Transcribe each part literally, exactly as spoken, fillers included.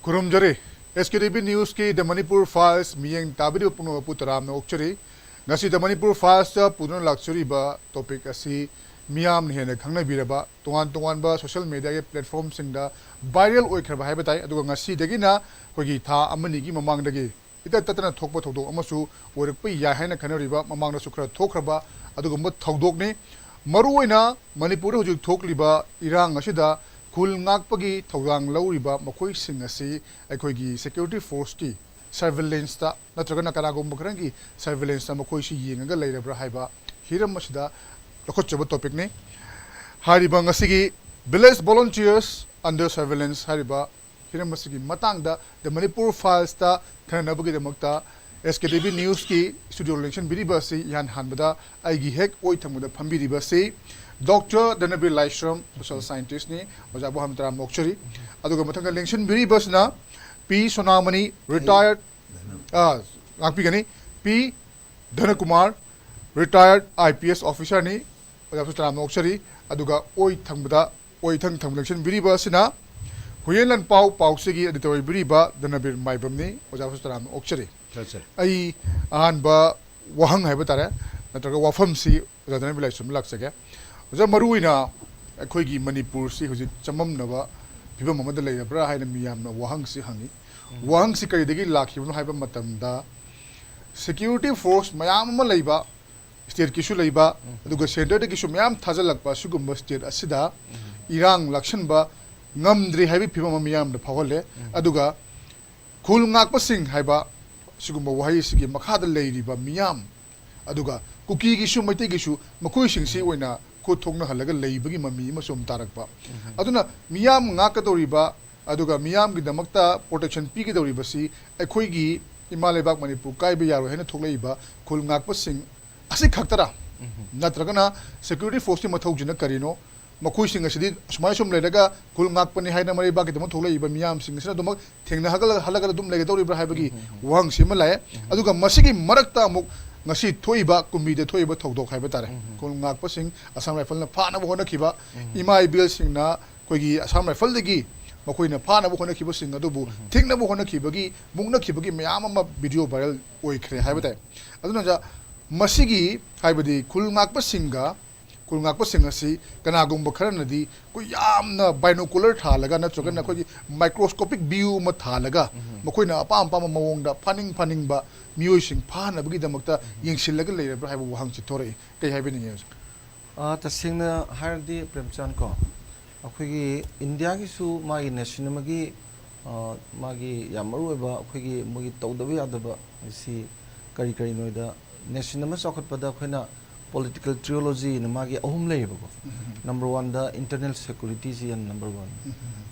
ꯈꯨꯔꯨꯝꯖꯔꯤ꯫ ꯑꯦꯁ ꯀꯦ T V ꯅ꯭ꯌꯨꯁꯀꯤ ꯗ Manipur files ꯃꯤꯠꯌꯦꯡ ꯇꯥꯕꯤꯔꯤꯕ ꯄꯨꯝꯅꯃꯛꯄꯨ ꯇꯔꯥꯝꯅ ꯑꯣꯛꯆꯔꯤ꯫ ꯉꯁꯤ ꯗ ꯃꯅꯤꯄꯨꯔ ꯐꯥꯏꯜꯁꯇ ꯄꯨꯗꯨꯅ ꯂꯥꯛꯆꯔꯤꯕ ꯇꯣꯄꯤꯛ ꯑꯁꯤ ꯃꯤꯌꯥꯝꯅ ꯍꯦꯟꯅ ꯈꯪꯅꯕꯤꯔꯕ, ꯇꯣꯉꯥꯟ ꯇꯣꯉꯥꯟꯕ ꯁꯣꯁꯤꯌꯦꯜ ꯃꯦꯗꯤꯌꯥꯒꯤ ꯄ꯭ꯂꯦꯠꯐꯣꯔꯝꯁꯤꯡꯗ ꯚꯥꯏꯔꯦꯜ ꯑꯣꯏꯈ꯭ꯔꯕ ꯍꯥꯏꯕ ꯇꯥꯏ꯫ ꯑꯗꯨꯒ ꯉꯁꯤꯗꯒꯤꯅ ꯑꯩꯈꯣꯏꯒꯤ ꯊꯥ ꯑꯃꯅꯤꯒꯤ ꯃꯃꯥꯡꯗꯒꯤ ꯏꯇꯠ ꯇꯠꯇꯅ ꯊꯣꯛꯄ ꯊꯧꯗꯣꯛ ꯑꯃꯁꯨ ꯑꯣꯏꯔꯛꯄ ꯌꯥꯏ ꯍꯥꯏꯅ ꯈꯟꯅꯔꯤꯕ, ꯃꯃꯥꯡꯗꯁꯨ ꯈꯔ ꯊꯣꯛꯈ꯭ꯔꯕ ꯑꯗꯨꯒꯨꯝꯕ ꯊꯧꯗꯣꯛꯅꯤ꯫ ꯃꯔꯨꯑꯣꯏꯅ ꯃꯅꯤꯄꯨꯔꯗ ꯍꯧꯖꯤꯛ ꯊꯣꯛꯂꯤꯕ ꯏꯔꯥꯡ ꯑꯁꯤꯗ ꯈꯨꯜ ꯉꯥꯛꯄꯒꯤ ꯊꯧꯗꯥꯡ ꯂꯧꯔꯤꯕ ꯃꯈꯣꯏꯁꯤꯡ ꯑꯁꯤ ꯑꯩꯈꯣꯏꯒꯤ ꯁꯦꯀ꯭ꯌꯨꯔꯤꯇꯤ ꯐꯣꯔꯁꯀꯤ ꯁꯔꯚꯤꯂꯦꯟꯁꯇ ꯅꯠꯇ꯭ꯔꯒꯅ ꯀꯅꯥꯒꯨꯝꯕ ꯈꯔꯒꯤ ꯁꯔꯚꯤꯂꯦꯟꯁꯇ ꯃꯈꯣꯏꯁꯤ ꯌꯦꯡꯉꯒ ꯂꯩꯔꯕ꯭ꯔꯥ ꯍꯥꯏꯕ ꯍꯤꯔꯝ ꯑꯁꯤꯗ ꯂꯧꯈꯠꯆꯕ ꯇꯣꯄꯤꯛꯅꯤ꯫ ꯍꯥꯏꯔꯤꯕ ꯉꯁꯤꯒꯤ Village Volunteers Under Surveillance ꯍꯥꯏꯔꯤꯕ ꯍꯤꯔꯝ ꯑꯁꯤꯒꯤ ꯃꯇꯥꯡꯗ ꯗ ꯃꯅꯤꯄꯨꯔ ꯐꯥꯏꯜꯁꯇ ꯈꯟꯅꯅꯕꯒꯤꯗꯃꯛꯇ ꯑꯦꯁ ꯀꯦ ꯇꯤ ꯚꯤ ꯅ꯭ꯌꯨꯁꯀꯤ ꯁ꯭ꯇꯨꯗꯤꯑꯣ ꯂꯦꯡꯁꯤꯟꯕꯤꯔꯤꯕ ꯑꯁꯤ ꯏꯍꯥꯟ ꯍꯥꯟꯕꯗ ꯑꯩꯒꯤ ꯍꯦꯛ ꯑꯣꯏ ꯊꯪꯕꯗ ꯐꯝꯕꯤꯔꯤꯕ ꯑꯁꯤ ꯗꯣꯛꯇꯔ ꯙꯅꯕꯤꯔ ꯂꯥꯏꯁ꯭ꯔꯝ, ꯁꯣꯁꯤꯌꯦꯜ ꯁꯥꯏꯟꯇꯤꯁ꯭ꯠꯅꯤ꯫ ꯑꯣꯖꯥꯕꯨ ꯍꯟꯅ ꯇꯔꯥꯝꯅ ꯑꯣꯛꯆꯔꯤ꯫ ꯑꯗꯨꯒ ꯃꯊꯪꯗ ꯂꯦꯡꯁꯤꯟꯕꯤꯔꯤꯕꯁꯤꯅ ꯄꯤ ꯁꯣꯅꯥꯃꯅꯤ, ꯔꯤꯇꯥꯌꯔ, ꯑ, ꯉꯥꯛꯄꯤꯒꯅꯤ, ꯄꯤ ꯙꯅꯀꯨꯃꯥꯔ, ꯔꯤꯇꯥꯌꯔ ꯑꯥꯏ ꯄꯤ ꯑꯦꯁ ꯑꯣꯐꯤꯁꯥꯔꯅꯤ꯫ ꯑꯣꯖꯥꯕꯨꯁꯨ ꯇꯔꯥꯝꯅ ꯑꯣꯛꯆꯔꯤ꯫ ꯑꯗꯨꯒ ꯑꯣꯏ ꯊꯪꯕꯗ, ꯑꯣꯏ ꯊꯪ ꯊꯪꯕ ꯂꯦꯡꯁꯤꯟꯕꯤꯔꯤꯕ ꯑꯁꯤꯅ ꯍꯨꯏꯌꯦꯟ ꯂꯟꯄꯥꯎ ꯄꯥꯎꯆꯦꯒꯤ ꯑꯦꯗꯤꯇꯣꯔ ꯑꯣꯏꯕꯤꯔꯤꯕ ꯙꯅꯕꯤꯔ ꯃꯥꯏꯕꯝꯅꯤ꯫ ꯑꯣꯖꯥꯕꯨꯁꯨ ꯇꯔꯥꯝꯅ ꯑꯣꯛꯆꯔꯤ꯫ ꯐꯔꯦ, ꯁꯥꯔ꯫ ꯑꯩ ꯑꯍꯥꯟꯕ ꯋꯥꯍꯪ ꯍꯥꯏꯕ ꯇꯥꯔꯦ, ꯅꯠꯇ꯭ꯔꯒ ꯋꯥꯐꯝꯁꯤ ꯑꯣꯖꯥ ꯙꯅꯕꯤꯔ ꯂꯥꯏꯁ꯭ꯔꯝꯗ ꯂꯥꯛꯆꯒꯦ꯫ ꯑꯣꯖꯥ, ꯃꯔꯨꯑꯣꯏꯅ ꯑꯩꯈꯣꯏꯒꯤ ꯃꯅꯤꯄꯨꯔꯁꯤ ꯍꯧꯖꯤꯛ ꯆꯃꯝꯅꯕ ꯐꯤꯕꯝ ꯑꯃꯗ ꯂꯩꯔꯕ꯭ꯔꯥ ꯍꯥꯏꯅ ꯃꯤꯌꯥꯝꯅ ꯋꯥꯍꯪꯁꯤ ꯍꯪꯉꯤ꯫ ꯎꯝ꯫ ꯋꯥꯍꯪꯁꯤ ꯀꯔꯤꯗꯒꯤ ꯂꯥꯛꯈꯤꯕꯅꯣ ꯍꯥꯏꯕ ꯃꯇꯝꯗ, ꯁꯦꯀ꯭ꯌꯨꯔꯤꯇꯤ ꯐꯣꯔꯁ ꯃꯌꯥꯝ ꯑꯃ ꯂꯩꯕ, ꯁ꯭ꯇꯦꯠꯀꯤꯁꯨ ꯂꯩꯕ, ꯎꯝ꯫ ꯑꯗꯨꯒ ꯁꯦꯟꯇꯔꯗꯒꯤꯁꯨ ꯃꯌꯥꯝ ꯊꯥꯖꯤꯜꯂꯛꯄ ꯑꯁꯤꯒꯨꯝꯕ ꯁ꯭ꯇꯦꯠ ꯑꯁꯤꯗ ꯎꯝ꯫ ꯏꯔꯥꯡ ꯂꯥꯛꯁꯟꯕ ꯉꯝꯗ꯭ꯔꯤ ꯍꯥꯏꯕꯒꯤ ꯐꯤꯕꯝ ꯑꯃ ꯃꯤꯌꯥꯝꯗ ꯐꯥꯎꯍꯜꯂꯦ꯫ ꯎꯝ꯫ ꯑꯗꯨꯒ ꯈꯨꯜ ꯉꯥꯛꯄꯁꯤꯡ ꯍꯥꯏꯕ ꯁꯤꯒꯨꯝꯕ ꯋꯥꯍꯩꯁꯤꯒꯤ ꯃꯈꯥꯗ ꯂꯩꯔꯤꯕ ꯃꯤꯌꯥꯝ, ꯑꯗꯨꯒ ꯀꯨꯀꯤꯒꯤꯁꯨ ꯃꯩꯇꯩꯒꯤꯁꯨ ꯃꯈꯣꯏꯁꯤꯡꯁꯤ ꯎꯝ꯫ ꯑꯣꯏꯅ ꯈꯨꯠ ꯊꯣꯛꯅꯍꯜꯂꯒ ꯂꯩꯕꯒꯤ ꯃꯃꯤ ꯑꯃꯁꯨ ꯑꯃ ꯇꯥꯔꯛꯄ꯫ ꯎꯝ꯫ ꯑꯗꯨꯅ ꯃꯤꯌꯥꯝ ꯉꯥꯛꯀꯗꯧꯔꯤꯕ, ꯑꯗꯨꯒ ꯃꯤꯌꯥꯝꯒꯤꯗꯃꯛꯇ ꯄ꯭ꯔꯣꯇꯦꯛꯁꯟ ꯄꯤꯒꯗꯧꯔꯤꯕꯁꯤ ꯑꯩꯈꯣꯏꯒꯤ ꯏꯃꯥ ꯂꯩꯕꯥꯛ ꯃꯅꯤꯄꯨꯔ ꯀꯥꯏꯕ ꯌꯥꯔꯣꯏ ꯍꯥꯏꯅ ꯊꯣꯛꯂꯛꯏꯕ ꯈꯨꯜ ꯉꯥꯛꯄꯁꯤꯡ ꯑꯁꯤ ꯈꯛꯇꯔꯥ? ꯎꯝ꯫ ꯅꯠꯇ꯭ꯔꯒꯅ ꯁꯦꯀ꯭ꯌꯨꯔꯤꯇꯤ ꯐꯣꯔꯁꯀꯤ ꯃꯊꯧꯁꯤꯅ ꯀꯔꯤꯅꯣ? ꯃꯈꯣꯏꯁꯤꯡ ꯑꯁꯤꯗꯤ ꯑꯁꯨꯃꯥꯏꯅ ꯁꯨꯝ ꯂꯩꯔꯒ ꯈꯨꯜ ꯉꯥꯛꯄꯅꯤ ꯍꯥꯏꯅ ꯃꯔꯩꯕꯥꯛꯀꯤꯗꯃꯛ ꯊꯣꯛꯂꯛꯏꯕ ꯃꯤꯌꯥꯝꯁꯤꯡ ꯑꯁꯤꯅ ꯑꯗꯨꯃꯛ ꯊꯦꯡꯅꯍꯜꯂꯒ ꯍꯜꯂꯒ ꯑꯗꯨꯝ ꯂꯩꯒꯗꯧꯔꯤꯕ꯭ꯔꯥ ꯍꯥꯏꯕꯒꯤ ꯎꯝ, ꯎꯝ, ꯎꯝ꯫ ꯋꯥꯍꯪꯁꯤ ꯑꯃ ꯂꯥꯛꯑꯦ꯫ ꯎꯝ꯫ ꯑꯗꯨꯒ ꯃꯁꯤꯒꯤ ꯃꯔꯛꯇ ꯑꯃꯨꯛ ꯉꯁꯤ ꯊꯣꯛꯏꯕ, ꯀꯨꯝꯕꯤꯗ ꯊꯣꯛꯏꯕ ꯊꯧꯗꯣꯛ ꯍꯥꯏꯕ ꯇꯥꯔꯦ, ꯎꯝ, ꯎꯝ꯫ ꯈꯨꯜ ꯉꯥꯛꯄꯁꯤꯡ ꯑꯁꯥꯝ ꯔꯥꯏꯐꯜꯅ ꯐꯥꯅꯕ ꯍꯣꯠꯅꯈꯤꯕ, ꯎꯝ꯫ ꯏꯃꯥ ꯏꯕꯦꯜꯁꯤꯡꯅ ꯑꯩꯈꯣꯏꯒꯤ ꯑꯁꯥꯝ ꯔꯥꯏꯐꯜꯗꯒꯤ ꯃꯈꯣꯏꯅ ꯐꯥꯅꯕ ꯍꯣꯠꯅꯈꯤꯕꯁꯤꯡ ꯑꯗꯨꯕꯨ ꯊꯤꯡꯅꯕ ꯍꯣꯠꯅꯈꯤꯕꯒꯤ, ꯃꯨꯛꯅꯈꯤꯕꯒꯤ ꯃꯌꯥꯝ ꯑꯃ ꯚꯤꯗꯤꯑꯣ ꯚꯥꯏꯔꯦꯜ ꯑꯣꯏꯈ꯭ꯔꯦ ꯍꯥꯏꯕ ꯇꯥꯏ꯫ ꯑꯗꯨꯅ ꯑꯣꯖꯥ, ꯃꯁꯤꯒꯤ, ꯍꯥꯏꯕꯗꯤ ꯈꯨꯜ ꯉꯥꯛꯄꯁꯤꯡꯒ, ꯈꯨꯜ ꯉꯥꯛꯄꯁꯤꯡ ꯑꯁꯤ ꯀꯅꯥꯒꯨꯝꯕ ꯈꯔꯅꯗꯤ ꯑꯩꯈꯣꯏ ꯌꯥꯝꯅ ꯕꯥꯏꯅꯣꯀꯨꯂꯔ ꯊꯥꯜꯂꯒ ꯅꯠꯇ꯭ꯔꯒꯅ ꯑꯩꯈꯣꯏꯒꯤ ꯃꯥꯏꯀ꯭ꯔꯣꯁꯀꯣꯄꯤꯛ ꯚ꯭ꯌꯨ ꯑꯃ ꯊꯥꯜꯂꯒ ꯃꯈꯣꯏꯅ ꯑꯄꯥꯝ ꯑꯄꯥꯝꯕ ꯃꯑꯣꯡꯗ ꯐꯥꯅꯤꯡ ꯐꯥꯅꯤꯡꯕ ꯃꯤꯑꯣꯏꯁꯤꯡ ꯐꯥꯅꯕꯒꯤꯗꯃꯛꯇ ꯌꯦꯡꯁꯤꯜꯂꯒ ꯂꯩꯔꯕ꯭ꯔꯥ ꯍꯥꯏꯕ ꯋꯥꯍꯪꯁꯤ ꯊꯣꯔꯛꯏ꯫ ꯀꯩ ꯍꯥꯏꯕꯤꯅꯤꯡꯉꯤ ꯑꯣꯖꯥ? ꯑ, ꯇꯁꯦꯡꯅ ꯍꯥꯏꯔꯗꯤ ꯄ꯭ꯔꯦꯝꯆꯥꯟ ꯀꯣ, ꯑꯩꯈꯣꯏꯒꯤ ꯏꯟꯗꯤꯌꯥꯒꯤꯁꯨ ꯃꯥꯒꯤ ꯅꯦꯁꯟ ꯑꯃꯒꯤ, ꯑ, ꯃꯥꯒꯤ ꯌꯥꯝ ꯃꯔꯨ ꯑꯣꯏꯕ ꯑꯩꯈꯣꯏꯒꯤ ꯃꯣꯏꯒꯤ ꯇꯧꯗꯕ ꯌꯥꯗꯕ ꯁꯤ ꯀꯔꯤ ꯀꯔꯤꯅꯣꯗ, ꯅꯦꯁꯟ ꯑꯃ ꯆꯥꯎꯈꯠꯄꯗ ꯑꯩꯈꯣꯏꯅ ꯄꯣꯂꯤꯇꯤꯀꯦꯜ ꯇ꯭ꯔꯤꯑꯣꯂꯣꯖꯤꯅ ꯃꯥꯒꯤ ꯑꯍꯨꯝ ꯂꯩꯌꯦꯕꯀꯣ꯫ ꯅꯝꯕꯔ ꯋꯥꯟꯗ ꯏꯟꯇꯔꯅꯦꯜ ꯁꯦꯀꯨꯔꯤꯇꯤꯁꯤ ꯌꯥꯝ ꯅꯝꯕꯔ ꯋꯥꯟ,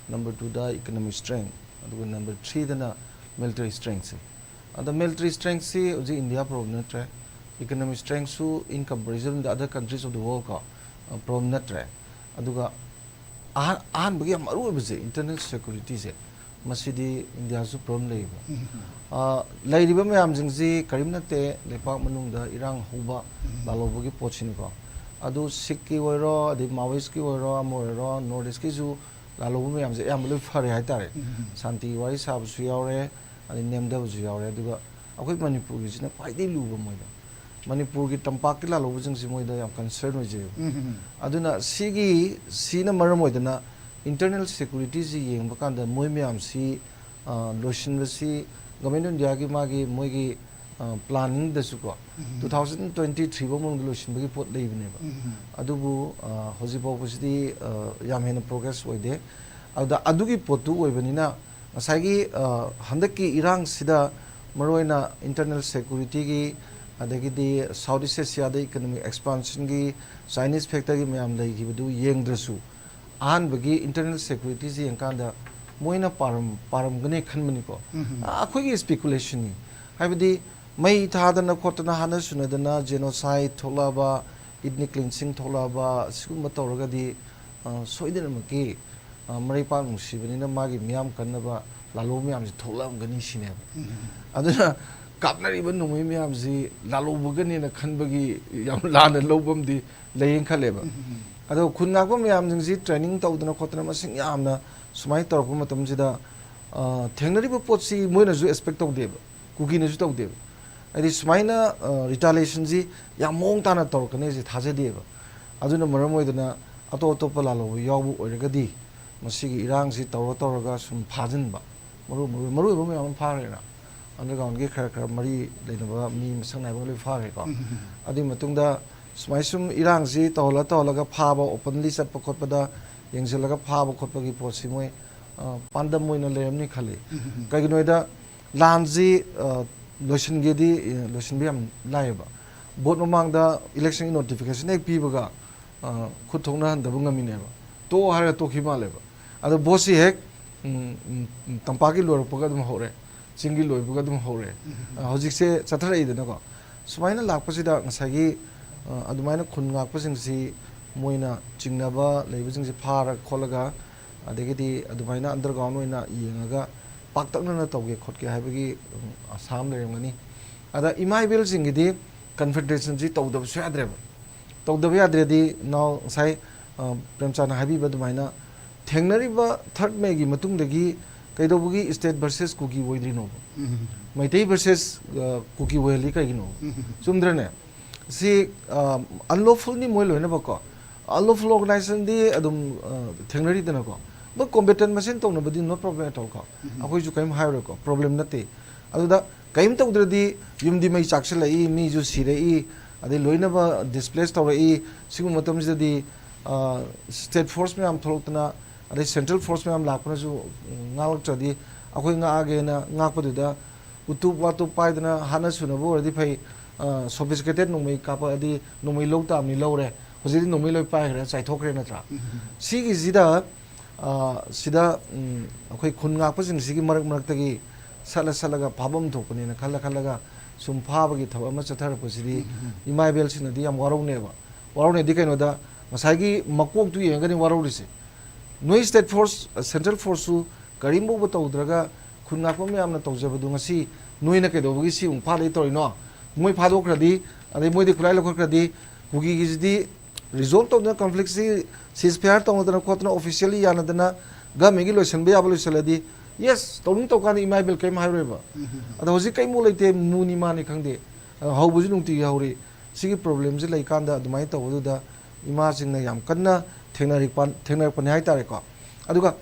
ꯅꯝꯕꯔ ꯇꯨꯗ ꯏꯀꯣꯅꯣꯃꯤꯛ ꯁ꯭ꯇꯔꯦꯡ, ꯑꯗꯨꯒ ꯅꯝꯕꯔ ꯊ꯭ꯔꯤꯗꯅ ꯃꯤꯂꯤꯇꯔꯤ ꯁ꯭ꯇꯔꯦꯡꯁꯦ꯫ ꯑꯗ ꯃꯤꯂꯤꯇꯔꯤ ꯁ꯭ꯇꯔꯦꯡꯁꯤ ꯍꯧꯖꯤꯛ ꯏꯟꯗꯤꯌꯥ ꯄ꯭ꯔꯣꯕ꯭ꯂꯦꯝ ꯅꯠꯇ꯭ꯔꯦ꯫ ꯏꯀꯣꯅꯣꯃꯤꯛ ꯁ꯭ꯇꯔꯦꯡꯁꯨ in comparison the other countries of the world ꯀꯣ, ꯑ, ꯄ꯭ꯔꯣꯕ꯭ꯂꯦꯝ ꯅꯠꯇ꯭ꯔꯦ꯫ ꯑꯗꯨꯒ ꯑꯍꯥꯟ-, ꯑꯍꯥꯟꯕꯒꯤ ꯌꯥꯝ ꯃꯔꯨ ꯑꯣꯏꯕꯁꯦ ꯏꯟꯇꯔꯅꯦꯜ ꯁꯦꯀꯨꯔꯤꯇꯤꯁꯦ, ꯃꯁꯤꯗꯤ ꯏꯟꯗꯤꯌꯥꯁꯨ ꯄ꯭ꯔꯣꯕ꯭ꯂꯦꯝ ꯂꯩꯌꯦꯕ꯫ ꯑ, ꯂꯩꯔꯤꯕ ꯃꯌꯥꯝꯁꯤꯡꯁꯤ ꯀꯔꯤꯝ ꯅꯠꯇꯦ, ꯂꯩꯄꯥꯛ ꯃꯅꯨꯡꯗ ꯏꯔꯥꯡ ꯍꯧꯕ, ꯂꯥꯜꯍꯧꯕꯒꯤ ꯄꯣꯠꯁꯤꯅꯤꯀꯣ꯫ ꯑꯗꯨ ꯁꯤꯈꯀꯤ ꯑꯣꯏꯔꯣ, ꯑꯗꯩ ꯃꯥꯋꯤꯁꯀꯤ ꯑꯣꯏꯔꯣ, ꯑꯃ ꯑꯣꯏꯔꯣ, ꯅꯣꯔꯠ ꯏꯁꯀꯤꯁꯨ ꯂꯥꯜꯍꯧꯕ ꯃꯌꯥꯝꯁꯦ ꯑꯌꯥꯝꯕ ꯂꯣꯏ ꯐꯔꯦ ꯍꯥꯏꯇꯥꯔꯦ꯫ ꯁꯥꯟꯇꯤ ꯋꯥꯔꯤ ꯁꯥꯕꯁꯨ ꯌꯥꯎꯔꯦ, ꯑꯗꯩ ꯅꯦꯝꯊꯕꯁꯨ ꯌꯥꯎꯔꯦ꯫ ꯑꯗꯨꯒ ꯑꯩꯈꯣꯏ ꯃꯅꯤꯄꯨꯔꯒꯤꯁꯤꯅ ꯈ꯭ꯋꯥꯏꯗꯒꯤ ꯂꯨꯕ ꯃꯣꯏꯗ꯫ ꯃꯅꯤꯄꯨꯔꯒꯤ ꯇꯝꯄꯥꯛꯀꯤ ꯂꯥꯜꯍꯧꯕꯁꯤꯡꯁꯤ ꯃꯣꯏꯗ ꯌꯥꯝ ꯀꯟꯁꯔꯟ ꯑꯣꯏꯖꯩꯕ꯫ ꯑꯗꯨꯅ ꯁꯤꯒꯤ, ꯁꯤꯅ ꯃꯔꯝ ꯑꯣꯏꯗꯅ ꯏꯟꯇꯔꯅꯦꯜ ꯁꯦꯀꯨꯔꯤꯇꯤꯁꯤ ꯌꯦꯡꯕ ꯀꯥꯟꯗ ꯃꯣꯏ ꯃꯌꯥꯝꯁꯤ, ꯑ, ꯂꯣꯏꯁꯤꯟꯕꯁꯤ ꯒꯚꯔꯟꯃꯦꯟ ꯑꯣꯐ ꯏꯟꯗꯤꯌꯥꯒꯤ ꯃꯥꯒꯤ, ꯃꯣꯏꯒꯤ, ꯑ, ꯄ꯭ꯂꯥꯅꯤꯡꯗꯁꯨꯀꯣ, ꯇꯨ ꯊꯥꯎꯖꯟ ꯇ꯭ꯋꯦꯟꯇꯤ ꯊ꯭ꯔꯤ ꯐꯥꯎ ꯃꯅꯨꯡꯗ ꯂꯣꯏꯁꯤꯟꯕꯒꯤ ꯄꯣꯠ ꯂꯩꯕꯅꯦꯕ꯫ ꯑꯗꯨꯕꯨ, ꯑ, ꯍꯧꯖꯤꯛ ꯐꯥꯎꯕꯁꯤꯗꯤ, ꯑ, ꯌꯥꯝ ꯍꯦꯟꯅ ꯄ꯭ꯔꯣꯒ꯭ꯔꯦꯁ ꯑꯣꯏꯗꯦ꯫ ꯑꯗꯨꯗ ꯑꯗꯨꯒꯤ ꯄꯣꯠꯇꯨ ꯑꯣꯏꯕꯅꯤꯅ ꯉꯁꯥꯏꯒꯤ, ꯑ, ꯍꯟꯗꯛꯀꯤ ꯏꯔꯥꯡꯁꯤꯗ ꯃꯔꯨꯑꯣꯏꯅ ꯏꯟꯇꯔꯅꯦꯜ ꯁꯦꯀꯨꯔꯤꯇꯤꯒꯤ, ꯑꯗꯒꯤꯗꯤ ꯁꯥꯎꯠ ꯏꯁ ꯑꯦꯁꯤꯌꯥꯗ ꯏꯀꯣꯅꯣꯃꯤꯛ ꯑꯦꯛꯁꯄꯥꯟꯁꯟꯒꯤ, ꯆꯥꯏꯅꯤꯁ ꯐꯦꯛꯇꯔꯒꯤ ꯃꯌꯥꯝ ꯂꯩꯈꯤꯕꯗꯨ ꯌꯦꯡꯗ꯭ꯔꯁꯨ, ꯑꯍꯥꯟꯕꯒꯤ ꯏꯟꯇꯔꯅꯦꯜ ꯁꯦꯀꯨꯔꯤꯇꯤꯁꯤ ꯌꯦꯡꯀꯥꯟꯗ ꯃꯣꯏꯅ ꯄꯥꯔꯝ-, ꯄꯥꯔꯝꯒꯅꯤ ꯈꯟꯕꯅꯤꯀꯣ꯫ ꯑ, ꯑꯩꯈꯣꯏꯒꯤ ꯏꯁꯄꯤꯀꯨꯂꯦꯁꯟꯅꯤ꯫ ꯍꯥꯏꯕꯗꯤ ꯃꯩ ꯊꯥꯗꯅ ꯈꯣꯠꯇꯅ ꯍꯥꯠꯅ ꯁꯨꯅꯗꯅ ꯖꯦꯅꯣꯁꯥꯏꯠ ꯊꯣꯛꯂꯛꯑꯕ, ꯏꯊꯅꯤꯛ ꯀ꯭ꯂꯤꯟꯁꯤꯡ ꯊꯣꯛꯂꯛꯑꯕ, ꯁꯤꯒꯨꯝꯕ ꯇꯧꯔꯒꯗꯤ, ꯑ, ꯁꯣꯏꯗꯅꯃꯛꯀꯤ, ꯑ, ꯃꯔꯩꯄꯥꯛ ꯅꯨꯡꯁꯤꯕꯅꯤꯅ ꯃꯥꯒꯤ ꯃꯤꯌꯥꯝ ꯀꯟꯅꯕ ꯂꯥꯜꯍꯧꯕ ꯃꯌꯥꯝꯁꯤ ꯊꯣꯛꯂꯛꯑꯝꯒꯅꯤ ꯁꯤꯅꯦꯕ꯫ ꯑꯗꯨꯅ ꯀꯥꯞꯅꯔꯤꯕ ꯅꯣꯡꯃꯩ ꯃꯌꯥꯝꯁꯤ ꯂꯥꯜꯍꯧꯕꯒꯅꯦꯅ ꯈꯟꯕꯒꯤ ꯌꯥꯝ ꯂꯥꯟꯅ ꯂꯧꯕ ꯑꯃꯗꯤ ꯂꯩꯌꯦꯅ ꯈꯜꯂꯦꯕ꯫ ꯑꯗꯣ ꯈꯨꯟ ꯉꯥꯛꯄ ꯃꯌꯥꯝꯁꯤꯡꯁꯤ ꯇ꯭ꯔꯦꯅꯤꯡ ꯇꯧꯗꯅ ꯈꯣꯠꯇꯅ ꯃꯁꯤꯡ ꯌꯥꯝꯅ ꯁꯨꯃꯥꯏꯅ ꯇꯧꯔꯛꯄ ꯃꯇꯝꯁꯤꯗ, ꯑ, ꯊꯦꯡꯅꯔꯤꯕ ꯄꯣꯠꯁꯤ ꯃꯣꯏꯅꯁꯨ ꯑꯦꯛꯁꯄꯦꯛ ꯇꯧꯗꯦꯕ, ꯀꯨꯀꯤꯅꯁꯨ ꯇꯧꯗꯦꯕ꯫ ꯍꯥꯏꯗꯤ ꯁꯨꯃꯥꯏꯅ, ꯑ, ꯔꯤꯇꯥꯂꯤꯌꯦꯁꯟꯁꯤ ꯌꯥꯝ ꯃꯑꯣꯡ ꯇꯥꯅ ꯇꯧꯔꯛꯀꯅꯤ ꯍꯥꯏꯁꯦ ꯊꯥꯖꯗꯦꯕ꯫ ꯑꯗꯨꯅ ꯃꯔꯝ ꯑꯣꯏꯗꯅ ꯑꯇꯣꯞ ꯑꯇꯣꯞꯄ ꯂꯥꯜꯍꯧꯕ ꯌꯥꯎꯕ ꯑꯣꯏꯔꯒꯗꯤ ꯃꯁꯤꯒꯤ ꯏꯔꯥꯡꯁꯤ ꯇꯧꯔ ꯇꯧꯔꯒ ꯁꯨꯝ ꯐꯥꯖꯤꯟꯕ, ꯃꯔꯨ ꯃꯔꯨ ꯃꯔꯨ ꯑꯣꯏꯕ ꯃꯌꯥꯝ ꯑꯃ ꯐꯥꯈ꯭ꯔꯦꯅ, ꯑꯟꯗꯔꯒ꯭ꯔꯥꯎꯟꯒꯤ ꯈꯔ ꯈꯔ ꯃꯔꯤ ꯂꯩꯅꯕ ꯃꯤ ꯃꯁꯛ ꯅꯥꯏꯕ ꯂꯣꯏ ꯐꯥꯈ꯭ꯔꯦꯀꯣ꯫ ꯑꯗꯨꯒꯤ ꯃꯇꯨꯡꯗ ꯁꯨꯃꯥꯏ ꯁꯨꯝ ꯏꯔꯥꯡꯁꯤ ꯇꯧꯍꯜꯂ ꯇꯧꯍꯜꯂꯒ ꯐꯥꯕ, ꯑꯣꯄꯟꯂꯤ ꯆꯠꯄ ꯈꯣꯠꯄꯗ ꯌꯦꯡꯁꯤꯜꯂꯒ ꯐꯥꯕ ꯈꯣꯠꯄꯒꯤ ꯄꯣꯠꯁꯤ ꯃꯣꯏ, ꯑ, ꯄꯥꯟꯗꯝ ꯑꯣꯏꯅ ꯂꯩꯔꯝꯅꯤ ꯈꯜꯂꯤ꯫ ꯀꯩꯒꯤꯅꯣ ꯍꯥꯏꯗ ꯂꯥꯟꯁꯤ, ꯑ, ꯂꯣꯏꯁꯤꯟꯒꯦꯗꯤ, ꯑ, ꯂꯣꯏꯁꯤꯟꯕ ꯌꯥꯝ ꯂꯥꯏꯌꯦꯕ꯫ ꯚꯣꯠ ꯃꯃꯥꯡꯗ ꯏꯂꯦꯛꯁꯟꯒꯤ ꯅꯣꯇꯤꯐꯤꯀꯦꯁꯟ ꯍꯦꯛ ꯄꯤꯕꯒ, ꯑ, ꯈꯨꯠ ꯊꯣꯛꯅꯍꯟꯗꯕ ꯉꯝꯃꯤꯅꯦꯕ꯫ ꯇꯣꯛꯑꯣ ꯍꯥꯏꯔꯒ ꯇꯣꯛꯈꯤ ꯃꯥꯜꯂꯦꯕ꯫ ꯑꯗꯣ ꯚꯣꯠꯁꯤ ꯍꯦꯛ, ꯎꯝ, ꯎꯝ, ꯎꯝ, ꯇꯝꯄꯥꯛꯀꯤ ꯂꯣꯏꯔꯛꯄꯒ ꯑꯗꯨꯝ ꯍꯧꯔꯦ, ꯆꯤꯡꯒꯤ ꯂꯣꯏꯕꯒ ꯑꯗꯨꯝ ꯍꯧꯔꯦ꯫ ꯑ, ꯍꯧꯖꯤꯛꯁꯦ ꯆꯠꯊꯔꯛꯏꯗꯅꯀꯣ꯫ ꯁꯨꯃꯥꯏꯅ ꯂꯥꯛꯄꯁꯤꯗ ꯉꯁꯥꯏꯒꯤ, ꯑ, ꯑꯗꯨꯃꯥꯏꯅ ꯈꯨꯟ ꯉꯥꯛꯄꯁꯤꯡꯁꯤ ꯃꯣꯏꯅ ꯆꯤꯡꯅꯕ ꯂꯩꯕꯁꯤꯡꯁꯤ ꯐꯥꯔ ꯈꯣꯠꯂꯒ, ꯑꯗꯒꯤꯗꯤ ꯑꯗꯨꯃꯥꯏꯅ ꯑꯟꯗꯔꯒ꯭ꯔꯥꯎꯟ ꯑꯣꯏꯅ ꯌꯦꯡꯉꯒ ꯄꯥꯛꯇꯛꯅꯅ ꯇꯧꯒꯦ ꯈꯣꯠꯀꯦ ꯍꯥꯏꯕꯒꯤ, ꯎꯝ, ꯑꯁꯥ ꯑꯃ ꯂꯩꯔꯝꯒꯅꯤ꯫ ꯑꯗ ꯏꯃꯥ ꯏꯕꯦꯜꯁꯤꯡꯒꯤꯗꯤ ꯀꯟꯐ꯭ꯔꯟꯇꯦꯁꯟꯁꯤ ꯇꯧꯗꯕꯁꯨ ꯌꯥꯗ꯭ꯔꯦꯕ꯫ ꯇꯧꯗꯕ ꯌꯥꯗ꯭ꯔꯦꯗꯤ ꯅꯥꯎ ꯉꯁꯥꯏ, ꯑ, ꯄ꯭ꯔꯦꯝꯆꯥꯟꯅ ꯍꯥꯏꯕꯤꯕ ꯑꯗꯨꯃꯥꯏꯅ ꯊꯦꯡꯅꯔꯤꯕ ꯊꯥꯔꯠ ꯃꯦꯒꯤ ꯃꯇꯨꯡꯗꯒꯤ ꯀꯩꯗꯧꯕꯒꯤ ꯁ꯭ꯇꯦꯠ ꯚꯔꯁꯦꯁ ꯀꯨꯀꯤ ꯑꯣꯏꯗ꯭ꯔꯤꯅꯣꯕ? ꯃꯩꯇꯩ ꯚꯔꯁꯦꯁ, ꯑ, ꯀꯨꯀꯤ ꯑꯣꯏꯍꯜꯂꯤ ꯀꯩꯒꯤꯅꯣ? ꯆꯨꯝꯗ꯭ꯔꯅꯦ? ꯁꯤ, ꯑ, ꯑꯟꯂꯣꯐꯨꯜꯅꯤ ꯃꯣꯏ ꯂꯣꯏꯅꯃꯛꯀꯣ꯫ ꯑꯟꯂꯣꯐꯨꯜ ꯑꯣꯔꯒꯅꯥꯏꯖꯦꯁꯟꯗꯤ ꯑꯗꯨꯝ, ꯑ, ꯊꯦꯡꯅꯔꯤꯗꯅꯀꯣ꯫ ꯃꯣꯏ ꯀꯣꯝꯕꯦꯇꯦꯟ ꯃꯁꯦꯟ ꯇꯧꯅꯕꯗꯤ no problem at all ꯀꯣ꯫ ꯑꯩꯈꯣꯏꯁꯨ ꯀꯔꯤꯝ ꯍꯥꯏꯔꯣꯏꯀꯣ, ꯄ꯭ꯔꯣꯕ꯭ꯂꯦꯝ ꯅꯠꯇꯦ꯫ ꯑꯗꯨꯗ ꯀꯔꯤꯝ ꯇꯧꯗ꯭ꯔꯗꯤ ꯌꯨꯝꯗꯤ ꯃꯩ ꯆꯥꯛꯁꯤꯜꯂꯛꯏ, ꯃꯤꯁꯨ ꯁꯤꯔꯛꯏ, ꯑꯗꯩ ꯂꯣꯏꯅꯃꯛ ꯗꯤꯁꯄ꯭ꯂꯦꯁ ꯇꯧꯔꯛꯏ꯫ ꯁꯤꯒꯨꯝꯕ ꯃꯇꯝꯁꯤꯗꯗꯤ, ꯑ, ꯁ꯭ꯇꯦꯠ ꯐꯣꯔꯁ ꯃꯌꯥꯝ ꯊꯣꯛꯂꯛꯇꯅ, ꯑꯗꯩ ꯁꯦꯟꯇ꯭ꯔꯦꯜ ꯐꯣꯔꯁ ꯃꯌꯥꯝ ꯂꯥꯛꯄꯅꯁꯨ, ꯎꯝ, ꯉꯥꯛꯂꯛꯇ꯭ꯔꯗꯤ ꯑꯩꯈꯣꯏ ꯉꯥꯛꯑꯒꯦꯅ ꯉꯥꯛꯄꯗꯨꯗ ꯎꯇꯨꯞ ꯋꯥꯇꯨꯞ ꯄꯥꯏꯗꯅ ꯍꯥꯠꯅ ꯁꯨꯅꯕ ꯑꯣꯏꯔꯗꯤ ꯐꯩ꯫ ꯑ, ꯁꯣꯐꯤꯁꯇꯤꯀꯦꯇꯦꯠ ꯅꯣꯡꯃꯩ ꯀꯥꯞꯄꯛꯑꯗꯤ ꯅꯣꯡꯃꯩ ꯂꯧ ꯇꯥꯕꯅꯤ, ꯂꯧꯔꯦ꯫ ꯍꯧꯖꯤꯛꯇꯤ ꯅꯣꯡꯃꯩ ꯂꯣꯏ ꯄꯥꯏꯈ꯭ꯔꯦ, ꯆꯥꯏꯊꯣꯛꯈ꯭ꯔꯦ ꯅꯠꯇ꯭ꯔꯥ? ꯁꯤꯒꯤꯁꯤꯗ, ꯑ, ꯁꯤꯗ, ꯎꯝ, ꯑꯩꯈꯣꯏ ꯈꯨꯟ ꯉꯥꯛꯄꯁꯤꯡꯁꯤꯒꯤ ꯃꯔꯛ ꯃꯔꯛꯇꯒꯤ ꯁꯠꯂ ꯁꯠꯂꯒ ꯐꯥꯐꯝ ꯊꯣꯛꯄꯅꯦꯅ ꯈꯜꯂ ꯈꯜꯂꯒ ꯁꯨꯝ ꯐꯥꯕꯒꯤ ꯊꯕꯛ ꯑꯃ ꯆꯠꯊꯔꯛꯄꯁꯤꯗꯤ ꯏꯃꯥ ꯏꯕꯦꯜꯁꯤꯡꯅꯗꯤ ꯌꯥꯝ ꯋꯥꯔꯧꯅꯦꯕ꯫ ꯋꯥꯔꯧꯅꯦꯗꯤ ꯀꯩꯅꯣꯗ ꯉꯁꯥꯏꯒꯤ ꯃꯀꯣꯛꯇꯨ ꯌꯦꯡꯉꯒꯅꯤ ꯋꯥꯔꯧꯔꯤꯁꯦ꯫ ꯅꯣꯏ ꯁ꯭ꯇꯦꯠ ꯐꯣꯔꯁ, ꯁꯦꯟꯇ꯭ꯔꯦꯜ ꯐꯣꯔꯁꯁꯨ ꯀꯔꯤꯝꯐꯥꯎꯕ ꯇꯧꯗ꯭ꯔꯒ ꯈꯨꯟ ꯉꯥꯛꯄ ꯃꯌꯥꯝꯅ ꯇꯧꯖꯕꯗꯨ ꯉꯁꯤ ꯅꯣꯏꯅ ꯀꯩꯗꯧꯕꯒꯤ ꯁꯤ ꯑꯃꯨꯛ ꯐꯥꯗꯣꯏ ꯇꯧꯔꯤꯅꯣ? ꯃꯣꯏ ꯐꯥꯗꯣꯛꯈ꯭ꯔꯗꯤ, ꯑꯗꯩ ꯃꯣꯏꯗꯤ ꯈꯨꯠꯂꯥꯏ ꯂꯧꯈꯠꯈ꯭ꯔꯗꯤ, ꯀꯨꯀꯤꯒꯤꯁꯤꯗꯤ ꯔꯤꯖꯣꯜꯕ ꯇꯧꯗꯅ, ꯀꯟꯐ꯭ꯂꯤꯛꯁꯤ ꯁꯤꯖ ꯐꯌꯥꯔ ꯇꯧꯅꯗꯅ ꯈꯣꯠꯇꯅ, ꯑꯣꯐꯤꯁꯤꯌꯦꯜꯂꯤ ꯌꯥꯅꯗꯅ, ꯒꯃꯦꯟꯒꯤ ꯂꯣꯏꯁꯤꯟꯕ ꯌꯥꯕ ꯂꯣꯏꯁꯤꯜꯂꯗꯤ, ꯌꯦꯁ, ꯇꯧꯅꯤꯡ ꯇꯧꯀꯥꯟꯗ ꯏꯃꯥ ꯏꯕꯦꯜ ꯀꯔꯤꯝ ꯍꯥꯏꯔꯣꯏꯕ꯫ ꯑꯗꯣ ꯍꯧꯖꯤꯛ ꯀꯔꯤꯝꯐꯥꯎ ꯂꯩꯇꯦ, ꯃꯨꯅꯤ ꯃꯥꯅꯤ ꯈꯪꯗꯦ꯫ ꯑꯗꯣ ꯍꯧꯕꯁꯨ ꯅꯨꯡꯇꯤꯒꯤ ꯍꯧꯔꯤ꯫ ꯁꯤꯒꯤ ꯄ꯭ꯔꯣꯕ꯭ꯂꯦꯝꯁꯦ ꯂꯩꯀꯥꯟꯗ ꯑꯗꯨꯃꯥꯏꯅ ꯇꯧꯕꯗꯨꯗ ꯏꯃꯥꯁꯤꯡꯅ ꯌꯥꯝ ꯀꯟꯅ ꯊꯦꯡꯅꯔꯛꯄ, ꯊꯦꯡꯅꯔꯛꯄꯅꯤ ꯍꯥꯏꯇꯥꯔꯦꯀꯣ꯫ ꯑꯗꯨꯒ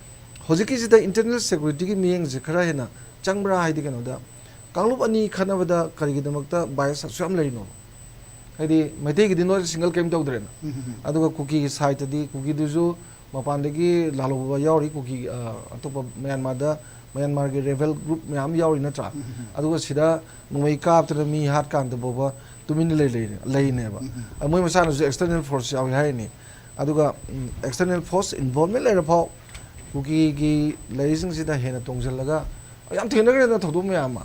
ꯍꯧꯖꯤꯛꯀꯤꯁꯤꯗ ꯏꯟꯇꯔꯅꯦꯜ ꯁꯦꯀ꯭ꯌꯨꯔꯤꯇꯤꯒꯤ ꯃꯤꯠꯌꯦꯡꯁꯦ ꯈꯔ ꯍꯦꯟꯅ ꯆꯪꯕ꯭ꯔꯥ ꯍꯥꯏꯗꯤ ꯀꯩꯅꯣꯗ, ꯀꯥꯡꯂꯨꯞ ꯑꯅꯤ ꯈꯠꯅꯕꯗ ꯀꯔꯤꯒꯤꯗꯃꯛꯇ ꯕꯥꯏꯁ ꯑꯁꯨꯛ ꯌꯥꯝ ꯂꯩꯔꯤꯅꯣ? ꯍꯥꯏꯗꯤ ꯃꯩꯇꯩꯒꯤꯗꯤ ꯅꯣꯏ ꯁꯤꯡꯒꯜ ꯀꯔꯤꯝ ꯇꯧꯗ꯭ꯔꯦꯅ, ꯑꯗꯨꯒ ꯀꯨꯀꯤꯒꯤ ꯁꯥꯏꯠꯇꯗꯤ ꯀꯨꯀꯤꯗꯨꯁꯨ ꯃꯄꯥꯟꯗꯒꯤ ꯂꯥꯜꯍꯧꯕ ꯌꯥꯎꯔꯤ, ꯀꯨꯀꯤ, ꯑ, ꯑꯇꯣꯞꯄ ꯃ꯭ꯌꯥꯟꯃꯥꯔꯗ, ꯃ꯭ꯌꯥꯟꯃꯥꯔꯒꯤ ꯔꯦꯕꯦꯜ ꯒ꯭ꯔꯨꯞ ꯃꯌꯥꯝ ꯌꯥꯎꯔꯤ ꯅꯠꯇ꯭ꯔꯥ? ꯑꯗꯨꯒ ꯁꯤꯗ ꯅꯣꯡꯃꯩ ꯀꯥꯞꯇꯅ ꯃꯤ ꯍꯥꯠꯀꯥꯟꯗ ꯐꯥꯎꯕ ꯇꯨꯃꯤꯟꯅ ꯂꯩ-, ꯂꯩ-, ꯂꯩꯅꯦꯕ꯫ ꯑ, ꯃꯣꯏ ꯃꯁꯥꯅꯁꯨ ꯑꯦꯛꯁꯇꯔꯅꯦꯜ ꯐꯣꯔꯁ ꯌꯥꯎꯏ ꯍꯥꯏꯔꯤꯅꯤ꯫ ꯑꯗꯨꯒ, ꯎꯝ, ꯑꯦꯛꯁꯇꯔꯅꯦꯜ ꯐꯣꯔꯁ ꯏꯟꯚꯣꯜꯕꯃꯦꯟ ꯂꯩꯔꯐꯥꯎ ꯀꯨꯀꯤꯒꯤ ꯂꯩꯔꯤꯁꯤꯡꯁꯤꯗ ꯍꯦꯟꯅ ꯇꯣꯡꯁꯤꯜꯂꯒ, ꯌꯥꯝ ꯊꯦꯡꯅꯈ꯭ꯔꯦꯗꯅ ꯊꯧꯗꯣꯛ ꯃꯌꯥꯝ ꯑꯃ꯫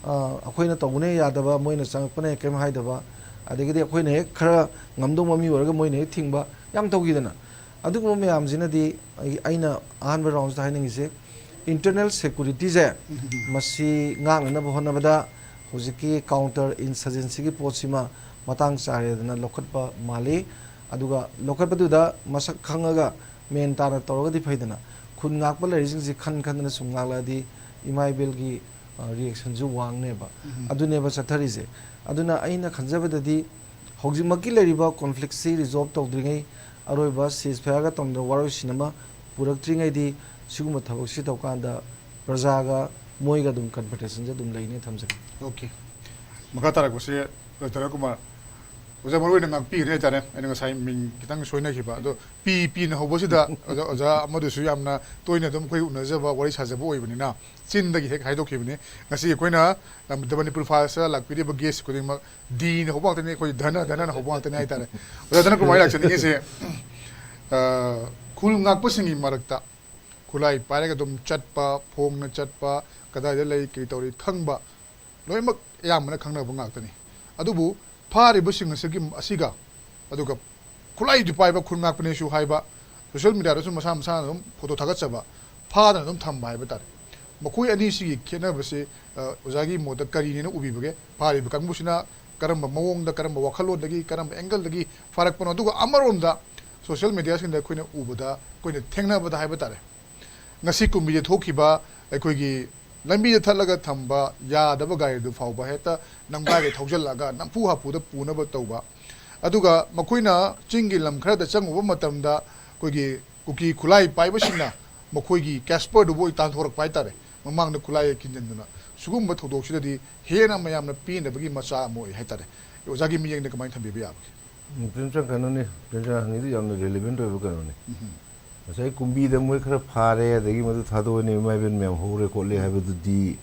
ꯑ, ꯑꯩꯈꯣꯏꯅ ꯇꯧꯕꯅ ꯌꯥꯗꯕ, ꯃꯣꯏꯅ ꯆꯪꯉꯛꯄꯅ ꯀꯔꯤꯝ ꯍꯥꯏꯗꯕ, ꯑꯗꯒꯤꯗꯤ ꯑꯩꯈꯣꯏꯅ ꯍꯦꯛ ꯈꯔ ꯉꯝꯗꯧꯕ ꯃꯤ ꯑꯣꯏꯔꯒ ꯃꯣꯏꯅ ꯍꯦꯛ ꯊꯤꯡꯕ, ꯌꯥꯝ ꯇꯧꯈꯤꯗꯅ꯫ ꯑꯗꯨꯒꯨꯝꯕ ꯃꯌꯥꯝꯁꯤꯅꯗꯤ ꯑꯩ-, ꯑꯩꯅ ꯑꯍꯥꯟꯕ ꯔꯥꯎꯟꯁꯤꯗ ꯍꯥꯏꯅꯤꯡꯉꯤꯁꯦ, ꯏꯟꯇꯔꯅꯦꯜ ꯁꯦꯀ꯭ꯌꯨꯔꯤꯇꯤꯁꯦ ꯃꯁꯤ ꯉꯥꯛꯅꯅꯕ ꯍꯣꯠꯅꯕꯗ ꯍꯧꯖꯤꯛꯀꯤ ꯀꯥꯎꯟꯇꯔ ꯏꯟꯁꯔꯖꯦꯟꯁꯤꯒꯤ ꯄꯣꯠꯁꯤꯃ ꯃꯇꯥꯡ ꯆꯥꯔꯦꯗꯅ ꯂꯧꯈꯠꯄ ꯃꯥꯜꯂꯤ꯫ ꯑꯗꯨꯒ ꯂꯧꯈꯠꯄꯗꯨꯗ ꯃꯁꯛ ꯈꯪꯉꯒ ꯃꯦꯟ ꯇꯥꯅ ꯇꯧꯔꯒꯗꯤ ꯐꯩꯗꯅ, ꯈꯨꯟ ꯉꯥꯛꯄ ꯂꯩꯔꯤꯁꯤꯡꯁꯤ ꯈꯟ ꯈꯟꯗꯅ ꯁꯨꯝ ꯉꯥꯛꯂꯛꯑꯗꯤ ꯏꯃꯥ ꯏꯕꯦꯜꯒꯤ, ꯑ, ꯔꯤꯌꯦꯛꯁꯟꯁꯨ ꯋꯥꯡꯅꯦꯕ꯫ ꯑꯗꯨꯅꯦꯕ ꯆꯠꯊꯔꯤꯁꯦ꯫ ꯑꯗꯨꯅ ꯑꯩꯅ ꯈꯟꯖꯕꯗꯗꯤ ꯍꯧꯖꯤꯛꯃꯛꯀꯤ ꯂꯩꯔꯤꯕ ꯀꯣꯟꯐ꯭ꯂꯤꯛꯁꯤ ꯔꯤꯖꯣꯜꯕ ꯇꯧꯗ꯭ꯔꯤꯉꯩ, ꯑꯔꯣꯏꯕ ꯁꯤꯖ ꯐꯌꯥꯔꯒ ꯇꯧꯅ ꯋꯥꯔꯣꯏꯁꯤꯟ ꯑꯃ ꯄꯨꯔꯛꯇ꯭ꯔꯤꯉꯩꯗꯤ ꯁꯤꯒꯨꯝꯕ ꯊꯕꯛꯁꯤ ꯇꯧꯀꯥꯟꯗ ꯄ꯭ꯔꯖꯥꯒ ꯃꯣꯏꯒ ꯑꯗꯨꯝ ꯀꯟꯐ꯭ꯔꯟꯇꯦꯁꯟꯁꯦ ꯑꯗꯨꯝ ꯂꯩꯅꯤ ꯊꯝꯖꯒꯦ꯫ ꯑꯣꯀꯦ꯫ ꯃꯈꯥ ꯇꯥꯔꯛꯄꯁꯦ ꯗꯣꯛꯇꯔ ꯀꯨꯃꯥꯔ, ꯑꯣꯖꯥ ꯃꯔꯨ ꯑꯣꯏꯅ ꯉꯥꯛꯄꯤꯒꯅꯤ ꯍꯥꯏꯇꯥꯔꯦ꯫ ꯑꯩꯅ ꯉꯁꯥꯏ ꯃꯤꯡ ꯈꯤꯇꯪ ꯁꯣꯏꯅꯈꯤꯕ꯫ ꯑꯗꯣ ꯄꯤ ꯄꯤꯅ ꯍꯧꯕꯁꯤꯗ ꯑꯣꯖꯥ, ꯑꯣꯖꯥ ꯑꯃꯗꯨꯁꯨ ꯌꯥꯝꯅ ꯇꯣꯏꯅ ꯑꯗꯨꯝ ꯑꯩꯈꯣꯏ ꯎꯅꯖꯕ, ꯋꯥꯔꯤ ꯁꯥꯖꯕ ꯑꯣꯏꯕꯅꯤꯅ ꯆꯤꯟꯗꯒꯤ ꯍꯦꯛ ꯍꯥꯏꯗꯣꯛꯈꯤꯕꯅꯤ꯫ ꯉꯁꯤ ꯑꯩꯈꯣꯏꯅ ꯗ ꯃꯅꯤꯄꯨꯔ ꯐꯥꯏꯜꯁꯇ ꯂꯥꯛꯄꯤꯔꯤꯕ ꯒꯦꯁ ꯈꯨꯗꯤꯡꯃꯛ ꯗꯤꯅ ꯍꯧꯕ ꯉꯥꯛꯇꯅꯤ, ꯑꯩꯈꯣꯏ ꯙꯅ, ꯙꯅꯅ ꯍꯧꯕ ꯉꯥꯛꯇꯅꯤ ꯍꯥꯏꯇꯥꯔꯦ꯫ ꯑꯣꯖꯥ ꯙꯅ ꯀꯨꯃꯥꯔ ꯂꯥꯛꯆꯅꯤꯡꯉꯤꯁꯦ, ꯑ, ꯈꯨꯜ ꯉꯥꯛꯄꯁꯤꯡꯒꯤ ꯃꯔꯛꯇ ꯈꯨꯠꯂꯥꯏ ꯄꯥꯏꯔꯒ ꯑꯗꯨꯝ ꯆꯠꯄ, ꯐꯣꯡꯅ ꯆꯠꯄ, ꯀꯗꯥꯏꯗ ꯂꯩ, ꯀꯔꯤ ꯇꯧꯔꯤ ꯈꯪꯕ, ꯂꯣꯏꯅꯃꯛ ꯑꯌꯥꯝꯕꯅ ꯈꯪꯅꯕ ꯉꯥꯛꯇꯅꯤ꯫ ꯑꯗꯨꯕꯨ ꯐꯥꯔꯤꯕꯁꯤꯡ ꯑꯁꯤꯒꯤ, ꯑꯁꯤꯒ, ꯑꯗꯨꯒ ꯈꯨꯠꯂꯥꯏꯗꯨ ꯄꯥꯏꯕ ꯈꯨꯜ ꯉꯥꯛꯄꯅꯦꯁꯨ ꯍꯥꯏꯕ, ꯁꯣꯁꯤꯌꯦꯜ ꯃꯦꯗꯤꯌꯥꯗꯁꯨ ꯃꯁꯥ ꯃꯁꯥꯅ ꯑꯗꯨꯝ ꯐꯣꯇꯣ ꯊꯥꯒꯠꯆꯕ, ꯐꯥꯗꯅ ꯑꯗꯨꯝ ꯊꯝꯕ ꯍꯥꯏꯕ ꯇꯥꯔꯦ꯫ ꯃꯈꯣꯏ ꯑꯅꯤꯁꯤꯒꯤ ꯈꯦꯠꯅꯕꯁꯦ, ꯑ, ꯑꯣꯖꯥꯒꯤ ꯃꯣꯠꯇ ꯀꯔꯤꯅꯦꯅ ꯎꯕꯤꯕꯒꯦ? ꯐꯥꯔꯤꯕ ꯀꯥꯡꯕꯨꯁꯤꯅ ꯀꯔꯝꯕ ꯃꯑꯣꯡꯗ, ꯀꯔꯝꯕ ꯋꯥꯈꯜꯂꯣꯟꯗꯒꯤ, ꯀꯔꯝꯕ ꯑꯦꯡꯒꯜꯗꯒꯤ ꯐꯥꯔꯛꯄꯅꯣ? ꯑꯗꯨꯒ ꯑꯃꯔꯣꯝꯗ ꯁꯣꯁꯤꯌꯦꯜ ꯃꯦꯗꯤꯌꯥꯁꯤꯡꯗ ꯑꯩꯈꯣꯏꯅ ꯎꯕꯗ, ꯑꯩꯈꯣꯏꯅ ꯊꯦꯡꯅꯕꯗ ꯍꯥꯏꯕ ꯇꯥꯔꯦ, ꯉꯁꯤ ꯀꯨꯝꯕꯤꯗ ꯊꯣꯛꯈꯤꯕ ꯑꯩꯈꯣꯏꯒꯤ ꯂꯝꯕꯤꯗ ꯊꯠꯂꯒ ꯊꯝꯕ ꯌꯥꯗꯕ ꯒꯥꯔꯤꯗꯨ ꯐꯥꯎꯕ ꯍꯦꯛꯇ ꯅꯝꯒꯥꯏꯒ ꯊꯧꯖꯤꯜꯂꯛꯑꯒ ꯅꯝꯐꯨ ꯍꯥꯐꯨꯗ ꯄꯨꯅꯕ ꯇꯧꯕ, ꯑꯗꯨꯒ ꯃꯈꯣꯏꯅ ꯆꯤꯡꯒꯤ ꯂꯝ ꯈꯔꯗ ꯆꯪꯉꯨꯕ ꯃꯇꯝꯗ ꯑꯩꯈꯣꯏꯒꯤ ꯀꯨꯀꯤ ꯈꯨꯠꯂꯥꯏ ꯄꯥꯏꯕꯁꯤꯡꯅ ꯃꯈꯣꯏꯒꯤ ꯀꯦꯁꯄꯔꯗꯨꯕꯨ ꯑꯣꯏ ꯇꯥꯟꯊꯣꯔꯛꯄ ꯍꯥꯏꯇꯥꯔꯦ, ꯃꯃꯥꯡꯗ ꯈꯨꯠꯂꯥꯏ ꯀꯤꯟꯖꯟꯗꯨꯅ꯫ ꯁꯤꯒꯨꯝꯕ ꯊꯧꯗꯣꯛꯁꯤꯗꯗꯤ ꯍꯦꯟꯅ ꯃꯌꯥꯝꯅ ꯄꯦꯟꯗꯕꯒꯤ ꯃꯆꯥꯛ ꯑꯃ ꯑꯣꯏ ꯍꯥꯏꯇꯥꯔꯦ꯫ ꯑꯣꯖꯥꯒꯤ ꯃꯤꯠꯌꯦꯡꯗ ꯀꯃꯥꯏꯅ ꯊꯝꯕꯤꯕ ꯌꯥꯕꯒꯦ? ꯎꯝ, ꯄ꯭ꯔꯦꯝꯆꯟ, ꯀꯩꯅꯣꯅꯤ, ꯄ꯭ꯔꯦꯝꯆꯟ ꯍꯪꯉꯤꯗꯨ ꯌꯥꯝꯅ ꯔꯤꯂꯤꯚꯦꯟꯠ ꯑꯣꯏꯕ ꯀꯩꯅꯣꯅꯤ꯫ ꯉꯁꯥꯏ ꯀꯨꯝꯕꯤꯗ ꯃꯣꯏ ꯈꯔ ꯐꯥꯔꯦ, ꯑꯗꯒꯤ ꯃꯗꯨ ꯊꯥꯗꯣꯛꯑꯅꯤ, ꯏꯃꯥ ꯏꯕꯦꯟ ꯃꯌꯥꯝ ꯍꯧꯔꯦ ꯈꯣꯠꯂꯦ ꯍꯥꯏꯕꯗꯨꯗꯤ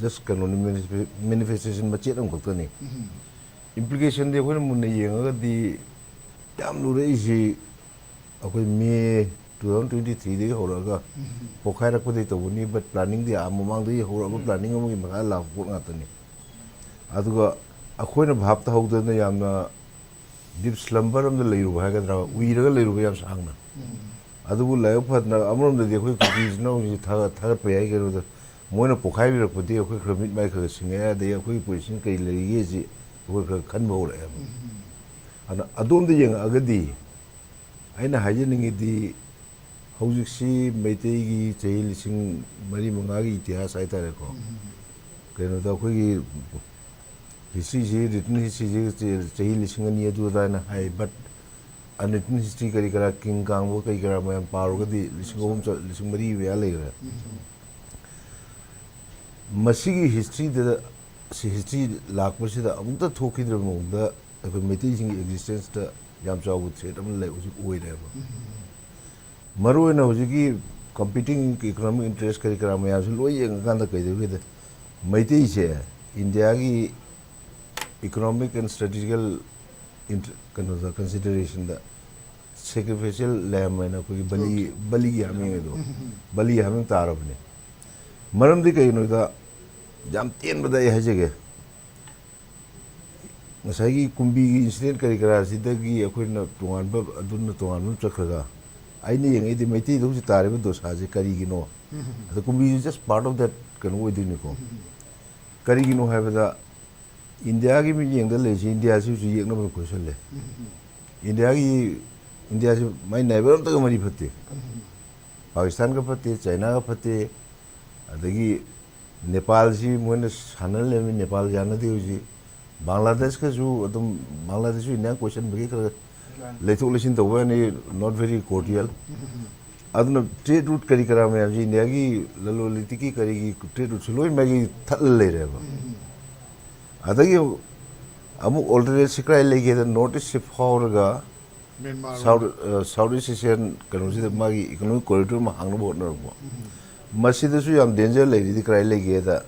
ꯖꯁ ꯀꯩꯅꯣꯅꯤ, ꯃꯦꯅꯤꯐꯦꯁꯇꯦꯁꯟ ꯃꯆꯦꯠ ꯑꯃꯈꯛꯇꯅꯤ꯫ ꯏꯝꯄ꯭ꯂꯤꯀꯦꯁꯟꯗꯤ ꯑꯩꯈꯣꯏꯅ ꯃꯨꯟꯅ ꯌꯦꯡꯉꯒꯗꯤ ꯌꯥꯝ ꯂꯨꯔꯛꯏꯁꯤ ꯑꯩꯈꯣꯏ ꯃꯦ ꯇꯨ ꯊꯥꯎꯖꯟ ꯇ꯭ꯋꯦꯟꯇꯤ ꯊ꯭ꯔꯤꯗꯒꯤ ꯍꯧꯔꯛꯑꯒ ꯄꯣꯛꯈꯥꯏꯔꯛꯄꯗꯒꯤ ꯇꯧꯕꯅꯤ, ꯕꯠ ꯄ꯭ꯂꯥꯅꯤꯡꯗꯤ ꯑꯥ ꯃꯃꯥꯡꯗꯒꯤ ꯍꯧꯔꯛꯑꯕ ꯄ꯭ꯂꯥꯅꯤꯡ ꯑꯃꯒꯤ ꯃꯈꯥ ꯂꯥꯛꯄ ꯄꯣꯠ ꯉꯥꯛꯇꯅꯤ꯫ ꯑꯗꯨꯒ ꯑꯩꯈꯣꯏꯅ ꯚꯥꯞ ꯇꯥꯍꯧꯗꯅ ꯌꯥꯝꯅ ꯗꯤꯞ ꯁ꯭ꯂꯝꯕꯔ ꯑꯃꯗ ꯂꯩꯔꯨꯕ ꯍꯥꯏꯒꯗ꯭ꯔꯥ, ꯎꯏꯔꯒ ꯂꯩꯔꯨꯕ ꯌꯥꯝ ꯁꯥꯡꯅ꯫ ꯑꯗꯨꯕꯨ ꯂꯥꯏꯕꯛ ꯐꯗꯅ ꯑꯃꯔꯣꯝꯗꯗꯤ ꯑꯩꯈꯣꯏ ꯀꯨꯀꯤꯁꯤꯅ ꯍꯧꯖꯤꯛ ꯊꯥꯒꯠ- ꯊꯥꯒꯠꯄ ꯌꯥꯏ꯫ ꯀꯩꯅꯣꯗ ꯃꯣꯏꯅ ꯄꯣꯛꯈꯥꯏꯕꯤꯔꯛꯄꯗꯤ ꯑꯩꯈꯣꯏ ꯈꯔ ꯃꯤꯠ ꯃꯥꯏ ꯈꯔ ꯈꯔ ꯁꯤꯡꯉꯛꯑꯦ, ꯑꯗꯩ ꯑꯩꯈꯣꯏꯒꯤ ꯄꯣꯖꯤꯁꯟ ꯀꯔꯤ ꯂꯩꯔꯤꯒꯦꯁꯤ ꯑꯩꯈꯣꯏ ꯈꯔ ꯈꯟꯕ ꯍꯧꯔꯛꯑꯦꯕ꯫ ꯑꯗꯨꯅ ꯑꯗꯣꯝꯗ ꯌꯦꯡꯉꯛꯑꯒꯗꯤ ꯑꯩꯅ ꯍꯥꯏꯖꯅꯤꯡꯉꯤꯗꯤ, ꯍꯧꯖꯤꯛꯁꯤ ꯃꯩꯇꯩꯒꯤ ꯆꯍꯤ ꯂꯤꯁꯤꯡ ꯃꯔꯤ ꯃꯉꯥꯒꯤ ꯏꯇꯤꯍꯥꯁ ꯍꯥꯏꯇꯥꯔꯦꯀꯣ, ꯀꯩꯅꯣꯗ ꯑꯩꯈꯣꯏꯒꯤ ꯍꯤꯁꯇ꯭ꯔꯤꯁꯤ, ꯔꯤꯇꯟ ꯍꯤꯁꯇ꯭ꯔꯤꯁꯤ ꯆꯍꯤ ꯂꯤꯁꯤꯡ ꯑꯅꯤ ꯑꯗꯨ ꯑꯗꯥꯏꯅ ꯍꯥꯏ, ꯕꯠ ꯑꯟꯔꯤꯇꯟ ꯍꯤꯁꯇ꯭ꯔꯤ ꯀꯔꯤ ꯀꯔꯥ, ꯀꯤꯡ ꯀꯥꯡꯕ ꯀꯔꯤ ꯀꯔꯥ ꯃꯌꯥꯝ ꯄꯥꯔꯨꯔꯒꯗꯤ ꯂꯤꯁꯤꯡ ꯑꯍꯨꯝ ꯆ- ꯂꯤꯁꯤꯡ ꯃꯔꯤ ꯃꯌꯥ ꯂꯩꯈ꯭ꯔꯦ꯫ ꯃꯁꯤꯒꯤ ꯍꯤꯁꯇ꯭ꯔꯤꯗ, ꯁꯤ ꯍꯤꯁꯇ꯭ꯔꯤ ꯂꯥꯛꯄꯁꯤꯗ ꯑꯃꯨꯛꯇ ꯊꯣꯛꯈꯤꯗ꯭ꯔꯕ ꯃꯑꯣꯡꯗ ꯑꯩꯈꯣꯏ ꯃꯩꯇꯩꯁꯤꯡꯒꯤ ꯑꯦꯛꯖꯤꯁꯇꯦꯟꯁꯇ ꯌꯥꯝ ꯆꯥꯎꯕ ꯊ꯭ꯔꯦꯠ ꯑꯃ ꯂꯩ, ꯍꯧꯖꯤꯛ ꯑꯣꯏꯔꯦꯕ꯫ ꯃꯔꯨꯑꯣꯏꯅ ꯍꯧꯖꯤꯛꯀꯤ ꯀꯝꯄꯤꯇꯤꯡ ꯏꯀꯣꯅꯣꯃꯤꯛ ꯏꯟꯇꯔꯦꯁ ꯀꯔꯤ ꯀꯔꯥ ꯃꯌꯥꯝꯁꯤ ꯂꯣꯏ ꯌꯦꯡꯉꯀꯥꯟꯗ ꯀꯩꯗꯧꯒꯦꯗ, ꯃꯩꯇꯩꯁꯦ ꯏꯟꯗꯤꯌꯥꯒꯤ ꯏꯀꯣꯅꯣꯃꯤꯛ ꯑꯦꯟ ꯁ꯭ꯇ꯭ꯔꯦꯇꯤꯖꯤꯀꯦꯜ ꯀꯩꯅꯣꯗ, ꯀꯟꯁꯤꯗꯔꯦꯁꯟꯗ ꯁꯦꯀ꯭ꯔꯤꯐꯤꯁꯤꯌꯦꯜ ꯂꯦꯝ ꯍꯥꯏꯅ ꯑꯩꯈꯣꯏꯒꯤ ꯕꯂꯤ, ꯕꯂꯤꯒꯤ ꯍꯥꯃꯦꯡ ꯑꯗꯣ, ꯕꯂꯤ ꯍꯥꯃꯦꯡ ꯇꯥꯔꯕꯅꯦ꯫ ꯃꯔꯝꯗꯤ ꯀꯩꯒꯤꯅꯣꯗ, ꯌꯥꯝ ꯇꯦꯟꯕꯗ ꯑꯩ ꯍꯥꯏꯖꯒꯦ, ꯉꯁꯥꯏꯒꯤ ꯀꯨꯝꯕꯤꯒꯤ ꯏꯟꯁꯤꯗꯦꯟ ꯀꯔꯤ ꯀꯔꯥꯁꯤꯗꯒꯤ ꯑꯩꯈꯣꯏꯅ ꯇꯣꯉꯥꯟꯕ, ꯑꯗꯨꯅ ꯇꯣꯉꯥꯟꯕ ꯑꯃ ꯆꯠꯈ꯭ꯔꯒ, ꯑꯩꯅ ꯌꯦꯡꯉꯛꯏꯗꯤ ꯃꯩꯇꯩꯗ ꯍꯧꯖꯤꯛ ꯇꯥꯔꯤꯕ ꯗꯣꯁꯥꯁꯦ ꯀꯔꯤꯒꯤꯅꯣ? ꯑꯗ ꯀꯨꯝꯕꯤꯁꯤ ꯖꯁ ꯄꯥꯔꯠ ꯑꯣꯐ ꯗꯦꯠ ꯀꯩꯅꯣ ꯑꯣꯏꯗꯣꯏꯅꯤꯀꯣ꯫ ꯀꯔꯤꯒꯤꯅꯣ ꯍꯥꯏꯕꯗ, ꯏꯟꯗꯤꯌꯥꯒꯤ ꯃꯤꯠꯌꯦꯡꯗ ꯂꯩꯔꯤꯁꯤ, ꯏꯟꯗꯤꯌꯥꯁꯤ ꯍꯧꯖꯤꯛ ꯌꯦꯛꯅꯕ ꯀꯣꯏꯁꯜꯂꯦ꯫ ꯏꯟꯗꯤꯌꯥꯒꯤ, ꯏꯟꯗꯤꯌꯥꯁꯤ ꯃꯥꯏ ꯅꯥꯏꯕꯔ ꯑꯝꯇꯒ ꯃꯔꯤ ꯐꯠꯇꯦ꯫ ꯄꯥꯀꯤꯁꯇꯥꯟꯒ ꯐꯠꯇꯦ, ꯆꯥꯏꯅꯥꯒ ꯐꯠꯇꯦ, ꯑꯗꯒꯤ ꯅꯦꯄꯥꯜꯁꯤ ꯃꯣꯏꯅ ꯁꯥꯟꯅ ꯂꯩꯔꯝꯃꯤ, ꯅꯦꯄꯥꯜ ꯌꯥꯅꯗꯦ ꯍꯧꯖꯤꯛ꯫ ꯕꯪꯒ꯭ꯂꯥꯗꯦꯁꯀꯁꯨ ꯑꯗꯨꯝ, ꯕꯪꯒ꯭ꯂꯥꯗꯦꯁꯁꯨ ꯏꯟꯗꯤꯌꯥ ꯀꯣꯏꯁꯟꯕꯒꯤ ꯈꯔ ꯂꯩꯊꯣꯛ ꯂꯩꯁꯤꯟ ꯇꯧꯕ ꯋꯥꯅꯤ, not very cordial꯫ ꯑꯗꯨꯅ ꯇ꯭ꯔꯦꯗ ꯔꯨꯠ ꯀꯔꯤ ꯀꯔꯥ ꯃꯌꯥꯝꯁꯤ, ꯏꯟꯗꯤꯌꯥꯒꯤ ꯂꯂꯣꯟ ꯏꯇꯤꯛꯀꯤ ꯀꯔꯤꯒꯤ ꯇ꯭ꯔꯦꯗ ꯔꯨꯠꯁꯨ ꯂꯣꯏ ꯃꯥꯒꯤ ꯊꯠꯂ ꯂꯩꯔꯦꯕ꯫ ꯑꯗꯒꯤ ꯑꯃꯨꯛ ꯑꯣꯜꯇꯔꯅꯦꯠꯁꯤ ꯀꯗꯥꯏ ꯂꯩꯒꯦꯗ, ꯅꯣꯔꯠ ꯏꯁꯁꯤ ꯐꯥꯎꯔꯒ ꯃ꯭ꯌꯥꯟꯃꯥꯔ ꯁꯥꯎꯠ, ꯑ, ꯁꯥꯎꯠ ꯏꯁ ꯑꯦꯁꯤꯌꯥꯟ ꯀꯩꯅꯣꯁꯤꯗ ꯃꯥꯒꯤ ꯏꯀꯣꯅꯣꯃꯤꯛ ꯀꯣꯔꯤꯗꯣꯔ ꯑꯃ ꯍꯥꯡꯅꯕ ꯍꯣꯠꯅꯔꯛꯄ꯫ ꯃꯁꯤꯗꯁꯨ ꯌꯥꯝ ꯗꯦꯟꯖꯔ ꯂꯩꯔꯤꯗꯤ ꯀꯗꯥꯏ ꯂꯩꯒꯦꯗ,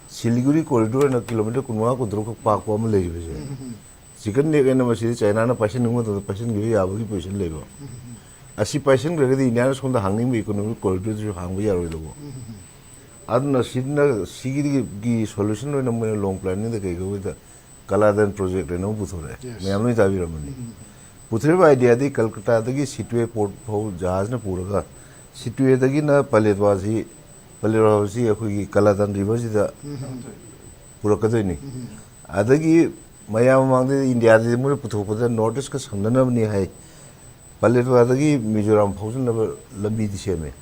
ꯁꯤꯂꯤꯒꯨꯔꯤ ꯀꯣꯔꯤꯗꯣꯔ ꯍꯥꯏꯅ ꯀꯤꯂꯣꯃꯤꯇꯔ ꯀꯨꯟꯃꯉꯥ, ꯀꯨꯟꯇꯔꯨꯛ ꯈꯛ ꯄꯥꯛꯄ ꯑꯃ ꯂꯩꯔꯤꯕꯁꯦ, ꯆꯤꯀꯟ ꯅꯦꯛ ꯍꯥꯏꯅ ꯃꯁꯤꯗꯤ ꯆꯥꯏꯅꯥꯅ ꯄꯥꯏꯁꯟꯅꯤꯡꯕ ꯃꯇꯝꯗ ꯄꯥꯏꯁꯟꯈꯤꯕ ꯌꯥꯕꯒꯤ ꯄꯣꯖꯤꯁꯟ ꯂꯩꯕ꯫ ꯑꯁꯤ ꯄꯥꯏꯁꯟꯈ꯭ꯔꯒꯗꯤ ꯏꯟꯗꯤꯌꯥꯅ ꯁꯣꯝꯗ ꯍꯥꯡꯅꯤꯡꯕ ꯏꯀꯣꯅꯣꯃꯤꯛ ꯀꯣꯔꯤꯗꯣꯔꯗꯨꯁꯨ ꯍꯥꯡꯕ ꯌꯥꯔꯣꯏꯗꯧꯕ꯫ ꯑꯗꯨꯅ ꯁꯤꯅ, ꯁꯤꯒꯤ ꯁꯣꯂꯨꯁꯟ ꯑꯣꯏꯅ ꯃꯣꯏꯅ ꯂꯣꯡ ꯄ꯭ꯂꯥꯅꯤꯡꯗ ꯀꯩꯗꯧꯕꯗ ꯀꯂꯥꯗꯟ ꯄ꯭ꯔꯣꯖꯦꯛ ꯍꯥꯏꯅ ꯑꯃ ꯄꯨꯊꯣꯔꯛꯑꯦ꯫ Yes. ꯃꯌꯥꯝ ꯂꯣꯏ ꯇꯥꯕꯤꯔꯝꯃꯅꯤ꯫ ꯄꯨꯊꯣꯔꯛꯏꯕ ꯑꯥꯏꯗꯤꯌꯥꯗꯤ ꯀꯜꯀꯇꯥꯗꯒꯤ ꯁꯤꯇꯨꯋꯦ ꯄꯣꯔꯠ ꯐꯥꯎ ꯖꯍꯥꯖꯅ ꯄꯨꯔꯒ, ꯁꯤꯇꯨꯋꯦꯗꯒꯤꯅ ꯄꯂꯦꯠꯋꯥꯁꯤ, ꯄꯂꯦꯠꯋꯥꯁꯤ ꯑꯩꯈꯣꯏꯒꯤ ꯀꯂꯥꯗꯟ ꯔꯤꯚꯔꯁꯤꯗ ꯄꯨꯔꯛꯀꯗꯣꯏꯅꯤ꯫ ꯑꯗꯒꯤ ꯃꯌꯥꯝ ꯃꯃꯥꯡꯗ ꯏꯟꯗꯤꯌꯥꯗꯗꯤ ꯃꯣꯏꯅ ꯄꯨꯊꯣꯛꯄꯗ ꯅꯣꯔꯠ ꯏꯁꯀ ꯁꯝꯅꯅꯕꯅꯤ ꯍꯥꯏ, ꯄꯂꯦꯠꯋꯥꯗꯒꯤ ꯃꯤꯖꯣꯔꯥꯝ ꯐꯥꯎꯖꯟꯅꯕ ꯂꯝꯕꯤꯗꯤ ꯁꯦꯝꯃꯦ꯫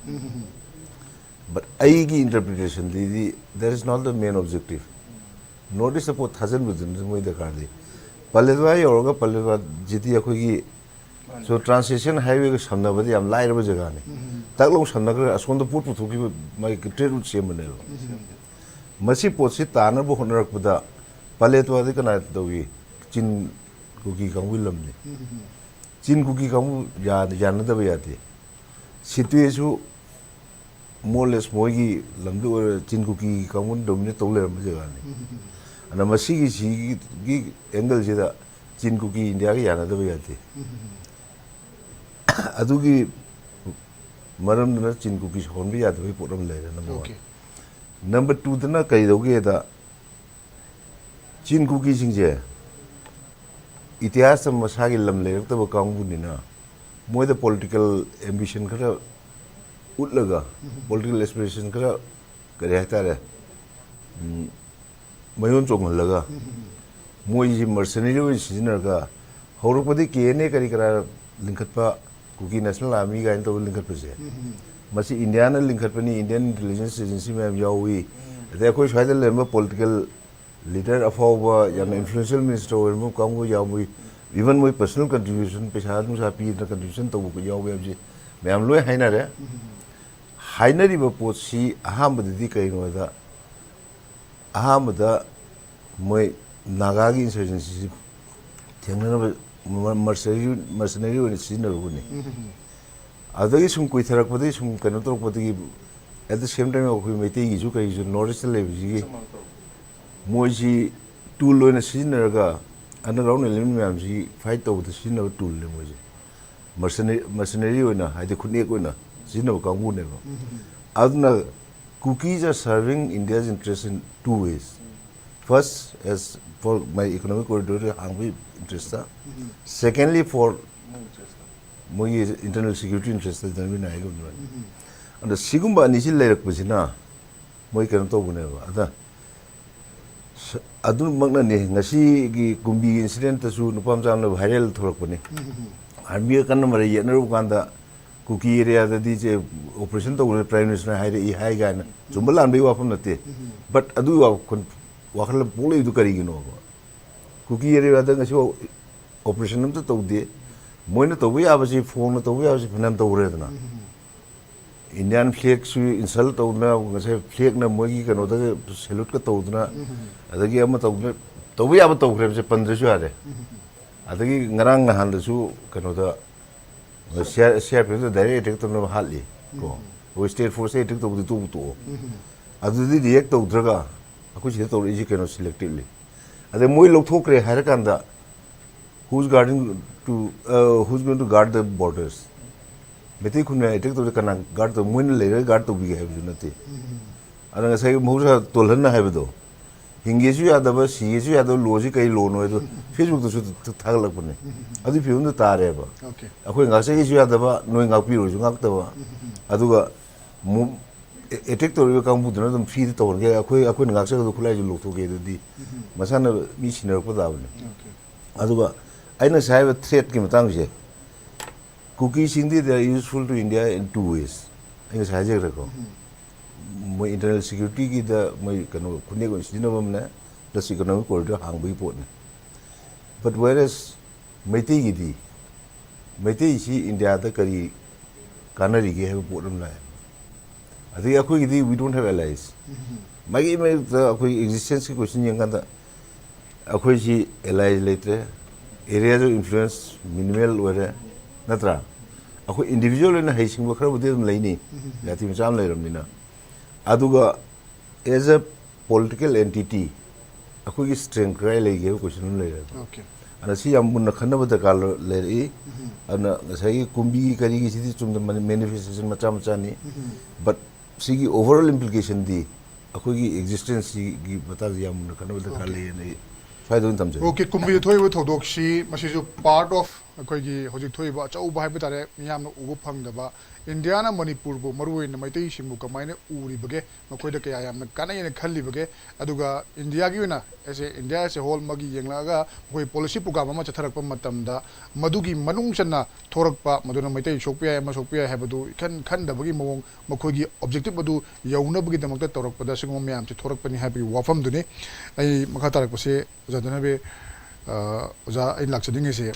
But ꯑꯩꯒꯤ ꯏꯟꯇꯔꯄ꯭ꯔꯤꯇꯦꯁꯟꯗꯤ, that is not the main objective꯫ North east ꯄꯣꯠ ꯊꯥꯖꯤꯟꯕꯗꯨꯅꯤ ꯃꯣꯏ ꯗꯔꯀꯥꯔꯗꯤ꯫ ꯄꯂꯦꯠꯋꯥ ꯌꯧꯔꯒ ꯄꯂꯦꯠꯋꯥ ꯖꯤꯇꯤ ꯑꯩꯈꯣꯏꯒꯤ ꯁꯣ ꯇ꯭ꯔꯥꯟꯁ ꯑꯦꯁꯤꯌꯥꯟ ꯍꯥꯏꯋꯦꯒ ꯁꯝꯅꯕꯗꯤ ꯌꯥꯝ ꯂꯥꯏꯔꯕ ꯖꯒꯥꯅꯤ꯫ ꯇꯛ ꯂꯧ ꯁꯝꯅꯈ꯭ꯔꯒ ꯑꯁꯣꯝꯗ ꯄꯣꯠ ꯄꯨꯊꯣꯛꯈꯤꯕ ꯃꯥꯒꯤ ꯇ꯭ꯔꯦꯗ ꯔꯨꯠ ꯁꯦꯝꯕꯅꯦꯕ꯫ ꯃꯁꯤ ꯄꯣꯠꯁꯤ ꯇꯥꯅꯕ ꯍꯣꯠꯅꯔꯛꯄꯗ ꯄꯂꯦꯠꯋꯥꯗꯤ ꯀꯅꯥ ꯇꯧꯏ? ꯆꯤꯟ ꯀꯨꯀꯤ ꯀꯥꯡꯕꯨꯒꯤ ꯂꯝꯅꯤ꯫ ꯆꯤꯟ ꯀꯨꯀꯤ ꯀꯥꯡꯕꯨ ꯌꯥ-, ꯌꯥꯅꯗꯕ ꯌꯥꯗꯦ꯫ ꯁꯤꯇꯨꯋꯦꯁꯨ ꯃꯣꯔꯂꯦꯁ ꯃꯣꯏꯒꯤ ꯂꯝꯗ ꯑꯣꯏꯔ ꯆꯤꯟ ꯀꯨꯀꯤ ꯀꯥꯡꯕꯨꯅ ꯗꯣꯃꯤꯅꯦꯠ ꯇꯧ ꯂꯩꯔꯝꯕ ꯖꯒꯥꯅꯤ꯫ ꯑꯗꯨꯅ ꯃꯁꯤꯒꯤ, ꯁꯤꯒꯤ ꯑꯦꯡꯒꯜꯁꯤꯗ ꯆꯤꯟ ꯀꯨꯀꯤ ꯏꯟꯗꯤꯌꯥꯒ ꯌꯥꯅꯗꯕ ꯌꯥꯗꯦ꯫ ꯑꯗꯨꯒꯤ ꯃꯔꯝꯗꯨꯅ ꯆꯤꯟ ꯀꯨꯀꯤ ꯁꯧꯍꯟꯕ ꯌꯥꯗꯕꯒꯤ ꯄꯣꯠ ꯑꯃ ꯂꯩꯔꯦ, ꯅꯝꯕꯔ ꯋꯥꯟ꯫ ꯑꯣꯀꯦ꯫ ꯅꯝꯕꯔ ꯇꯨꯗꯅ ꯀꯩꯗꯧꯒꯦꯗ, ꯆꯤꯟ ꯀꯨꯀꯤꯁꯤꯡꯁꯦ ꯏꯇꯤꯍꯥꯁꯇ ꯃꯁꯥꯒꯤ ꯂꯝ ꯂꯩꯔꯛꯇꯕ ꯀꯥꯡꯕꯨꯅꯤꯅ, ꯃꯣꯏꯗ ꯄꯣꯂꯤꯇꯤꯀꯦꯜ ꯑꯦꯝꯕꯤꯁꯟ ꯈꯔ ꯎꯠꯂꯒ, ꯄꯣꯂꯤꯇꯤꯀꯦꯜ ꯑꯦꯁꯄꯤꯔꯦꯁꯟ ꯈꯔ, ꯀꯔꯤ ꯍꯥꯏꯇꯥꯔꯦ, ꯎꯝ, ꯃꯌꯣꯟ ꯆꯣꯡꯍꯜꯂꯒ, ꯃꯣꯏꯁꯤ ꯃꯔꯁꯅꯔꯤ ꯑꯣꯏꯅ ꯁꯤꯖꯤꯟꯅꯔꯒ, ꯍꯧꯔꯛꯄꯗꯤ ꯀꯦ ꯑꯦꯟ ꯑꯦ ꯀꯔꯤ ꯀꯔꯥ ꯂꯤꯡꯈꯠꯄ, ꯀꯨꯀꯤ ꯅꯦꯁꯅꯦꯜ ꯑꯥꯔꯃꯤ ꯀꯥꯏꯅ ꯇꯧꯕ ꯂꯤꯡꯈꯠꯄꯁꯦ, ꯃꯁꯤ ꯏꯟꯗꯤꯌꯥꯅ ꯂꯤꯡꯈꯠꯄꯅꯤ, ꯏꯟꯗꯤꯌꯟ ꯏꯟꯇꯦꯂꯤꯖꯦꯟꯁ ꯑꯦꯖꯦꯟꯁꯤ ꯃꯌꯥꯝ ꯌꯥꯎꯏ, ꯑꯗꯩ ꯑꯩꯈꯣꯏ ꯁ꯭ꯋꯥꯏꯗ ꯂꯩꯔꯝꯕ ꯄꯣꯂꯤꯇꯤꯀꯦꯜ ꯂꯤꯗꯔ ꯑꯐꯥꯎꯕ, ꯌꯥꯝꯅ ꯏꯟꯐ꯭ꯂꯨꯌꯦꯟꯁꯤꯌꯦꯜ ꯃꯤꯅꯤꯁꯇꯔ ꯑꯣꯏꯔꯝꯕ ꯀꯥꯡꯕꯨ ꯌꯥꯎꯏ, ꯏꯚꯟ ꯃꯣꯏ ꯄꯔꯁꯣꯅꯦꯜ ꯀꯟꯇ꯭ꯔꯤꯕ꯭ꯌꯨꯁꯟ, ꯄꯩꯁꯥ ꯅꯨꯡꯁꯥ ꯄꯤꯗꯅ ꯀꯟꯇ꯭ꯔꯤꯕ꯭ꯌꯨꯁꯟ ꯇꯧꯕ ꯌꯥꯎꯏ ꯍꯥꯏꯕꯁꯤ ꯃꯌꯥꯝ ꯂꯣꯏ ꯍꯥꯏꯅꯔꯦ꯫ ꯍꯥꯏꯅꯔꯤꯕ ꯄꯣꯠꯁꯤ ꯑꯍꯥꯟꯕꯗꯗꯤ ꯀꯩꯅꯣꯗ, ꯑꯍꯥꯟꯕꯗ ꯃꯣꯏ ꯅꯥꯒꯥꯒꯤ ꯏꯟꯁꯔꯖꯦꯟꯁꯤꯁꯤ ꯊꯦꯡꯅꯅꯕ ꯃꯔꯁꯅꯔꯤ ꯃꯔꯁꯅꯔꯤ ꯑꯣꯏꯅ ꯁꯤꯖꯤꯟꯅꯔꯨꯕꯅꯤ꯫ ꯑꯗꯨꯗꯒꯤ ꯁꯨꯝ ꯀꯨꯏꯊꯔꯛꯄꯗꯒꯤ, ꯁꯨꯝ ꯀꯩꯅꯣ ꯇꯧꯔꯛꯄꯗꯒꯤ, at the same time ꯑꯩꯈꯣꯏ ꯃꯩꯇꯩꯒꯤꯁꯨ ꯀꯩꯁꯨ ꯅꯣꯔꯠ ꯏꯁꯇ ꯂꯩꯕꯁꯤꯒꯤ ꯃꯣꯏꯁꯤ ꯇꯨꯜ ꯑꯣꯏꯅ ꯁꯤꯖꯤꯟꯅꯔꯒ ꯑꯟꯗꯔꯒ꯭ꯔꯥꯎꯟ ꯑꯦꯂꯤꯃꯦꯟ ꯃꯌꯥꯝꯁꯤ ꯐꯥꯏꯠ ꯇꯧꯕꯗ ꯁꯤꯖꯤꯟꯅꯕ ꯇꯨꯜꯅꯦ ꯃꯣꯏꯁꯦ꯫ ꯃꯔꯁꯅꯔꯤ ꯃꯔꯁꯅꯔꯤ ꯑꯣꯏꯅ, ꯍꯥꯏꯗꯤ ꯈꯨꯠꯅꯦꯛ ꯑꯣꯏꯅ ꯁꯤꯖꯤꯟꯅꯕ ꯀꯥꯡꯕꯨꯅꯦꯕ꯫ ꯑꯗꯨꯅ Kukis are serving India's interest in two ways. First, as for my economic corridor ꯍꯥꯡꯕꯒꯤ ꯏꯟꯇꯔꯦꯁꯇ, secondly for ꯃꯣꯏꯒꯤ ꯏꯟꯇꯔꯅꯦꯜ ꯁꯦꯀ꯭ꯌꯨꯔꯤꯇꯤ ꯏꯟꯇꯔꯦꯁꯇ ꯗꯔꯃꯤꯅ ꯍꯥꯏꯒꯨꯝꯕ ꯑꯗꯨꯃꯥꯏꯅ꯫ ꯑꯗ ꯁꯤꯒꯨꯝꯕ ꯑꯅꯤꯁꯤ ꯂꯩꯔꯛꯄꯁꯤꯅ ꯃꯣꯏ ꯀꯩꯅꯣ ꯇꯧꯕꯅꯦꯕ꯫ ꯑꯗ ꯁ- ꯑꯗꯨꯃꯛꯅꯅꯤ ꯉꯁꯤꯒꯤ ꯀꯨꯝꯕꯤꯒꯤ ꯏꯟꯁꯤꯗꯦꯟꯇꯁꯨ ꯅꯨꯄꯥ ꯃꯆꯥ ꯑꯃꯅ ꯚꯥꯏꯔꯦꯜ ꯊꯣꯛꯂꯛꯄꯅꯤ꯫ ꯑꯥꯔꯃꯤꯒ ꯀꯟꯅ ꯃꯔꯩ ꯌꯦꯠꯅꯔꯨꯕ ꯀꯥꯟꯗ ꯀꯨꯀꯤ ꯑꯦꯔꯤꯌꯥꯗꯗꯤ ꯁꯦ ꯑꯣꯄꯔꯦꯁꯟ ꯇꯧꯕꯗ ꯄ꯭ꯔꯥꯏꯝ ꯃꯤꯅꯤꯁꯇꯔꯅ ꯍꯥꯏꯔꯛꯏ ꯍꯥꯏ ꯀꯥꯏꯅ ꯆꯨꯝꯕ ꯂꯥꯟꯕꯒꯤ ꯋꯥꯐꯝ ꯅꯠꯇꯦ꯫ ꯕꯠ ꯑꯗꯨꯒꯤ ꯋꯥꯈꯜ, ꯋꯥꯈꯜ ꯄꯣꯛꯂꯛꯏꯗꯨ ꯀꯔꯤꯒꯤꯅꯣꯕ? ꯀꯨꯀꯤ ꯑꯦꯔꯤꯌꯥꯗ ꯉꯁꯤ ꯑꯣꯄꯔꯦꯁꯟ ꯑꯝꯇ ꯇꯧꯗꯦ꯫ ꯃꯣꯏꯅ ꯇꯧꯕ ꯌꯥꯕꯁꯤ, ꯐꯣꯡꯅ ꯇꯧꯕ ꯌꯥꯕꯁꯤ ꯐꯅꯌꯥꯝ ꯇꯧꯈ꯭ꯔꯦꯗꯅ꯫ ꯏꯟꯗꯤꯌꯥꯟ ꯐ꯭ꯂꯦꯒꯁꯨ ꯏꯟꯁꯜ ꯇꯧꯗꯅ, ꯉꯁꯥꯏ ꯐ꯭ꯂꯦꯒꯅ ꯃꯣꯏꯒꯤ ꯀꯩꯅꯣꯗ ꯁꯦꯂꯨꯠꯀ ꯇꯧꯗꯅ, ꯑꯗꯒꯤ ꯑꯃ ꯇꯧꯗꯅ, ꯇꯧꯕ ꯌꯥꯕ ꯇꯧꯈ꯭ꯔꯦꯕꯁꯦ ꯄꯟꯗ꯭ꯔꯁꯨ ꯌꯥꯔꯦ꯫ ꯑꯗꯒꯤ ꯉꯔꯥꯡ ꯅꯍꯥꯟꯗꯁꯨ ꯀꯩꯅꯣꯗ ꯁꯤ ꯑꯥꯔ ꯄꯤ ꯑꯦꯐꯇ ꯗꯥꯏꯔꯦꯛ ꯑꯦꯇꯦꯛ ꯇꯧꯅꯕ ꯍꯥꯠꯂꯤ ꯀꯣ꯫ ꯑꯩꯈꯣꯏ ꯁ꯭ꯇꯦꯠ ꯐꯣꯔꯁꯇ ꯑꯦꯇꯦꯛ ꯇꯧꯕꯗꯤ ꯇꯣꯛꯄꯨ ꯇꯣꯛꯑꯣ꯫ ꯑꯗꯨꯗꯤ ꯔꯤꯌꯦꯛ ꯇꯧꯗ꯭ꯔꯒ ꯑꯩꯈꯣꯏ ꯁꯤꯗ ꯇꯧꯔꯛꯏꯁꯤ ꯀꯩꯅꯣ ꯁꯤꯂꯦꯛꯇꯤꯞꯂꯤ꯫ ꯑꯗꯩ ꯃꯣꯏ ꯂꯧꯊꯣꯛꯈ꯭ꯔꯦ ꯍꯥꯏꯔꯀꯥꯟꯗ who's guarding to, uh, who's going to guard the borders? Meitei ꯈꯨꯟꯅ ꯑꯦꯇꯦꯛ ꯇꯧꯕꯗ ꯀꯅꯥ ꯒꯥꯔꯗ ꯇꯧ? ꯃꯣꯏꯅ ꯂꯩꯔꯒ ꯒꯥꯔꯗ ꯇꯧꯕꯤꯒꯦ ꯍꯥꯏꯕꯁꯨ ꯅꯠꯇꯦ꯫ ꯑꯗ ꯉꯁꯥꯏꯒꯤ ꯃꯍꯧꯁꯥ ꯇꯣꯜꯍꯟꯅ ꯍꯥꯏꯕꯗꯣ, ꯍꯤꯡꯒꯦꯁꯨ ꯌꯥꯗꯕ, ꯁꯤꯒꯦꯁꯨ ꯌꯥꯗꯕ ꯂꯣꯁꯤ ꯀꯩ ꯂꯣꯅꯣ ꯍꯥꯏꯗꯣ ꯐꯦꯁꯕꯨꯛꯇꯁꯨ ꯊ-, ꯊꯥꯒꯠꯂꯛꯄꯅꯦ꯫ ꯑꯗꯨꯒꯤ ꯐꯤꯕꯝꯗ ꯇꯥꯔꯦꯕ꯫ ꯑꯣꯀꯦ꯫ ꯑꯩꯈꯣꯏ ꯉꯥꯛꯆꯒꯦꯁꯨ ꯌꯥꯗꯕ, ꯅꯣꯏ ꯉꯥꯛꯄꯤꯔꯣꯏꯁꯨ ꯉꯥꯛꯇꯕ꯫ ꯑꯗꯨꯒ ꯃꯨ-, ꯑꯦ-, ꯑꯦꯇꯦꯛ ꯇꯧꯔꯤꯕ ꯀꯥꯡꯕꯨꯗꯨꯅ ꯑꯗꯨꯝ ꯐ꯭ꯔꯤꯗ ꯇꯧꯍꯟꯒꯦ, ꯑꯩꯈꯣꯏ, ꯑꯩꯈꯣꯏꯅ ꯉꯥꯛꯆꯒꯗꯕ ꯈꯨꯠꯂꯥꯏꯁꯦ ꯂꯧꯊꯣꯛꯀꯦ ꯑꯗꯨꯗꯤ ꯃꯁꯥꯅ ꯃꯤ ꯁꯤꯟꯅꯔꯛꯄ ꯇꯥꯕꯅꯦ꯫ ꯑꯣꯀꯦ꯫ ꯑꯗꯨꯒ ꯑꯩꯅ ꯉꯁꯥꯏ ꯍꯥꯏꯕ ꯊ꯭ꯔꯦꯠꯀꯤ ꯃꯇꯥꯡꯁꯦ, ꯀꯨꯀꯤꯁꯤꯡꯗꯤ they are useful to India in two ways. ꯑꯩ ꯉꯁꯥꯏ ꯍꯥꯏꯖꯈ꯭ꯔꯦꯀꯣ, ꯃꯣꯏ ꯏꯟꯇꯔꯅꯦꯜ ꯁꯦꯀ꯭ꯌꯨꯔꯤꯇꯤꯒꯤꯗ ꯃꯣꯏ ꯀꯩꯅꯣ ꯈꯨꯠꯅꯦꯛ ꯑꯣꯏꯅ ꯁꯤꯖꯤꯟꯅꯕ ꯑꯃꯅꯦ, ꯄ꯭ꯂꯁ ꯏꯀꯣꯅꯣꯃꯤꯛ ꯀꯣꯔꯤꯗꯣꯔ ꯍꯥꯡꯕꯒꯤ ꯄꯣꯠꯅꯤ꯫ But whereas ꯃꯩꯇꯩꯒꯤꯗꯤ, ꯃꯩꯇꯩꯁꯤ ꯏꯟꯗꯤꯌꯥꯗ ꯀꯔꯤ ꯀꯥꯟꯅꯔꯤꯒꯦ ꯍꯥꯏꯕ ꯄꯣꯠ ꯑꯃ ꯂꯥꯛꯑꯦ꯫ ꯑꯗꯒꯤ ꯑꯩꯈꯣꯏꯒꯤꯗꯤ we don't have allies. ꯃꯥꯒꯤ ꯃꯔꯛꯇ ꯑꯩꯈꯣꯏ ꯑꯦꯛꯖꯤꯁꯇꯦꯟꯁꯀꯤ ꯀꯣꯏꯁꯟ ꯌꯦꯡꯀꯥꯟꯗ ꯑꯩꯈꯣꯏꯁꯤ ꯑꯦꯂꯥꯏ ꯂꯩꯇ꯭ꯔꯦ, ꯑꯦꯔꯤꯌꯥꯁ ꯑꯣꯐ ꯏꯟꯐ꯭ꯂꯨꯌꯦꯟꯁ ꯃꯤꯅꯤꯃꯦꯜ ꯑꯣꯏꯔꯦ, ꯅꯠꯇ꯭ꯔꯥ? ꯑꯩꯈꯣꯏ ꯏꯟꯗꯤꯕꯤꯖꯨꯋꯦꯜ ꯑꯣꯏꯅ ꯍꯩꯁꯤꯡꯕ ꯈꯔꯕꯨꯗꯤ ꯑꯗꯨꯝ ꯂꯩꯅꯤ, ꯖꯥꯇꯤ ꯃꯆꯥ ꯑꯃ ꯂꯩꯔꯕꯅꯤꯅ꯫ ꯑꯗꯨꯒ ꯑꯦꯖ ꯑ ꯄꯣꯂꯤꯇꯤꯀꯦꯜ ꯑꯦꯟꯇꯤꯇꯤ ꯑꯩꯈꯣꯏꯒꯤ ꯁ꯭ꯇꯔꯦꯡ ꯀꯗꯥꯏ ꯂꯩꯒꯦ ꯍꯥꯏꯕ ꯀꯣꯏꯁꯟ ꯑꯃ ꯂꯩꯔꯦ꯫ ꯑꯣꯀꯦ꯫ ꯑꯗꯨꯅ ꯁꯤ ꯌꯥꯝ ꯃꯨꯟꯅ ꯈꯟꯅꯕ ꯗꯔꯀꯥꯔ ꯂꯩꯔꯛꯏ꯫ ꯑꯗꯨꯅ ꯉꯁꯥꯏꯒꯤ ꯀꯨꯝꯕꯤꯒꯤ ꯀꯔꯤꯒꯤ ꯁꯤꯗꯤ ꯆꯨꯝꯅ ꯃꯦꯅꯤꯐꯦꯁꯇꯦꯁꯟ ꯃꯆꯥ ꯃꯆꯥꯅꯤ, ꯕꯠ ꯁꯤꯒꯤ ꯑꯣꯚꯔꯑꯣꯜ ꯏꯝꯄ꯭ꯂꯤꯀꯦꯁꯟꯗꯤ ꯑꯩꯈꯣꯏꯒꯤ ꯑꯦꯛꯖꯤꯁꯇꯦꯟꯁꯁꯤꯒꯤ ꯃꯇꯥꯡꯗ ꯌꯥꯝ ꯃꯨꯟꯅ ꯈꯟꯅꯕ ꯗꯔꯀꯥꯔ ꯂꯩꯌꯦꯅ ꯑꯩ ꯁ꯭ꯋꯥꯏꯗ ꯑꯗꯨꯝ ꯊꯝꯖꯒꯦ꯫ ꯑꯣꯀꯦ, ꯀꯨꯝꯕꯤꯗ ꯊꯣꯛꯏꯕ ꯊꯧꯗꯣꯛꯁꯤ ꯃꯁꯤꯁꯨ ꯄꯥꯔꯠ ꯑꯣꯐ ꯑꯩꯈꯣꯏꯒꯤ ꯍꯧꯖꯤꯛ ꯊꯣꯛꯏꯕ ꯑꯆꯧꯕ ꯍꯥꯏꯕ ꯇꯥꯔꯦ, ꯃꯤꯌꯥꯝꯅ ꯎꯕ ꯐꯪꯗꯕ, ꯏꯟꯗꯤꯌꯥꯅ ꯃꯅꯤꯄꯨꯔꯕꯨ, ꯃꯔꯨꯑꯣꯏꯅ ꯃꯩꯇꯩꯁꯤꯡꯕꯨ ꯀꯃꯥꯏꯅ ꯎꯔꯤꯕꯒꯦ, ꯃꯈꯣꯏꯗ ꯀꯌꯥ ꯌꯥꯝꯅ ꯀꯥꯟꯅꯩꯅ ꯈꯜꯂꯤꯕꯒꯦ, ꯑꯗꯨꯒ ꯏꯟꯗꯤꯌꯥꯒꯤ ꯑꯣꯏꯅ ꯑꯦꯁ ꯑꯦ ꯏꯟꯗꯤꯌꯥ ꯑꯦꯁ ꯑꯦ ꯍꯣꯜ ꯑꯃꯒꯤ ꯌꯦꯡꯂꯛꯑꯒ ꯃꯈꯣꯏ ꯄꯣꯂꯤꯁꯤ ꯄ꯭ꯔꯣꯒ꯭ꯔꯥꯝ ꯑꯃ ꯆꯠꯊꯔꯛꯄ ꯃꯇꯝꯗ ꯃꯗꯨꯒꯤ ꯃꯅꯨꯡ ꯆꯟꯅ ꯊꯣꯔꯛꯄ, ꯃꯗꯨꯅ ꯃꯩꯇꯩ ꯁꯣꯛꯄ ꯌꯥꯏ, ꯑꯃ ꯁꯣꯛꯄ ꯌꯥꯏ ꯍꯥꯏꯕꯗꯨ ꯏꯈꯟ ꯈꯟꯗꯕꯒꯤ ꯃꯑꯣꯡ, ꯃꯈꯣꯏꯒꯤ ꯑꯣꯕꯖꯦꯛꯇꯤꯚ ꯑꯗꯨ ꯌꯧꯅꯕꯒꯤꯗꯃꯛꯇ ꯇꯧꯔꯛꯄꯗ ꯁꯤꯒꯨꯝꯕ ꯃꯌꯥꯝꯁꯤ ꯊꯣꯔꯛꯄꯅꯤ ꯍꯥꯏꯕꯒꯤ ꯋꯥꯐꯝꯗꯨꯅꯤ꯫ ꯑꯩ ꯃꯈꯥ ꯇꯥꯔꯛꯄꯁꯦ ꯑꯣꯖꯥ ꯙꯅꯕꯤꯔ, ꯑ, ꯑꯣꯖꯥ, ꯑꯩꯅ ꯂꯥꯛꯆꯅꯤꯡꯉꯤꯁꯦ,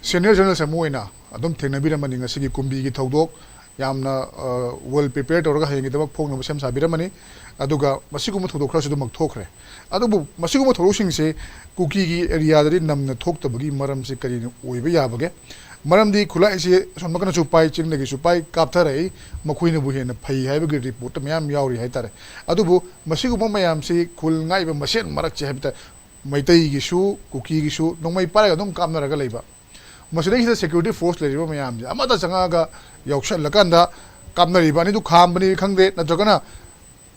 ꯁꯦꯅꯤꯌꯔ ꯖꯔꯅꯦꯂꯤꯁ ꯑꯃ ꯑꯣꯏꯅ ꯑꯗꯨꯝ ꯊꯦꯡꯅꯕꯤꯔꯝꯃꯅꯤ ꯉꯁꯤꯒꯤ ꯀꯨꯝꯕꯤꯒꯤ ꯊꯧꯗꯣꯛ꯫ ꯌꯥꯝꯅ, ꯑ, ꯋꯦꯜ ꯄ꯭ꯔꯤꯄꯦꯌꯔ ꯇꯧꯔꯒ ꯍꯌꯦꯡꯒꯤꯗꯃꯛ ꯐꯣꯡꯅꯕ ꯁꯦꯝ ꯁꯥꯕꯤꯔꯝꯃꯅꯤ꯫ ꯑꯗꯨꯒ ꯃꯁꯤꯒꯨꯝꯕ ꯊꯧꯗꯣꯛ ꯈꯔꯁꯨ ꯑꯗꯨꯃꯛ ꯊꯣꯛꯈ꯭ꯔꯦ꯫ ꯑꯗꯨꯕꯨ ꯃꯁꯤꯒꯨꯝꯕ ꯊꯧꯗꯣꯛꯁꯤꯡꯁꯦ ꯀꯨꯀꯤꯒꯤ ꯑꯦꯔꯤꯌꯥꯗꯗꯤ ꯅꯝꯅ ꯊꯣꯛꯇꯕꯒꯤ ꯃꯔꯝꯁꯤ ꯀꯔꯤꯅ ꯑꯣꯏꯕ ꯌꯥꯕꯒꯦ? ꯃꯔꯝꯗꯤ ꯈꯨꯠꯂꯥꯏꯁꯤ ꯑꯁꯣꯝ ꯅꯥꯀꯟꯗꯁꯨ ꯄꯥꯏ, ꯆꯤꯡꯗꯒꯤꯁꯨ ꯄꯥꯏ, ꯀꯥꯞꯊꯔꯛꯏ, ꯃꯈꯣꯏꯅꯕꯨ ꯍꯦꯟꯅ ꯐꯩ ꯍꯥꯏꯕꯒꯤ ꯔꯤꯄꯣꯔꯠꯇ ꯃꯌꯥꯝ ꯌꯥꯎꯔꯤ ꯍꯥꯏꯇꯥꯔꯦ꯫ ꯑꯗꯨꯕꯨ ꯃꯁꯤꯒꯨꯝꯕ ꯃꯌꯥꯝꯁꯤ ꯈꯨꯜ ꯉꯥꯛꯏꯕ ꯃꯁꯦꯟ ꯃꯔꯛꯁꯦ ꯍꯥꯏꯕ ꯇꯥꯔꯦ, ꯃꯩꯇꯩꯒꯤꯁꯨ ꯀꯨꯀꯤꯒꯤꯁꯨ ꯅꯣꯡꯃꯩ ꯄꯥꯏꯔꯒ ꯑꯗꯨꯝ ꯀꯥꯞꯅꯔꯒ ꯂꯩꯕ꯫ ꯃꯁꯤꯗꯩꯁꯤꯗ ꯁꯦꯀ꯭ꯌꯨꯔꯤꯇꯤ ꯐꯣꯔꯁ ꯂꯩꯔꯤꯕ ꯃꯌꯥꯝꯁꯦ ꯑꯃꯠꯇ ꯆꯪꯉꯛꯑꯒ ꯌꯥꯎꯁꯜꯂꯀꯥꯟꯗ ꯀꯥꯞꯅꯔꯤꯕ ꯑꯅꯤꯗꯨ ꯈꯥꯝꯕꯅꯤ ꯈꯪꯗꯦ, ꯅꯠꯇ꯭ꯔꯒꯅ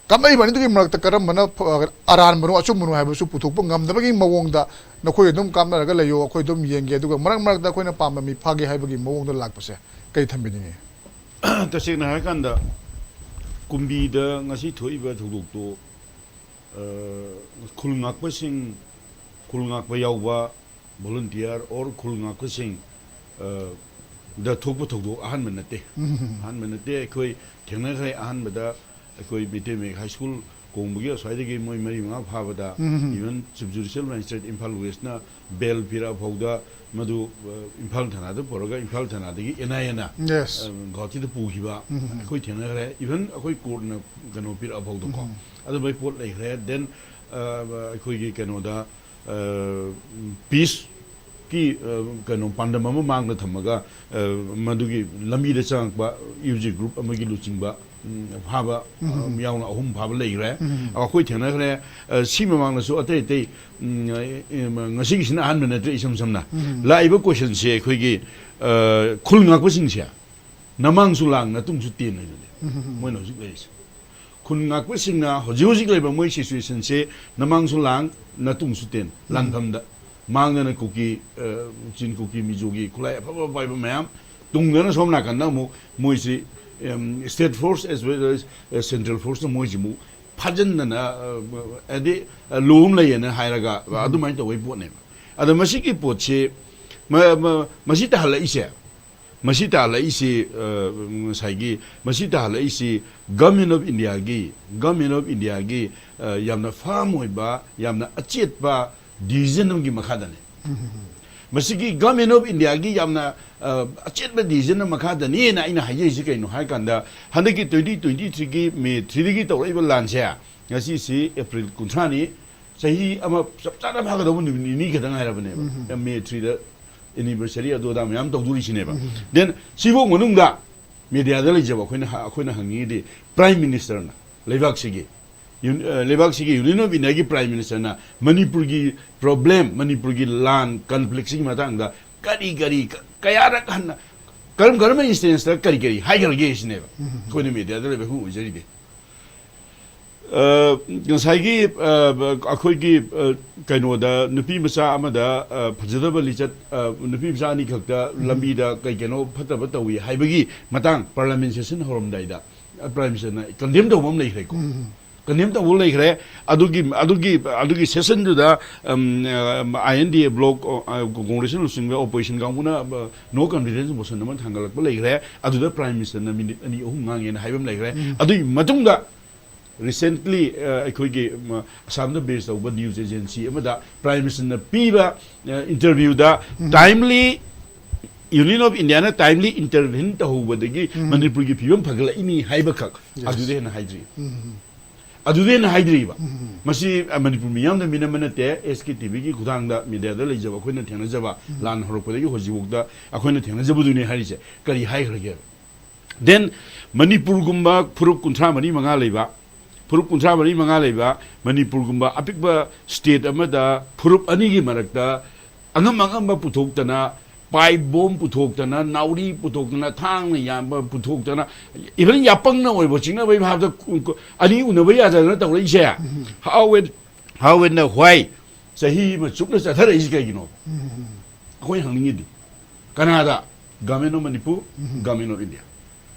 ꯀꯥꯞꯅꯔꯤꯕ ꯑꯅꯤꯗꯨꯒꯤ ꯃꯔꯛꯇ ꯀꯔꯝꯕꯅ ꯐ-, ꯑꯔꯥꯟꯕꯅꯣ ꯑꯆꯨꯝꯕꯅꯣ ꯍꯥꯏꯕꯁꯨ ꯄꯨꯊꯣꯛꯄ ꯉꯝꯗꯕꯒꯤ ꯃꯑꯣꯡꯗ ꯅꯈꯣꯏ ꯑꯗꯨꯝ ꯀꯥꯞꯅꯔꯒ ꯂꯩꯌꯣ, ꯑꯩꯈꯣꯏ ꯑꯗꯨꯝ ꯌꯦꯡꯒꯦ, ꯑꯗꯨꯒ ꯃꯔꯛ ꯃꯔꯛꯇ ꯑꯩꯈꯣꯏꯅ ꯄꯥꯝꯕ ꯃꯤ ꯐꯥꯒꯦ ꯍꯥꯏꯕꯒꯤ ꯃꯑꯣꯡꯗ ꯂꯥꯛꯄꯁꯦ ꯀꯩ ꯊꯝꯕꯤꯅꯤꯡꯉꯤ? ꯇꯁꯦꯡꯅ ꯍꯥꯏꯔꯀꯥꯟꯗ ꯀꯨꯝꯕꯤꯗ ꯉꯁꯤ ꯊꯣꯛꯏꯕ ꯊꯧꯗꯣꯛꯇꯣ, ꯑ, ꯈꯨꯜ ꯉꯥꯛꯄꯁꯤꯡ, ꯈꯨꯜ ꯉꯥꯛꯄ ꯌꯥꯎꯕ ꯚꯣꯂꯨꯟꯇꯤꯌꯥꯔ ꯑꯣꯔ ꯈꯨꯜ ꯉꯥꯛꯄꯁꯤꯡ ꯑ, ꯗ ꯊꯣꯛꯄ ꯊꯧꯗꯣꯛ ꯑꯍꯥꯟꯕ ꯅꯠꯇꯦ꯫ ꯑꯍꯥꯟꯕ ꯅꯠꯇꯦ꯫ ꯑꯩꯈꯣꯏ ꯊꯦꯡꯅꯈ꯭ꯔꯦ꯫ ꯑꯍꯥꯟꯕꯗ ꯑꯩꯈꯣꯏ ꯃꯩꯇꯩ ꯃꯌꯦꯛ ꯍꯥꯏ ꯁ꯭ꯀꯨꯜ ꯀꯣꯡꯕꯒꯤ ꯑꯁ꯭ꯋꯥꯏꯗꯒꯤ ꯃꯣꯏ ꯃꯔꯤ ꯃꯉꯥ ꯐꯥꯕꯗ, even Chief Judicial Magistrate Imphal ꯋꯦꯁꯅ ꯕꯦꯜ ꯄꯤꯔꯛꯑ ꯐꯥꯎꯗ ꯃꯗꯨ, ꯑ, ꯏꯝꯐꯥꯜ ꯊꯥꯅꯥꯗ ꯄꯨꯔꯒ ꯏꯝꯐꯥꯜ ꯊꯥꯅꯥꯗꯒꯤ ꯑꯦꯟ ꯑꯥꯏ ꯑꯦꯅ, ꯑ, ꯒꯧꯍꯥꯇꯤꯗ ꯄꯨꯈꯤꯕ ꯑꯩꯈꯣꯏ ꯊꯦꯡꯅꯈ꯭ꯔꯦ꯫ Even ꯑꯩꯈꯣꯏ ꯀꯣꯔꯠꯅ ꯀꯩꯅꯣ ꯄꯤꯔꯛꯑ ꯐꯥꯎꯗꯀꯣ꯫ ꯑꯗꯨꯃꯥꯏ ꯄꯣꯠ ꯂꯩꯈ꯭ꯔꯦ꯫ Then, ꯑ, ꯑꯩꯈꯣꯏꯒꯤ ꯀꯩꯅꯣꯗ, ꯑ, ꯄꯤꯁꯀꯤ, ꯑ, ꯀꯩꯅꯣ ꯄꯥꯟꯗꯝ ꯑꯃ ꯃꯥꯡꯗ ꯊꯝꯃꯒ, ꯑ, ꯃꯗꯨꯒꯤ ꯂꯝꯕꯤꯗ ꯆꯪꯉꯛꯄ ꯌꯨ ꯖꯤ ꯒ꯭ꯔꯨꯞ ꯑꯃꯒꯤ ꯂꯨꯆꯤꯡꯕ, ꯎꯝ, ꯐꯥꯕ, ꯑ, ꯌꯥꯎꯅ ꯑꯍꯨꯝ ꯐꯥꯕ ꯂꯩꯈ꯭ꯔꯦ꯫ ꯑꯩꯈꯣꯏ ꯊꯦꯡꯅꯈ꯭ꯔꯦ꯫ ꯑ, ꯁꯤ ꯃꯃꯥꯡꯗꯁꯨ ꯑꯇꯩ ꯑꯇꯩ, ꯎꯝ, ꯑ, ꯑ, ꯉꯁꯤꯒꯤꯁꯤꯅ ꯑꯍꯥꯟꯕ ꯅꯠꯇ꯭ꯔꯦ, ꯏꯁꯝ ꯁꯝꯅ꯫ ꯂꯥꯛꯏꯕ ꯀꯣꯏꯁꯟꯁꯦ ꯑꯩꯈꯣꯏꯒꯤ, ꯑ, ꯈꯨꯜ ꯉꯥꯛꯄꯁꯤꯡꯁꯦ ꯅꯃꯥꯡꯁꯨ ꯂꯥꯡ ꯅꯇꯨꯡꯁꯨ ꯇꯦꯟ ꯍꯥꯏꯗꯨꯅꯦ ꯃꯣꯏꯅ ꯍꯧꯖꯤꯛ ꯂꯩꯔꯤꯁꯦ꯫ ꯈꯨꯟ ꯉꯥꯛꯄꯁꯤꯡꯅ ꯍꯧꯖꯤꯛ ꯍꯧꯖꯤꯛ ꯂꯩꯕ ꯃꯣꯏ ꯁꯤꯆꯨꯋꯦꯁꯟꯁꯦ ꯅꯃꯥꯡꯁꯨ ꯂꯥꯡ ꯅꯇꯨꯡꯁꯨ ꯇꯦꯟ ꯂꯥꯟꯐꯝꯗ꯫ ꯃꯥꯡꯗꯅ ꯀꯨꯀꯤ, ꯑ, ꯆꯤꯟ ꯀꯨꯀꯤ ꯃꯤꯖꯣꯒꯤ ꯈꯨꯠꯂꯥꯏ ꯑꯐꯕ ꯄꯥꯏꯕ ꯃꯌꯥꯝ, ꯇꯨꯡꯗꯅ ꯁꯣꯝ ꯅꯥꯀꯟꯗ ꯑꯃꯨꯛ ꯃꯣꯏꯁꯤ, ꯎꯝ, state force as well as, ꯑ, central force ꯅ ꯃꯣꯏꯁꯤ ꯑꯃꯨꯛ ꯐꯥꯖꯤꯟꯗꯅ, ꯑ, ꯍꯥꯏꯗꯤ, ꯑ, ꯂꯣ ꯑꯃ ꯂꯩꯌꯦꯅ ꯍꯥꯏꯔꯒ ꯑꯗꯨꯃꯥꯏꯅ ꯇꯧꯕꯒꯤ ꯄꯣꯠꯅꯦꯕ꯫ ꯑꯗ ꯃꯁꯤꯒꯤ ꯄꯣꯠꯁꯤ ꯃ-, ꯃ-, ꯃꯁꯤ ꯇꯥꯍꯜꯂꯛꯏꯁꯦ, ꯃꯁꯤ ꯇꯥꯍꯜꯂꯛꯏꯁꯤ, ꯑ, ꯉꯁꯥꯏꯒꯤ ꯃꯁꯤ ꯇꯥꯍꯜꯂꯛꯏꯁꯤ Government of India ꯒꯤ, Government of India ꯒꯤ, ꯑ, ꯌꯥꯝꯅ firm ꯑꯣꯏꯕ, ꯌꯥꯝꯅ ꯑꯆꯦꯠꯄ decision ꯑꯃꯒꯤ ꯃꯈꯥꯗꯅꯦ꯫ ꯃꯁꯤꯒꯤ Government of India ꯒꯤ ꯌꯥꯝꯅ, ꯑ, ꯑꯆꯦꯠꯄ decision ꯑꯃ ꯃꯈꯥꯗꯅꯦꯅ ꯑꯩꯅ ꯍꯥꯏꯖꯔꯤꯁꯤ ꯀꯩꯅꯣ ꯍꯥꯏ ꯀꯥꯟꯗ, ꯍꯟꯗꯛꯀꯤ twenty twenty-three ꯒꯤ May three ꯗꯒꯤ ꯇꯧꯔꯛꯏꯕ ꯂꯥꯟꯁꯦ, ꯉꯁꯤꯁꯤ April ꯀꯨꯟꯊ꯭ꯔꯥꯅꯤ, ꯆꯍꯤ ꯑꯃ ꯆꯞ ꯆꯥꯅ ꯐꯥꯒꯗꯧꯕ ꯅꯨꯃꯤꯠ ꯅꯤꯅꯤ ꯈꯛꯇꯪ ꯉꯥꯏꯔꯕꯅꯦꯕ꯫ May three ꯗ anniversary ꯑꯗꯨ ꯑꯗꯥ ꯃꯌꯥꯝ ꯇꯧꯗꯣꯔꯤꯁꯤꯅꯦꯕ꯫ Then ꯁꯤꯐꯧ ꯃꯅꯨꯡꯗ mediaꯗ ꯂꯩꯖꯕ ꯑꯩꯈꯣꯏꯅ ꯍ-, ꯑꯩꯈꯣꯏꯅ ꯍꯪꯅꯤꯡꯉꯤꯗꯤ Prime Minister ꯅ ꯂꯩꯕꯥꯛꯁꯤꯒꯤ, ꯌꯨꯟ-, ꯑ, ꯂꯩꯕꯥꯛꯁꯤꯒꯤ Union of India ꯒꯤ Prime Minister ꯅ ꯃꯅꯤꯄꯨꯔꯒꯤ problem, ꯃꯅꯤꯄꯨꯔꯒꯤ ꯂꯥꯟ conflict ꯁꯤꯒꯤ ꯃꯇꯥꯡꯗ ꯀꯔꯤ ꯀꯔꯤ ꯀ-, ꯀꯌꯥꯔꯛ ꯍꯟꯅ ꯀꯔꯝ ꯀꯔꯝꯕ instance ꯇ ꯀꯔꯤ ꯀꯔꯤ ꯍꯥꯏꯈ꯭ꯔꯒꯦ ꯁꯤꯅꯦꯕ ꯑꯩꯈꯣꯏꯅ mediaꯗ ꯂꯩꯕ ꯑꯩꯈꯣꯏꯅ ꯑꯣꯏꯖꯔꯤꯗꯤ꯫ ꯑ, ꯉꯁꯥꯏꯒꯤ, ꯑ, ꯑꯩꯈꯣꯏꯒꯤ, ꯑ, ꯀꯩꯅꯣꯗ ꯅꯨꯄꯤ ꯃꯆꯥ ꯑꯃꯗ, ꯑ, ꯐꯖꯗꯕ ꯂꯤꯆꯠ, ꯑ, ꯅꯨꯄꯤ ꯃꯆꯥ ꯑꯅꯤꯈꯛꯇ ꯂꯝꯕꯤꯗ ꯀꯩ ꯀꯩꯅꯣ ꯐꯠꯇꯕ ꯇꯧꯏ ꯍꯥꯏꯕꯒꯤ ꯃꯇꯥꯡ parliament session ꯍꯧꯔꯝꯗꯥꯏꯗ, ꯑ, Prime Minister ꯅ condemn ꯇꯧꯕ ꯑꯃ ꯂꯩꯈ꯭ꯔꯦꯀꯣ꯫ ꯀꯟꯗꯦꯝ ꯇꯧꯕ ꯂꯩꯈ꯭ꯔꯦ꯫ ꯑꯗꯨꯒꯤ ꯑꯗꯨꯒꯤ ꯑꯗꯨꯒꯤ ꯁꯦꯁꯟꯗꯨꯗ ꯑꯥꯏ ꯑꯦꯟ ꯗꯤ ꯑꯦ ꯕ꯭ꯂꯣꯛ, ꯀꯣꯡꯒ꯭ꯔꯦꯁꯅ ꯂꯨꯆꯤꯡꯕ ꯑꯣꯄꯣꯖꯤꯁꯟ ꯀꯥꯡꯕꯨꯅ ꯅꯣ ꯀꯟꯐꯤꯗꯦꯟꯁ ꯃꯣꯁꯟ ꯑꯃ ꯊꯥꯡꯒꯠꯂꯛꯄ ꯂꯩꯈ꯭ꯔꯦ꯫ ꯑꯗꯨꯗ ꯄ꯭ꯔꯥꯏꯝ ꯃꯤꯅꯤꯁꯇꯔꯅ ꯃꯤꯅꯤꯠ ꯑꯅꯤ ꯑꯍꯨꯝ ꯉꯥꯡꯉꯦꯅ ꯍꯥꯏꯕ ꯑꯃ ꯂꯩꯈ꯭ꯔꯦ꯫ ꯑꯗꯨꯒꯤ ꯃꯇꯨꯡꯗ ꯔꯤꯁꯦꯟꯠꯂꯤ ꯑꯩꯈꯣꯏꯒꯤ ꯑꯁꯥꯝꯗ ꯕꯦꯁ ꯇꯧꯕ ꯅ꯭ꯌꯨꯁ ꯑꯦꯖꯦꯟꯁꯤ ꯑꯃꯗ ꯄ꯭ꯔꯥꯏꯝ ꯃꯤꯅꯤꯁꯇꯔꯅ ꯄꯤꯕ ꯏꯟꯇꯔꯚ꯭ꯌꯨꯗ ꯇꯥꯏꯝꯂꯤ, ꯌꯨꯅꯤꯌꯟ ꯑꯣꯐ ꯏꯟꯗꯤꯌꯥꯅ ꯇꯥꯏꯝꯂꯤ ꯏꯟꯇꯔꯚꯤꯟ ꯇꯧꯍꯧꯕꯗꯒꯤ ꯃꯅꯤꯄꯨꯔꯒꯤ ꯐꯤꯕꯝ ꯐꯒꯠꯂꯛꯏꯅꯤ ꯍꯥꯏꯕꯈꯛ꯫ ꯑꯗꯨꯗ ꯍꯦꯟꯅ ꯍꯥꯏꯗ꯭ꯔꯤ꯫ ꯑꯗꯨꯗ ꯍꯦꯟꯅ ꯍꯥꯏꯗ꯭ꯔꯤꯕ꯫ ꯃꯁꯤ ꯃꯅꯤꯄꯨꯔ ꯃꯤꯌꯥꯝꯗ ꯃꯤꯅꯝꯕ ꯅꯠꯇꯦ꯫ ꯑꯦꯁ ꯀꯦ ꯇꯤ ꯚꯤꯒꯤ ꯈꯨꯊꯥꯡꯗ ꯃꯤꯗꯤꯌꯥꯗ ꯂꯩꯖꯕ ꯑꯩꯈꯣꯏꯅ ꯊꯦꯡꯅꯖꯕ, ꯂꯥꯟ ꯍꯧꯔꯛꯄꯗꯒꯤ ꯍꯧꯖꯤꯛꯐꯥꯎꯗ ꯑꯩꯈꯣꯏꯅ ꯊꯦꯡꯅꯖꯕꯗꯨꯅꯤ ꯍꯥꯏꯔꯤꯁꯦ꯫ ꯀꯔꯤ ꯍꯥꯏꯈ꯭ꯔꯒꯦ? ꯗꯦꯟ ꯃꯅꯤꯄꯨꯔꯒꯨꯝꯕ ꯐꯨꯔꯨꯞ ꯀꯨꯟꯊ꯭ꯔꯥ ꯃꯔꯤ ꯃꯉꯥ ꯂꯩꯕ, ꯐꯨꯔꯨꯞ ꯀꯨꯟꯊ꯭ꯔꯥ ꯃꯔꯤ ꯃꯉꯥ ꯂꯩꯕ ꯃꯅꯤꯄꯨꯔꯒꯨꯝꯕ ꯑꯄꯤꯛꯄ ꯁ꯭ꯇꯦꯠ ꯑꯃꯗ ꯐꯨꯔꯨꯞ ꯑꯅꯤꯒꯤ ꯃꯔꯛꯇ ꯑꯉꯝ ꯑꯉꯝꯕ ꯄꯨꯊꯣꯛꯇꯅ, ꯄꯥꯏꯞ ꯕꯣꯝ ꯄꯨꯊꯣꯛꯇꯅ, ꯅꯥꯎꯔꯤ ꯄꯨꯊꯣꯛꯇꯅ, ꯊꯥꯡꯅ ꯌꯥꯟꯕ ꯄꯨꯊꯣꯛꯇꯅ, ꯏꯚꯟ ꯌꯥꯄꯪꯅ ꯑꯣꯏꯕ ꯆꯤꯡꯅꯕꯒꯤ ꯚꯥꯕꯇ ꯀꯨ-, ꯀꯨ-, ꯑꯅꯤ ꯎꯅꯕ ꯌꯥꯗꯗꯅ ꯇꯧꯔꯛꯏꯁꯦ꯫ How and, how and why? ꯆꯍꯤ ꯑꯃ ꯆꯨꯞꯅ ꯆꯠꯊꯔꯛꯏꯁꯤ ꯀꯩꯒꯤꯅꯣ? ꯑꯩꯈꯣꯏꯅ ꯍꯪꯅꯤꯡꯉꯤꯗꯤ ꯀꯅꯥꯗ? Government of Manipur, Government of India.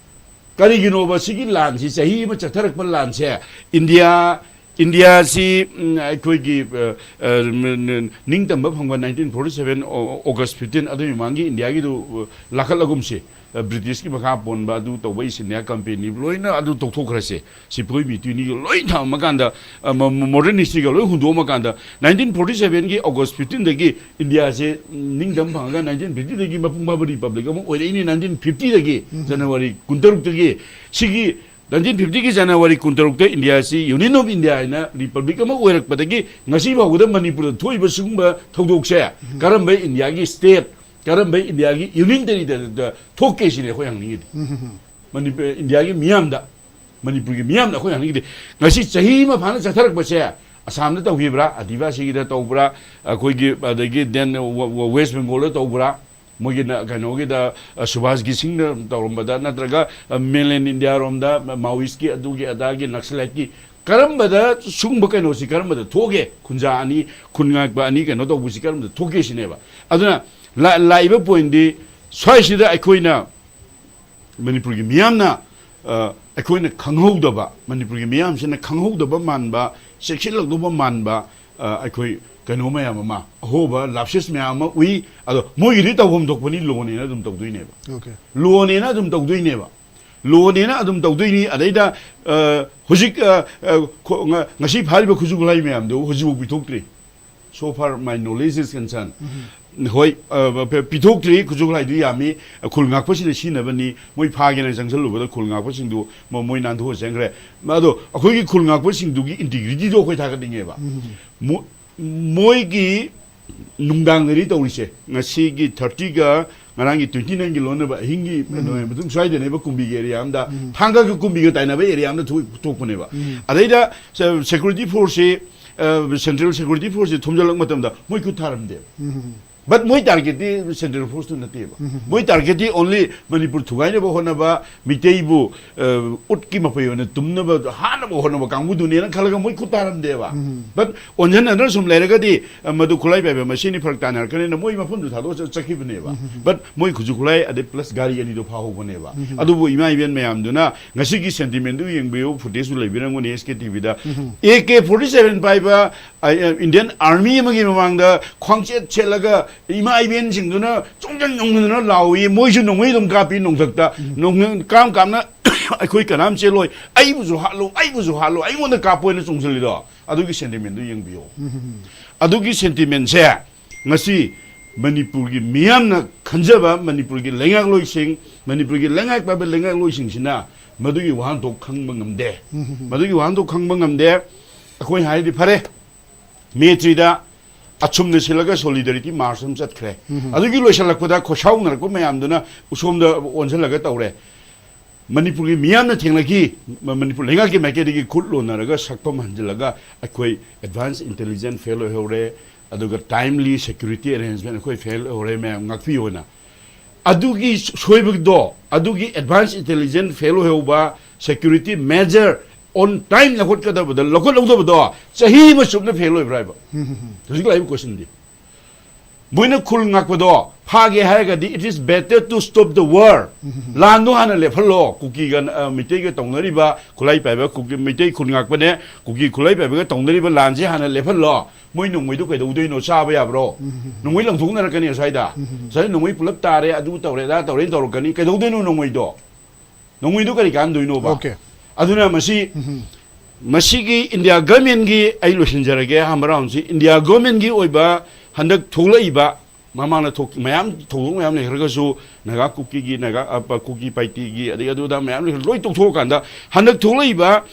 ꯀꯔꯤꯒꯤꯅꯣꯕ ꯁꯤꯒꯤ ꯂꯥꯟꯁꯤ, ꯆꯍꯤ ꯑꯃ ꯆꯠꯊꯔꯛꯄ ꯂꯥꯟꯁꯦ? ꯏꯟꯗꯤꯌꯥ, ꯏꯟꯗꯤꯌꯥꯁꯤ, ꯎꯝ, ꯑꯩꯈꯣꯏꯒꯤ, ꯑ, ꯑ, ꯅ-, ꯅ-, ꯅꯤꯡꯇꯝꯕ ꯐꯪꯕ nineteen forty seven ꯑꯣ-, August fifteen, ꯑꯗꯨꯒꯤ ꯃꯃꯥꯡꯒꯤ ꯏꯟꯗꯤꯌꯥꯒꯤꯗꯨ, ꯑ, ꯂꯥꯈꯠꯂꯒꯨꯝꯁꯤ꯫ ꯑ, ꯕ꯭ꯔꯤꯇꯤꯁꯀꯤ ꯃꯈꯥ ꯄꯣꯟꯕ ꯑꯗꯨ ꯇꯧꯕ East India Company ꯂꯣꯏꯅ ꯑꯗꯨ ꯇꯣꯛꯊꯣꯛꯈ꯭ꯔꯁꯦ꯫ ꯁꯤꯄꯣꯏ ꯃꯤꯇꯨꯅꯤꯒ ꯂꯣꯏ ꯊꯝꯃꯀꯥꯟꯗ, ꯑ, ꯃ-, ꯃ-, modern historyꯒ ꯂꯣꯏ ꯍꯨꯟꯗꯣꯛꯑꯝꯃꯀꯥꯟꯗ, nineteen forty sevenꯒꯤ August fifteenꯗꯒꯤ ꯏꯟꯗꯤꯌꯥꯁꯦ, ꯎꯝ, ꯅꯤꯡꯇꯝ ꯐꯪꯉꯒ nineteen fiftyꯗꯒꯤ ꯃꯄꯨꯡ ꯐꯥꯕ republic ꯑꯃ ꯑꯣꯏꯔꯛꯏꯅꯤ, nineteen fiftyꯗꯒꯤ, January ꯀꯨꯟꯇꯔꯨꯛꯇꯒꯤ꯫ ꯁꯤꯒꯤ nineteen fiftyꯒꯤ January ꯀꯨꯟꯇꯔꯨꯛꯇ ꯏꯟꯗꯤꯌꯥꯁꯤ Union of India ꯍꯥꯏꯅ republic ꯑꯃ ꯑꯣꯏꯔꯛꯄꯗꯒꯤ ꯉꯁꯤ ꯐꯥꯎꯕꯗ ꯃꯅꯤꯄꯨꯔꯗ ꯊꯣꯛꯏꯕ ꯁꯤꯒꯨꯝꯕ ꯊꯧꯗꯣꯛꯁꯦ ꯀꯔꯝꯕ ꯏꯟꯗꯤꯌꯥꯒꯤ state, ꯀꯔꯝꯕ ꯏꯟꯗꯤꯌꯥꯒꯤ union territoryꯗ ꯊꯣꯛꯀꯦ ꯁꯤꯅꯤ ꯑꯩꯈꯣꯏ ꯍꯪꯅꯤꯡꯉꯤꯗꯤ꯫ ꯃꯅꯤꯄꯨꯔ, ꯏꯟꯗꯤꯌꯥꯒꯤ ꯃꯤꯌꯥꯝꯗ, ꯃꯅꯤꯄꯨꯔꯒꯤ ꯃꯤꯌꯥꯝꯅ ꯑꯩꯈꯣꯏ ꯍꯪꯅꯤꯡꯉꯤꯗꯤ, ꯉꯁꯤ ꯆꯍꯤ ꯑꯃ ꯐꯥꯅ ꯆꯠꯊꯔꯛꯄꯁꯦ, ꯑꯁꯥꯝꯗ ꯇꯧꯈꯤꯕ꯭ꯔꯥ, ꯑꯗꯤꯕꯥꯁꯤꯒꯤꯗ ꯇꯧꯕ꯭ꯔꯥ, ꯑꯩꯈꯣꯏꯒꯤ ꯑꯗꯒꯤ then ꯋ-, ꯋ-, West Bengalꯗ ꯇꯧꯕ꯭ꯔꯥ, ꯃꯣꯏꯒꯤꯅ ꯀꯩꯅꯣꯒꯤꯗ, ꯑ, ꯁꯨꯚꯥꯁ ꯒꯤꯁꯤꯡꯅ ꯇꯧꯔꯝꯕꯗ, ꯅꯠꯇ꯭ꯔꯒ, ꯑ, mainland Indiaꯔꯣꯝꯗ Maoistꯀꯤ ꯑꯗꯨꯒꯤ ꯑꯗꯥꯒꯤ Naxaliteꯀꯤ ꯀꯔꯝꯕꯗ ꯁꯤꯒꯨꯝꯕ ꯀꯩꯅꯣꯁꯤ ꯀꯔꯝꯕꯗ ꯊꯣꯛꯑꯒꯦ? ꯈꯨꯟꯖꯥ ꯑꯅꯤ, ꯈꯨꯟ ꯉꯥꯛꯄ ꯑꯅꯤ ꯀꯩꯅꯣ ꯇꯧꯕꯁꯤ ꯀꯔꯝꯕꯗ ꯊꯣꯛꯀꯦ ꯁꯤꯅꯦꯕ꯫ ꯑꯗꯨꯅ ꯂꯥ-, ꯂꯥꯛꯏꯕ pointꯗꯤ ꯁ꯭ꯋꯥꯏꯁꯤꯗ ꯑꯩꯈꯣꯏꯅ ꯃꯅꯤꯄꯨꯔꯒꯤ ꯃꯤꯌꯥꯝꯅ, ꯑ, ꯑꯩꯈꯣꯏꯅ ꯈꯪꯍꯧꯗꯕ, ꯃꯅꯤꯄꯨꯔꯒꯤ ꯃꯤꯌꯥꯝꯁꯤꯅ ꯈꯪꯍꯧꯗꯕ ꯃꯥꯟꯕ, ꯆꯦꯛꯁꯤꯜꯂꯛꯇꯧꯕ ꯃꯥꯟꯕ, ꯑ, ꯑꯩꯈꯣꯏ ꯀꯩꯅꯣ ꯃꯌꯥꯝ ꯑꯃ, ꯑꯍꯣꯕ lapses ꯃꯌꯥꯝ ꯑꯃ ꯎꯏ꯫ ꯑꯗꯣ ꯃꯣꯏꯒꯤꯗꯤ ꯇꯧꯐꯝ ꯊꯣꯛꯄꯅꯤ, ꯂꯣꯅꯦꯅ ꯑꯗꯨꯝ ꯇꯧꯗꯣꯏꯅꯦꯕ꯫ Okay. ꯂꯣꯅꯦꯅ ꯑꯗꯨꯝ ꯇꯧꯗꯣꯏꯅꯦꯕ꯫ ꯂꯣꯅꯦꯅ ꯑꯗꯨꯝ ꯇꯧꯗꯣꯏꯅꯤ꯫ ꯑꯗꯩꯗ, ꯑ, ꯍꯧꯖꯤꯛ, ꯑ, ꯑ, ꯈꯣ-, ꯉ-, ꯉꯁꯤ ꯐꯥꯔꯤꯕ ꯈꯨꯠꯁꯨ ꯈꯨꯠꯂꯥꯏ ꯃꯌꯥꯝꯗꯨ ꯍꯧꯖꯤꯛꯐꯥꯎ ꯄꯤꯊꯣꯛꯇ꯭ꯔꯤ꯫ So far my knowledge is concerned. ꯍꯣꯏ, ꯑ, ꯄ-, ꯄꯤꯊꯣꯛꯇ꯭ꯔꯤ꯫ ꯈꯨꯠꯁꯨ ꯈꯨꯠꯂꯥꯏꯗꯨ ꯌꯥꯝꯃꯤ꯫ ꯈꯨꯜ ꯉꯥꯛꯄꯁꯤꯅ ꯁꯤꯖꯤꯟꯅꯕꯅꯤ꯫ ꯃꯣꯏ ꯐꯥꯒꯦꯅ ꯆꯪꯁꯜꯂꯨꯕꯗ ꯈꯨꯜ ꯉꯥꯛꯄꯁꯤꯡꯗꯨ ꯃ-, ꯃꯣꯏ ꯅꯥꯟꯊꯣꯛꯑ ꯆꯪꯈ꯭ꯔꯦ꯫ ꯑꯗꯣ ꯑꯩꯈꯣꯏꯒꯤ ꯈꯨꯜ ꯉꯥꯛꯄꯁꯤꯡꯗꯨꯒꯤ integrityꯗꯣ ꯑꯩꯈꯣꯏ ꯊꯥꯒꯠꯅꯤꯡꯉꯦꯕ꯫ ꯃꯣ-, ꯃꯣꯏꯒꯤ ꯅꯨꯡꯗꯥꯡꯗꯗꯤ ꯇꯧꯔꯤꯁꯦ, ꯉꯁꯤꯒꯤ thirtyꯒ ꯉꯔꯥꯡꯒꯤ twenty nineꯒꯤ ꯂꯣꯟꯅꯕ ꯑꯍꯤꯡꯒꯤ ꯃꯇꯨꯡ ꯁ꯭ꯋꯥꯏꯗꯅꯦꯕ, ꯀꯨꯝꯕꯤꯒꯤ area ꯑꯃꯗ, ꯊꯥꯡꯒꯒ ꯀꯨꯝꯕꯤꯒ ꯇꯥꯏꯅꯕ area ꯑꯃꯗ ꯊꯣꯛ-, ꯊꯣꯛꯄꯅꯦꯕ꯫ ꯑꯗꯩꯗ se-, security forceꯁꯤ, ꯑ, central security forceꯁꯤ ꯊꯣꯝꯖꯤꯜꯂꯛꯄ ꯃꯇꯝꯗ ꯃꯣꯏ ꯈꯨꯠ ꯊꯥꯔꯝꯗꯦꯕ꯫ But ꯃꯣꯏ targetꯇꯤ central forceꯇꯨ ꯅꯠꯇꯦꯕ꯫ ꯃꯣꯏ targetꯇꯤ only ꯃꯅꯤꯄꯨꯔ ꯊꯨꯒꯥꯏꯅꯕ ꯍꯣꯠꯅꯕ, ꯃꯤꯇꯩꯕꯨ, ꯑ, ꯎꯠꯀꯤ ꯃꯄꯩ ꯑꯣꯏꯅ ꯇꯨꯝꯅꯕ, ꯍꯥꯠꯅꯕ ꯍꯣꯠꯅꯕ ꯀꯥꯡꯕꯨꯗꯨꯅꯦꯅ ꯈꯜꯂꯒ ꯃꯣꯏ ꯈꯨꯠ ꯊꯥꯔꯝꯗꯦꯕ꯫ But ꯑꯣꯟꯁꯤꯟꯅꯗꯅ ꯁꯨꯝ ꯂꯩꯔꯒꯗꯤ, ꯑ, ꯃꯗꯨ ꯈꯨꯠꯂꯥꯏ ꯄꯥꯏꯕ ꯃꯁꯦꯟꯅꯤ, ꯐꯔꯛ ꯇꯥꯅꯔꯛꯀꯅꯤꯅ ꯃꯣꯏ ꯃꯐꯝꯗꯨ ꯊꯥꯗꯣꯛꯑ ꯆꯠ-, ꯆꯠꯈꯤꯕꯅꯦꯕ꯫ But ꯃꯣꯏ ꯈꯨꯠꯁꯨ ꯈꯨꯠꯂꯥꯏ ꯑꯗꯩ plus ꯒꯥꯔꯤ ꯑꯅꯤꯗꯣ ꯐꯥꯍꯧꯕꯅꯦꯕ꯫ ꯑꯗꯨꯕꯨ ꯏꯃꯥ ꯏꯕꯦꯟ ꯃꯌꯥꯝꯗꯨꯅ ꯉꯁꯤꯒꯤ sentimentꯗꯨ ꯌꯦꯡꯕꯤꯌꯨ, footageꯁꯨ ꯂꯩꯕꯤꯔꯝꯒꯅꯤ S K TVꯗ꯫ AK forty seven ꯄꯥꯏꯕ, ꯑ, Indian Army ꯑꯃꯒꯤ ꯃꯃꯥꯡꯗ ꯈ꯭ꯋꯥꯡꯆꯦꯠ ꯁꯦꯠꯂꯒ ꯏꯃꯥ ꯏꯕꯦꯟꯁꯤꯡꯗꯨꯅ ꯆꯣꯡꯖꯟ ꯆꯣꯡꯖꯟꯗꯨꯅ ꯂꯥꯎꯏ꯫ ꯃꯣꯏꯁꯨ ꯅꯣꯡꯃꯩ ꯑꯗꯨꯝ ꯀꯥꯞꯄꯤ ꯅꯣꯡꯊꯛꯇ꯫ ꯅꯣꯡ-, ꯀꯥꯞ ꯀꯥꯞꯅ "ꯑꯩꯈꯣꯏ ꯀꯅꯥꯝ ꯆꯦꯜꯂꯣꯏ, ꯑꯩꯕꯨꯁꯨ ꯍꯥꯠꯂꯨ, ꯑꯩꯕꯨꯁꯨ ꯍꯥꯠꯂꯨ, ꯑꯩꯉꯣꯟꯗ ꯀꯥꯞꯄꯣ" ꯍꯥꯏꯅ ꯆꯣꯡꯁꯤꯜꯂꯤꯗꯣ꯫ ꯑꯗꯨꯒꯤ sentimentꯗꯨ ꯌꯦꯡꯕꯤꯌꯣ꯫ ꯑꯗꯨꯒꯤ sentimentꯁꯦ ꯉꯁꯤ ꯃꯅꯤꯄꯨꯔꯒꯤ ꯃꯤꯌꯥꯝꯅ ꯈꯟꯖꯕ, ꯃꯅꯤꯄꯨꯔꯒꯤ ꯂꯩꯉꯥꯛꯂꯣꯏꯁꯤꯡ, ꯃꯅꯤꯄꯨꯔꯒꯤ ꯂꯩꯉꯥꯛ ꯄꯥꯏꯕ ꯂꯩꯉꯥꯛꯂꯣꯏꯁꯤꯡꯁꯤꯅ ꯃꯗꯨꯒꯤ ꯋꯥꯍꯟꯊꯣꯛ ꯈꯪꯕ ꯉꯝꯗꯦ꯫ ꯃꯗꯨꯒꯤ ꯋꯥꯍꯟꯊꯣꯛ ꯈꯪꯕ ꯉꯝꯗꯦ꯫ ꯑꯩꯈꯣꯏ ꯍꯥꯏꯔꯗꯤ ꯐꯔꯦ, May threeꯗ ꯑꯁꯨꯝꯅ ꯁꯤꯜꯂꯒ solidarity march ꯑꯃ ꯆꯠꯈ꯭ꯔꯦ꯫ ꯑꯗꯨꯒꯤ ꯂꯣꯏꯁꯤꯜꯂꯛꯄꯗ ꯈꯣꯏꯁꯥꯎꯅꯔꯛꯄ ꯃꯌꯥꯝꯗꯨꯅ ꯎꯁꯣꯝꯗ ꯑꯣꯟꯁꯤꯜꯂꯒ ꯇꯧꯔꯦ꯫ ꯃꯅꯤꯄꯨꯔꯒꯤ ꯃꯤꯌꯥꯝꯅ ꯊꯦꯡꯅꯈꯤ, ꯃ-, ꯃꯅꯤꯄꯨꯔ ꯂꯩꯉꯥꯛꯀꯤ ꯃꯥꯏꯀꯩꯗꯒꯤ ꯈꯨꯠ ꯂꯣꯟꯅꯔꯒ ꯁꯛꯐꯝ ꯍꯟꯖꯤꯜꯂꯒ ꯑꯩꯈꯣꯏ advance intelligence fail ꯑꯣꯏꯍꯧꯔꯦ, ꯑꯗꯨꯒ timely security arrangement ꯑꯩꯈꯣꯏ fail ꯑꯣꯏꯍꯧꯔꯦ, ꯃꯌꯥꯝ ꯉꯥꯛꯄꯤꯌꯣꯅ꯫ ꯑꯗꯨꯒꯤ ꯁꯣꯏꯕꯗꯣ, ꯑꯗꯨꯒꯤ advance intelligence fail ꯑꯣꯏꯍꯧꯕ, security measure on time ꯂꯧꯈꯠꯀꯗꯕꯗ ꯂꯧꯈꯠꯍꯧꯗꯕꯗꯣ ꯆꯍꯤ ꯑꯃ ꯆꯨꯞꯅ fail ꯑꯣꯏꯕ꯭ꯔꯥ ꯍꯥꯏꯕ? ꯍꯧꯖꯤꯛ ꯂꯥꯛꯏꯕ questionꯗꯤ꯫ ꯃꯣꯏꯅ ꯈꯨꯜ ꯉꯥꯛꯄꯗꯣ ꯐꯥꯒꯦ ꯍꯥꯏꯔꯒꯗꯤ, it is better to stop the war. ꯂꯥꯟꯗꯣ ꯍꯥꯟꯅ ꯂꯦꯞꯍꯜꯂꯣ꯫ ꯀꯨꯀꯤꯒ, ꯑ, ꯃꯩꯇꯩꯒ ꯇꯧꯅꯔꯤꯕ, ꯈꯨꯠꯂꯥꯏ ꯄꯥꯏꯕ ꯀꯨꯀꯤ, ꯃꯩꯇꯩ ꯈꯨꯜ ꯉꯥꯛꯄꯅꯦ, ꯀꯨꯀꯤ ꯈꯨꯠꯂꯥꯏ ꯄꯥꯏꯕꯒ ꯇꯧꯅꯔꯤꯕ ꯂꯥꯟꯁꯦ ꯍꯥꯟꯅ ꯂꯦꯞꯍꯜꯂꯣ꯫ ꯃꯣꯏ ꯅꯣꯡꯃꯩꯗꯣ ꯀꯩꯗꯧꯗꯣꯏꯅꯣ? ꯆꯥꯕ ꯌꯥꯕ꯭ꯔꯣ? ꯅꯣꯡꯃꯩ ꯂꯪꯊꯣꯛꯅꯔꯛꯀꯅꯤ ꯑꯁ꯭ꯋꯥꯏꯗ꯫ ꯑꯁ꯭ꯋꯥꯏꯗ ꯅꯣꯡꯃꯩ ꯄꯨꯂꯞ ꯇꯥꯔꯦ, ꯑꯗꯨ ꯇꯧꯔꯦ, ꯑꯗꯥ ꯇꯧꯔꯦꯅ ꯇꯧꯔꯛꯀꯅꯤ꯫ ꯀꯩꯗꯧꯗꯣꯏꯅꯣ ꯅꯣꯡꯃꯩꯗꯣ? ꯅꯣꯡꯃꯩꯗꯣ ꯀꯔꯤ ꯀꯥꯟꯗꯣꯏꯅꯣꯕ? Okay. ꯑꯗꯨꯅ ꯃꯁꯤ, ꯃꯁꯤꯒꯤ ꯏꯟꯗꯤꯌꯥ ꯒꯚꯔꯟꯃꯦꯟꯒꯤ, ꯑꯩ ꯂꯣꯏꯁꯤꯟꯖꯔꯒꯦ ꯑꯍꯥꯟꯕ ꯔꯥꯎꯟꯁꯤ, ꯏꯟꯗꯤꯌꯥ ꯒꯚꯔꯟꯃꯦꯟꯒꯤ ꯑꯣꯏꯕ ꯍꯟꯗꯛ ꯊꯣꯛꯂꯛꯏꯕ, ꯃꯃꯥꯡꯗ ꯊꯣꯛ-, ꯃꯌꯥꯝ, ꯊꯧꯗꯣꯛ ꯃꯌꯥꯝ ꯂꯩꯈ꯭ꯔꯒꯁꯨ, ꯅꯥꯒꯥ ꯀꯨꯀꯤꯒꯤ, ꯅꯥꯒꯥ, ꯑ, ꯀꯨꯀꯤ ꯄꯥꯏꯇꯤꯒꯤ, ꯑꯗꯒꯤ ꯑꯗꯨ ꯑꯗꯥ ꯃꯌꯥꯝ ꯂꯩꯈ꯭ꯔ-, ꯂꯣꯏ ꯇꯣꯛꯊꯣꯛꯑꯀꯥꯟꯗ ꯍꯟꯗꯛ ꯊꯣꯛꯂꯛꯏꯕ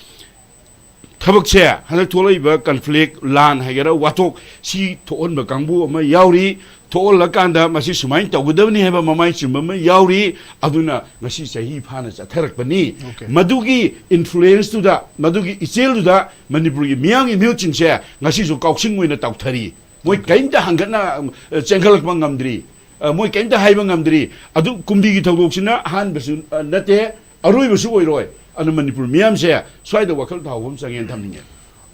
ꯊꯕꯛꯁꯦ, ꯍꯟꯗꯛ ꯊꯣꯛꯂꯛꯏꯕ conflict, ꯂꯥꯟ ꯍꯥꯏꯒꯦꯔꯥ, ꯋꯥꯊꯣꯛ, ꯁꯤ ꯊꯣꯛꯍꯟꯕ ꯀꯥꯡꯕꯨ ꯑꯃ ꯌꯥꯎꯔꯤ꯫ ꯊꯣꯛꯍꯜꯂꯀꯥꯟꯗ ꯃꯁꯤ ꯁꯨꯃꯥꯏꯅ ꯇꯧꯒꯗꯕꯅꯤ ꯍꯥꯏꯕ ꯃꯃꯥꯏ ꯆꯨꯝꯕ ꯑꯃ ꯌꯥꯎꯔꯤ꯫ ꯑꯗꯨꯅ ꯉꯁꯤ ꯆꯍꯤ ꯐꯥꯅ ꯆꯠꯊꯔꯛꯄꯅꯤ꯫ Okay. ꯃꯗꯨꯒꯤ influence ꯇꯨꯗ, ꯃꯗꯨꯒꯤ ꯏꯆꯦꯜꯗꯨꯗ ꯃꯅꯤꯄꯨꯔꯒꯤ ꯃꯤꯌꯥꯝꯒꯤ ꯃꯤꯍꯨꯠꯁꯤꯡꯁꯦ ꯉꯁꯤꯁꯨ ꯀꯥꯎꯁꯤꯡ ꯑꯣꯏꯅ ꯇꯥꯎꯊꯔꯤ꯫ ꯃꯣꯏ Okay. ꯀꯔꯤꯝꯇ ꯍꯪꯒꯠꯅ, ꯑ, ꯆꯦꯟꯈꯠꯂꯛꯄ ꯉꯝꯗ꯭ꯔꯤ꯫ ꯑ, ꯃꯣꯏ ꯀꯔꯤꯝꯇ ꯍꯥꯏꯕ ꯉꯝꯗ꯭ꯔꯤ꯫ ꯑꯗꯨ ꯀꯨꯝꯕꯤꯒꯤ ꯊꯧꯗꯣꯛꯁꯤꯅ ꯑꯍꯥꯟꯕꯁꯨ, ꯑ, ꯅꯠꯇꯦ, ꯑꯔꯣꯏꯕꯁꯨ ꯑꯣꯏꯔꯣꯏ꯫ ꯑꯗꯨ ꯃꯅꯤꯄꯨꯔ ꯃꯤꯌꯥꯝꯁꯦ ꯁ꯭ꯋꯥꯏꯗ ꯋꯥꯈꯜ ꯊꯥꯎꯕ ꯑꯃ ꯆꯪꯉꯦꯅ ꯊꯝꯅꯤꯡꯉꯦ꯫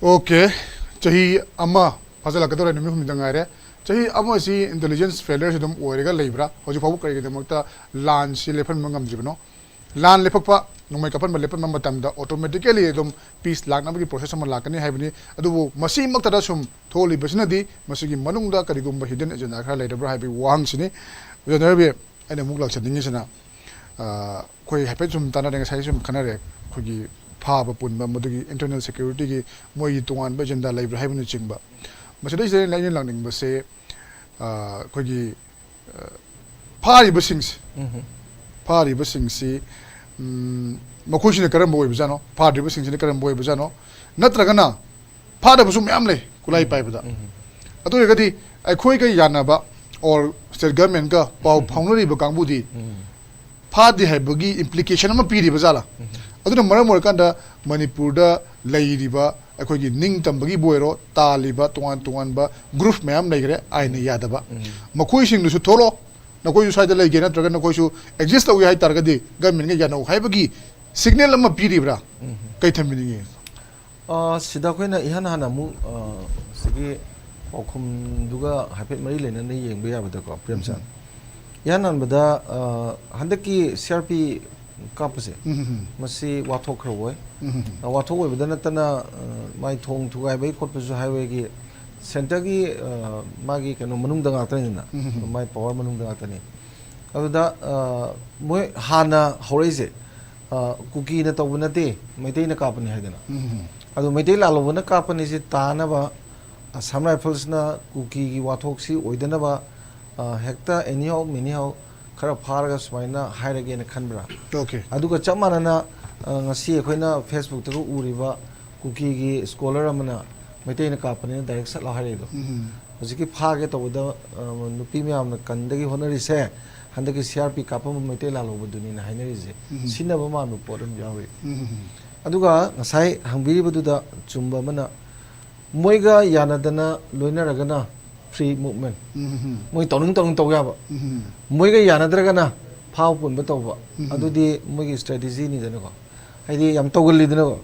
Okay. ꯆꯍꯤ ꯑꯃ ꯐꯥꯖꯤꯜꯂꯛꯀꯗꯧꯔꯦ, ꯅꯨꯃꯤꯠ ꯍꯨꯝꯅꯤꯗ ꯉꯥꯏꯔꯦ꯫ ꯆꯍꯤ ꯑꯃꯁꯤ intelligence failure ꯁꯤ ꯑꯗꯨꯝ ꯑꯣꯏꯔꯒ ꯂꯩꯕ꯭ꯔꯥ? ꯍꯧꯖꯤꯛ ꯐꯥꯎꯕ ꯀꯔꯤꯒꯤꯗꯃꯛꯇ ꯂꯥꯟꯁꯤ ꯂꯦꯞꯍꯟꯕ ꯉꯝꯗ꯭ꯔꯤꯕꯅꯣ? ꯂꯥꯟ ꯂꯦꯞꯄꯛꯄ, ꯅꯣꯡꯃꯩ ꯀꯥꯞꯍꯟꯕ ꯂꯦꯞꯍꯟꯕ ꯃꯇꯝꯗ automatically ꯑꯗꯨꯝ peace ꯂꯥꯛꯅꯕꯒꯤ process ꯑꯃ ꯂꯥꯛꯀꯅꯤ ꯍꯥꯏꯕꯅꯤ꯫ ꯑꯗꯨꯕꯨ ꯃꯁꯤꯃꯛꯇꯗ ꯁꯨꯝ ꯊꯣꯛꯍꯜꯂꯤꯕꯁꯤꯅꯗꯤ ꯃꯁꯤꯒꯤ ꯃꯅꯨꯡꯗ ꯀꯔꯤꯒꯨꯝꯕ hidden agenda ꯈꯔ ꯂꯩꯔꯕ꯭ꯔꯥ ꯍꯥꯏꯕꯒꯤ ꯋꯥꯍꯪꯁꯤꯅꯤ꯫ ꯑꯣꯖꯥ ꯅꯣꯏꯔꯕꯤ, ꯑꯩꯅ ꯑꯃꯨꯛ ꯂꯥꯛꯆꯅꯤꯡꯉꯤꯁꯤꯅ, ꯑ, ꯑꯩꯈꯣꯏ ꯍꯥꯏꯐꯦꯠ ꯁꯨꯝ ꯇꯥꯟꯅꯔꯦ, ꯉꯁꯥꯏ ꯁꯨꯝ ꯈꯟꯅꯔꯦ, ꯑꯩꯈꯣꯏꯒꯤ ꯐꯥꯕ ꯄꯨꯟꯕ, ꯃꯗꯨꯒꯤ internal security ꯒꯤ ꯃꯣꯏꯒꯤ ꯇꯣꯉꯥꯟꯕ agenda ꯂꯩꯕ꯭ꯔꯥ ꯍꯥꯏꯕꯅꯆꯤꯡꯕ꯫ ꯃꯁꯤꯗꯩꯁꯤꯗ ꯑꯩꯅ, ꯑꯩꯅ ꯂꯥꯛꯅꯤꯡꯕꯁꯦ, ꯑ, ꯑꯩꯈꯣꯏꯒꯤ, ꯑ, ꯐꯥꯔꯤꯕꯁꯤꯡꯁꯦ, ꯎꯝ꯫ ꯐꯥꯔꯤꯕꯁꯤꯡꯁꯤ, ꯎꯝ, ꯃꯈꯣꯏꯁꯤꯅ ꯀꯔꯝꯕ ꯑꯣꯏꯕꯖꯥꯠꯅꯣ? ꯐꯥꯗ꯭ꯔꯤꯕꯁꯤꯡꯁꯤꯅ ꯀꯔꯝꯕ ꯑꯣꯏꯕꯖꯥꯠꯅꯣ? ꯅꯠꯇ꯭ꯔꯒꯅ ꯐꯥꯗꯕꯁꯨ ꯃꯌꯥꯝ ꯂꯩ ꯈꯨꯠꯂꯥꯏ ꯎꯝ꯫ ꯄꯥꯏꯕꯗ꯫ ꯎꯝ꯫ ꯑꯗꯨ ꯑꯣꯏꯔꯒꯗꯤ ꯑꯩꯈꯣꯏꯒ ꯌꯥꯅꯕ or state government ꯀ ꯄꯥꯎ ꯎꯝ꯫ ꯐꯥꯎꯅꯔꯤꯕ ꯀꯥꯡꯕꯨꯗꯤ ꯎꯝ꯫ ꯐꯥꯗꯦ ꯍꯥꯏꯕꯒꯤ implication ꯑꯃ ꯄꯤꯔꯤꯕ ꯖꯥꯠꯂꯥ? ꯎꯝ꯫ ꯑꯗꯨꯅ ꯃꯔꯝ ꯑꯣꯏꯔꯀꯥꯟꯗ ꯃꯅꯤꯄꯨꯔꯗ ꯂꯩꯔꯤꯕ ꯑꯩꯈꯣꯏꯒꯤ ꯅꯤꯡꯇꯝꯕꯒꯤꯕꯨ ꯑꯣꯏꯔꯣ, ꯇꯥꯜꯂꯤꯕ ꯇꯣꯉꯥꯟ ꯇꯣꯉꯥꯟꯕ group ꯃꯌꯥꯝ ꯂꯩꯈ꯭ꯔꯦ, ꯑꯥꯏꯟꯅ ꯌꯥꯗꯕ꯫ ꯎꯝ꯫ ꯃꯈꯣꯏꯁꯤꯡꯗꯨꯁꯨ ꯊꯣꯛꯂꯛꯑꯣ, ꯅꯈꯣꯏꯁꯨ ꯁ꯭ꯋꯥꯏꯗ ꯂꯩꯒꯦ ꯅꯠꯇ꯭ꯔꯒ ꯅꯈꯣꯏꯁꯨ exist ꯇꯧꯒꯦ ꯍꯥꯏ ꯇꯥꯔꯒꯗꯤ government ꯀ ꯌꯥꯅꯧ ꯍꯥꯏꯕꯒꯤ signal ꯑꯃ ꯄꯤꯔꯤꯕ꯭ꯔꯥ? ꯎꯝ꯫ ꯀꯩ ꯊꯝꯕꯤꯅꯤꯡꯉꯤ? ꯑ, ꯁꯤꯗ ꯑꯩꯈꯣꯏꯅ ꯏꯍꯥꯟ ꯍꯥꯟꯅ ꯑꯃꯨꯛ, ꯑ, ꯁꯤꯒꯤ ꯄꯥꯎꯈꯨꯝꯗꯨꯒ ꯍꯥꯏꯐꯦꯠ ꯃꯔꯤ ꯂꯩꯅꯅ ꯌꯦꯡꯕ ꯌꯥꯕꯗꯀꯣ, ꯄ꯭ꯔꯦꯝꯆꯥꯟ꯫ ꯏꯍꯥꯟ ꯍꯥꯟꯕꯗ, ꯑ, ꯍꯟꯗꯛꯀꯤ ꯁꯤ ꯑꯥꯔ ꯄꯤ ꯀꯥꯞꯄꯁꯦ, ꯎꯝ, ꯎꯝ, ꯎꯝ꯫ ꯃꯁꯤ ꯋꯥꯊꯣꯛ ꯈꯔ ꯑꯣꯏ꯫ ꯎꯝ, ꯎꯝ, ꯎꯝ꯫ ꯑ, ꯋꯥꯊꯣꯛ ꯑꯣꯏꯕꯗ ꯅꯠꯇꯅ, ꯑ, ꯃꯥꯏ ꯊꯣꯡ ꯊꯨꯒꯥꯏꯕꯒꯤ ꯈꯣꯠꯄꯁꯨ ꯍꯥꯏꯋꯦꯒꯤ ꯁꯦꯟꯇꯔꯒꯤ, ꯑ, ꯃꯥꯒꯤ ꯀꯩꯅꯣ ꯃꯅꯨꯡꯗ ꯉꯥꯛꯇꯅꯤꯗꯅ, ꯎꯝ, ꯎꯝ, ꯎꯝ꯫ ꯃꯥꯏ ꯄꯋꯥꯔ ꯃꯅꯨꯡꯗ ꯉꯥꯛꯇꯅꯤ꯫ ꯑꯗꯨꯗ, ꯑ, ꯃꯣꯏ ꯍꯥꯟꯅ ꯍꯧꯔꯛꯏꯁꯦ, ꯑ, ꯀꯨꯀꯤꯅ ꯇꯧꯕ ꯅꯠꯇꯦ, ꯃꯩꯇꯩꯅ ꯀꯥꯞꯄꯅꯤ ꯍꯥꯏꯗꯅ꯫ ꯎꯝ꯫ ꯑꯗꯣ ꯃꯩꯇꯩ ꯂꯥꯜꯂꯧꯕꯅ ꯀꯥꯞꯄꯅꯤꯁꯤ ꯇꯥꯅꯕ ꯑꯁꯥꯝ ꯔꯥꯏꯐꯜꯁꯅ ꯀꯨꯀꯤꯒꯤ ꯋꯥꯊꯣꯛꯁꯤ ꯑꯣꯏꯗꯅꯕ, ꯑ, ꯍꯦꯛꯇ anyhow menyhow ꯈꯔ ꯐꯥꯔꯒ ꯁꯨꯃꯥꯏꯅ ꯍꯥꯏꯔꯒꯦꯅ ꯈꯟꯕ꯭ꯔꯥ? Okay꯫ ꯑꯗꯨꯒ ꯆꯞ ꯃꯥꯟꯅꯅ, ꯑ, ꯉꯁꯤ ꯑꯩꯈꯣꯏꯅ Facebookꯇꯒ ꯎꯔꯤꯕ ꯀꯨꯀꯤꯒꯤ ꯁ꯭ꯀꯣꯂꯔ ꯑꯃꯅ ꯃꯩꯇꯩꯅ ꯀꯥꯞꯄꯅꯤꯅ ꯗꯥꯏꯔꯦꯛ ꯁꯠ ꯂꯥꯎ ꯍꯥꯏꯔꯛꯏꯗꯣ꯫ ꯎꯝ꯫ ꯍꯧꯖꯤꯛꯀꯤ ꯐꯥꯒꯦ ꯇꯧꯕꯗ, ꯑ, ꯅꯨꯄꯤ ꯃꯌꯥꯝꯅ ꯀꯟꯗꯒꯤ ꯍꯣꯠꯅꯔꯤꯁꯦ ꯍꯟꯗꯛꯀꯤ ꯁꯤ ꯑꯥꯔ ꯄꯤ ꯀꯥꯞꯄꯝꯕ ꯃꯩꯇꯩ ꯂꯥꯜꯍꯧꯕꯗꯨꯅꯤꯅ ꯍꯥꯏꯅꯔꯤꯁꯦ꯫ ꯎꯝ꯫ ꯁꯤꯟꯅꯕ ꯃꯥꯟꯕ ꯄꯣꯠ ꯑꯃ ꯌꯥꯎꯔꯤ꯫ ꯎꯝ꯫ ꯑꯗꯨꯒ ꯉꯁꯥꯏ ꯍꯪꯕꯤꯔꯤꯕꯗꯨꯗ ꯆꯨꯝꯕ ꯑꯃꯅ, ꯃꯣꯏꯒ ꯌꯥꯅꯗꯅ ꯂꯣꯏꯅꯔꯒꯅ free movement꯫ ꯎꯝ꯫ ꯃꯣꯏ ꯇꯧꯅꯤꯡ ꯇꯧꯅꯤꯡ ꯇꯧ ꯌꯥꯕ꯫ ꯎꯝ꯫ ꯃꯣꯏꯒ ꯌꯥꯅꯗ꯭ꯔꯒꯅ ꯐꯥꯕ ꯄꯨꯟꯕ ꯇꯧꯕ꯫ ꯎꯝ꯫ ꯑꯗꯨꯗꯤ ꯃꯣꯏꯒꯤ strategy ꯅꯤꯗꯅꯀꯣ꯫ ꯍꯥꯏꯗꯤ ꯌꯥꯝ ꯇꯧꯒꯜꯂꯤꯗꯅꯀꯣ꯫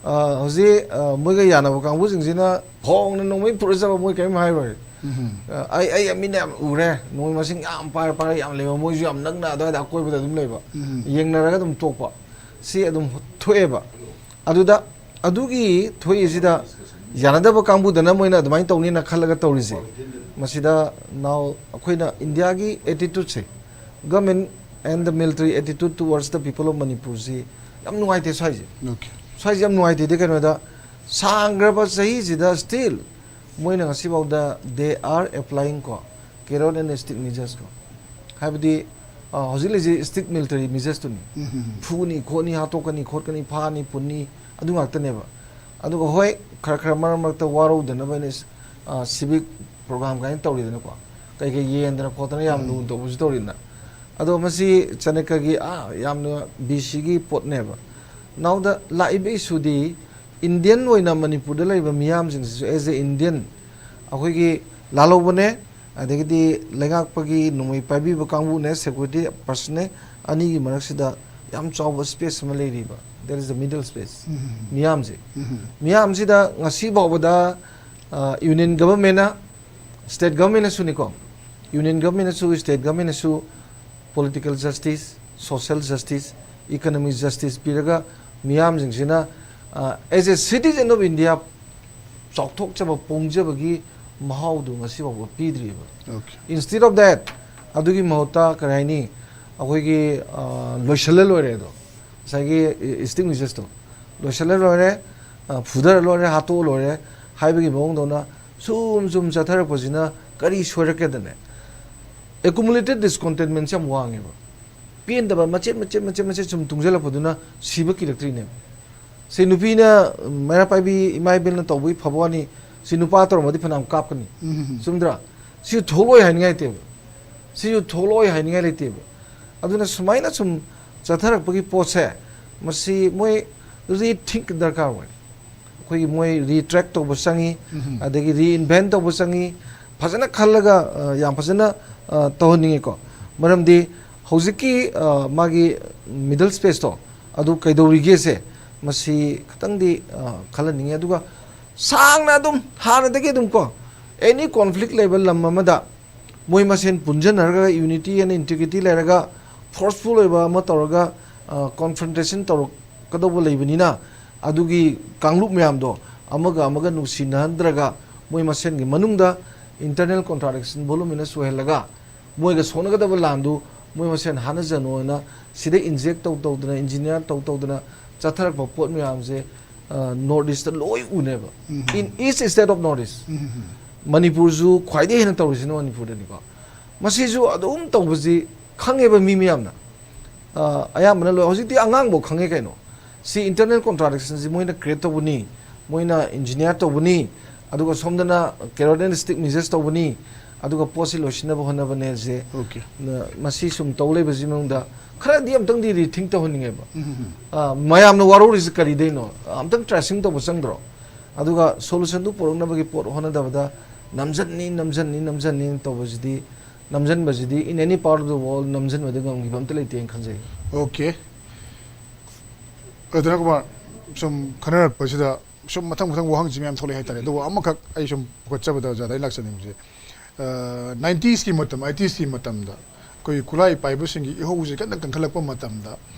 ꯑ, ꯍꯧꯖꯤꯛ, ꯑ, ꯃꯣꯏꯒ ꯌꯥꯅꯕ ꯀꯥꯡꯕꯨꯁꯤꯡꯁꯤꯅ ꯐꯣꯡꯅ ꯅꯣꯡꯃꯩ ꯄꯨꯔ ꯆꯠꯄ ꯃꯣꯏ ꯀꯔꯤꯝ ꯍꯥꯏꯔꯣꯏ꯫ ꯎꯝ꯫ ꯑ, ꯑꯩ, ꯑꯩ ꯃꯤꯅ ꯌꯥꯝ ꯎꯔꯦ, ꯅꯣꯡꯃꯩ ꯃꯁꯤꯡ ꯌꯥꯝ ꯄꯥꯏꯔ ꯄꯥꯏꯔ ꯌꯥꯝ ꯂꯩꯕ, ꯃꯣꯏꯁꯨ ꯌꯥꯝ ꯅꯛꯅ ꯑꯗꯨꯋꯥꯏꯗ ꯑꯀꯣꯏꯕꯗ ꯑꯗꯨꯝ ꯂꯩꯕ꯫ ꯎꯝ꯫ ꯌꯦꯡꯅꯔꯒ ꯑꯗꯨꯝ ꯇꯣꯛꯄ꯫ ꯁꯤ ꯑꯗꯨꯝ ꯊꯣꯛꯑꯦꯕ꯫ ꯑꯗꯨꯗ ꯑꯗꯨꯒꯤ ꯊꯣꯛꯏꯁꯤꯗ ꯌꯥꯅꯗꯕ ꯀꯥꯡꯕꯨꯗꯅ ꯃꯣꯏꯅ ꯑꯗꯨꯃꯥꯏꯅ ꯇꯧꯅꯤꯅ ꯈꯜꯂꯒ ꯇꯧꯔꯤꯁꯦ꯫ ꯃꯁꯤꯗ now ꯑꯩꯈꯣꯏꯅ ꯏꯟꯗꯤꯌꯥꯒꯤ attitudeꯁꯦ, government and the military attitude towards the people of ꯃꯅꯤꯄꯨꯔꯁꯤ ꯌꯥꯝ ꯅꯨꯡꯉꯥꯏꯇꯦ ꯁ꯭ꯋꯥꯏꯁꯦ꯫ Okay꯫ ꯁ꯭ꯋꯥꯏꯁꯦ ꯌꯥꯝ ꯅꯨꯡꯉꯥꯏꯇꯦꯗꯤ ꯀꯩꯅꯣꯗ, ꯁꯥꯡꯈ꯭ꯔꯕ ꯆꯍꯤꯁꯤꯗ still ꯃꯣꯏꯅ ꯉꯁꯤꯐꯥꯎꯗ they are applying ꯀꯣ, carrot and stick measures ꯀꯣ꯫ ꯍꯥꯏꯕꯗꯤ, ꯑ, ꯍꯧꯖꯤꯛ ꯂꯩꯖꯩ strict military measuresꯇꯨꯅꯤ꯫ ꯎꯝ, ꯎꯝ, ꯎꯝ꯫ ꯐꯨꯅꯤ, ꯈꯣꯠꯅꯤ, ꯍꯥꯠꯇꯣꯛꯀꯅꯤ, ꯈꯣꯠꯀꯅꯤ, ꯐꯥꯅꯤ, ꯄꯨꯟꯅꯤ, ꯑꯗꯨ ꯉꯥꯛꯇꯅꯦꯕ꯫ ꯑꯗꯨꯒ ꯍꯣꯏ, ꯈꯔ ꯈꯔ ꯃꯔꯛ ꯃꯔꯛꯇ ꯋꯥꯔꯧꯗꯅꯕ ꯑꯩꯅ, ꯑ, civic program ꯀꯥꯏꯅ ꯇꯧꯔꯤꯗꯅꯀꯣ꯫ ꯀꯩ ꯀꯩ ꯌꯦꯟꯗꯅ ꯈꯣꯠꯇꯅ ꯌꯥꯝ ꯎꯝ꯫ ꯂꯨꯅ ꯇꯧꯕꯁꯨ ꯇꯧꯔꯤꯗꯅ꯫ ꯑꯗꯣ ꯃꯁꯤ ꯆꯅꯀꯒꯤ, ꯑ, ꯌꯥꯝꯅ ꯕꯤ ꯁꯤꯒꯤ ꯄꯣꯠꯅꯦꯕ꯫ ꯅꯥꯎꯗ ꯂꯥꯛꯏꯕ issueꯗꯤ Indian ꯑꯣꯏꯅ ꯃꯅꯤꯄꯨꯔꯗ ꯂꯩꯔꯤꯕ ꯃꯤꯌꯥꯝꯁꯤꯡꯁꯤꯁꯨ as a Indian ꯑꯩꯈꯣꯏꯒꯤ ꯂꯥꯜꯍꯧꯕꯅꯦ, ꯑꯗꯒꯤꯗꯤ ꯂꯩꯉꯥꯛꯄꯒꯤ ꯅꯣꯡꯃꯩ ꯄꯥꯏꯕꯤꯕ ꯀꯥꯡꯕꯨꯅꯦ, security personꯅꯦ, ꯑꯅꯤꯒꯤ ꯃꯔꯛꯁꯤꯗ ꯌꯥꯝ ꯆꯥꯎꯕ space ꯑꯃ ꯂꯩꯔꯤꯕ, there is a middle space꯫ ꯎꯝ꯫ ꯃꯤꯌꯥꯝꯁꯦ꯫ ꯎꯝ꯫ ꯃꯤꯌꯥꯝꯁꯤꯗ ꯉꯁꯤ ꯐꯥꯎꯕꯗ ꯌꯨꯅꯤꯌꯟ ꯒꯚꯔꯟꯃꯦꯟꯅ, ꯁ꯭ꯇꯦꯠ ꯒꯚꯔꯟꯃꯦꯟꯅꯁꯨꯅꯤꯀꯣ, ꯌꯨꯅꯤꯌꯟ ꯒꯚꯔꯟꯃꯦꯟꯅꯁꯨ, ꯁ꯭ꯇꯦꯠ ꯒꯚꯔꯟꯃꯦꯟꯅꯁꯨ political justice, social justice, economic justice ꯄꯤꯔꯒ ꯃꯤꯌꯥꯝꯁꯤꯡꯁꯤꯅ, as a citizen of India, ꯆꯥꯎꯊꯣꯛꯆꯕ, ꯄꯣꯡꯖꯕꯒꯤ ꯃꯍꯥꯎꯗꯨ ꯉꯁꯤ ꯐꯥꯎꯕ ꯄꯤꯗ꯭ꯔꯤꯕ꯫ Okay. Instead of that, ꯑꯗꯨꯒꯤ ꯃꯍꯨꯠꯇ ꯀꯔꯤ ꯍꯥꯏꯅꯤ, ꯑꯩꯈꯣꯏꯒꯤ, ꯑ, ꯂꯣꯏꯁꯤꯜꯂ ꯂꯣꯏꯔꯦ ꯑꯗꯣ, ꯉꯁꯥꯏꯒꯤ extinguisherꯗꯣ ꯂꯣꯏꯁꯤꯜꯂ ꯂꯣꯏꯔꯦ, ꯑ, ꯐꯨꯗꯔ ꯂꯣꯏꯔꯦ, ꯍꯥꯠꯇꯣꯛꯑ ꯂꯣꯏꯔꯦ ꯍꯥꯏꯕꯒꯤ ꯃꯑꯣꯡꯗꯧꯅ ꯁꯨꯝ ꯁꯨꯝ ꯆꯠꯊꯔꯛꯄꯁꯤꯅ ꯀꯔꯤ ꯁꯣꯏꯔꯛꯀꯦꯗꯅꯦ? Accumulated discontentmentꯁꯦ ꯌꯥꯝ ꯋꯥꯡꯉꯦꯕ꯫ ꯄꯦꯟꯗꯕ ꯃꯆꯦꯠ ꯃꯆꯦꯠ ꯃꯆꯦꯠ ꯃꯆꯦꯠ ꯁꯨꯝ ꯇꯨꯡꯁꯤꯜꯂꯛꯄꯗꯨꯅ ꯁꯤꯕ ꯀꯤꯔꯛꯇ꯭ꯔꯤꯅꯦꯕ꯫ ꯁꯤ ꯅꯨꯄꯤꯅ, ꯃꯩꯔꯥ ꯄꯥꯏꯕꯤ ꯏꯃꯥ ꯏꯕꯦꯜꯅ ꯇꯧꯕꯒꯤ ꯐꯕ ꯋꯥꯅꯤ, ꯁꯤ ꯅꯨꯄꯥ ꯇꯧꯔꯝꯃꯗꯤ ꯐꯅꯌꯥꯝ ꯀꯥꯞꯀꯅꯤ꯫ ꯎꯝ. ꯆꯨꯝꯗ꯭ꯔꯥ? ꯁꯤ ꯊꯣꯛꯂꯣꯏ ꯍꯥꯏꯅꯤꯡꯉꯥꯏ ꯂꯩꯇꯦꯕ꯫ ꯁꯤꯁꯨ ꯊꯣꯛꯂꯣꯏ ꯍꯥꯏꯅꯤꯡꯉꯥꯏ ꯂꯩꯇꯦꯕ꯫ ꯑꯗꯨꯅ ꯁꯨꯃꯥꯏꯅ ꯁꯨꯝ ꯆꯠꯊꯔꯛꯄꯒꯤ ꯄꯣꯠꯁꯦ, ꯃꯁꯤ ꯃꯣꯏ rethink ꯗꯔꯀꯥꯔ ꯑꯣꯏ꯫ ꯑꯩꯈꯣꯏꯒꯤ ꯃꯣꯏ retract ꯇꯧꯕ ꯆꯪꯉꯤ, ꯎꯝ. ꯑꯗꯒꯤ reinvent ꯇꯧꯕ ꯆꯪꯉꯤ꯫ ꯐꯖꯅ ꯈꯜꯂꯒ, ꯑ, ꯌꯥꯝ ꯐꯖꯅ, ꯑ, ꯇꯧꯍꯟꯅꯤꯡꯉꯤꯀꯣ꯫ ꯃꯔꯝꯗꯤ ꯍꯧꯖꯤꯛꯀꯤ, ꯑ, ꯃꯥꯒꯤ middle spaceꯇꯣ ꯑꯗꯨ ꯀꯩꯗꯧꯔꯤꯒꯦꯁꯦ, ꯃꯁꯤ ꯈꯤꯇꯪꯗꯤ, ꯑ, ꯈꯜꯍꯟꯅꯤꯡꯉꯤ꯫ ꯑꯗꯨꯒ ꯁꯥꯡꯅ ꯑꯗꯨꯝ ꯍꯥꯟꯅꯗꯒꯤ ꯑꯗꯨꯝ ꯀꯣ, any conflict ꯂꯩꯕ ꯂꯝ ꯑꯃꯗ ꯃꯣꯏ ꯃꯁꯦꯟ ꯄꯨꯟꯁꯤꯟꯅꯔꯒ, unity and integrity ꯂꯩꯔꯒ, forceful ꯑꯣꯏꯕ ꯑꯃ ꯇꯧꯔꯒ, ꯑ, confrontation ꯇꯧꯔꯛꯀꯗꯧꯕ ꯂꯩꯕꯅꯤꯅ, ꯑꯗꯨꯒꯤ ꯀꯥꯡꯂꯨꯞ ꯃꯌꯥꯝꯗꯣ ꯑꯃꯒ ꯑꯃꯒ ꯅꯨꯡꯁꯤꯅꯍꯟꯗ꯭ꯔꯒ, ꯃꯣꯏ ꯃꯁꯦꯟꯒꯤ ꯃꯅꯨꯡꯗ internal contradiction voluminous ꯑꯣꯏꯍꯜꯂꯒ, ꯃꯣꯏꯒ ꯁꯣꯛꯅꯒꯗꯕ ꯂꯥꯟꯗꯨ ꯃꯣꯏ ꯃꯁꯦꯟ ꯍꯥꯠꯅꯖꯅꯣꯅ ꯁꯤꯗ inject ꯇꯧ ꯇꯧꯗꯅ, engineer ꯇꯧ ꯇꯧꯗꯅ ꯆꯠꯊꯔꯛꯄ ꯄꯣꯠ ꯃꯌꯥꯝꯁꯦ, ꯑ, North Eastꯇ ꯂꯣꯏ ꯎꯅꯦꯕ꯫ ꯎꯝ. In East state of North East꯫ ꯎꯝ. ꯃꯅꯤꯄꯨꯔꯁꯨ ꯈ꯭ꯋꯥꯏꯗꯒꯤ ꯍꯦꯟꯅ ꯇꯧꯔꯤꯁꯤꯅ ꯃꯅꯤꯄꯨꯔꯗꯅꯤꯀꯣ꯫ ꯃꯁꯤꯁꯨ ꯑꯗꯨꯝ ꯇꯧꯕꯁꯤ ꯈꯪꯉꯦꯕ ꯃꯤ ꯃꯌꯥꯝꯅ꯫ ꯑ, ꯑꯌꯥꯝꯕꯅ ꯂꯣꯏ, ꯍꯧꯖꯤꯛꯇꯤ ꯑꯉꯥꯡꯐꯧ ꯈꯪꯉꯦ ꯀꯩꯅꯣ꯫ ꯁꯤ internal contradictionꯁꯤ ꯃꯣꯏꯅ create ꯇꯧꯕꯅꯤ, ꯃꯣꯏꯅ engineer ꯇꯧꯕꯅꯤ, ꯑꯗꯨꯒ ꯁꯣꯝꯗꯅ carrot and stick measures ꯇꯧꯕꯅꯤ, ꯑꯗꯨꯒ ꯄꯣꯠꯁꯤ ꯂꯣꯏꯁꯤꯟꯅꯕ ꯍꯣꯠꯅꯕꯅꯦꯁꯦ꯫ Okay. ꯅ-, ꯃꯁꯤ ꯁꯨꯝ ꯇꯧ ꯂꯩꯕꯁꯤ ꯃꯅꯨꯡꯗ ꯈꯔꯗꯤ ꯑꯝꯇꯪꯗꯤ rethink ꯇꯧꯍꯟꯅꯤꯡꯉꯦꯕ꯫ ꯎꯝ. ꯑ, ꯃꯌꯥꯝꯅ ꯋꯥꯔꯧꯔꯤꯁꯤ ꯀꯔꯤꯗꯩꯅꯣ? ꯑꯝꯇꯪ tracing ꯇꯧꯕ ꯆꯪꯗ꯭ꯔꯣ? ꯑꯗꯨꯒ solutionꯗꯨ ꯄꯨꯔꯛꯅꯕꯒꯤ ꯄꯣꯠ ꯍꯣꯠꯅꯗꯕꯗ ꯅꯝꯖꯟꯅꯤ, ꯅꯝꯖꯟꯅꯤ, ꯅꯝꯖꯟꯅꯤ ꯇꯧꯕꯁꯤꯗꯤ, ꯅꯝꯖꯟꯕꯁꯤꯗꯤ in any part of the world ꯅꯝꯖꯟꯕꯗ ꯉꯝꯈꯤꯕ ꯑꯝꯇ ꯂꯩꯇꯦꯅ ꯈꯟꯖꯩ꯫ Okay. ꯔꯇꯅ ꯀꯨꯃꯥꯔ, ꯁꯨꯝ ꯈꯟꯅꯔꯛꯄꯁꯤꯗ ꯁꯨꯝ ꯃꯊꯪ ꯃꯊꯪ ꯋꯥꯍꯪꯁꯤ ꯃꯌꯥꯝ ꯊꯣꯛꯂꯛꯑꯦ ꯍꯥꯏꯇꯥꯔꯦ꯫ ꯑꯗꯨꯒ ꯑꯃꯈꯛ ꯑꯩ ꯁꯨꯝ ꯄꯨꯈꯠꯆꯕꯗ ꯑꯣꯖꯥꯗ ꯑꯩ ꯂꯥꯛꯆꯅꯤꯡꯕꯁꯦ, ꯅꯥꯏꯟꯇꯤꯁꯀꯤ ꯃꯇꯝ, ꯑꯩꯇꯤꯁꯀꯤ ꯃꯇꯝꯗ ꯑꯩꯈꯣꯏꯒꯤ ꯈꯨꯠꯂꯥꯏ ꯄꯥꯏꯕꯁꯤꯡꯒꯤ ꯏꯍꯧꯁꯦ ꯀꯟꯅ ꯀꯟꯈꯠꯂꯛꯄ ꯃꯇꯝꯗ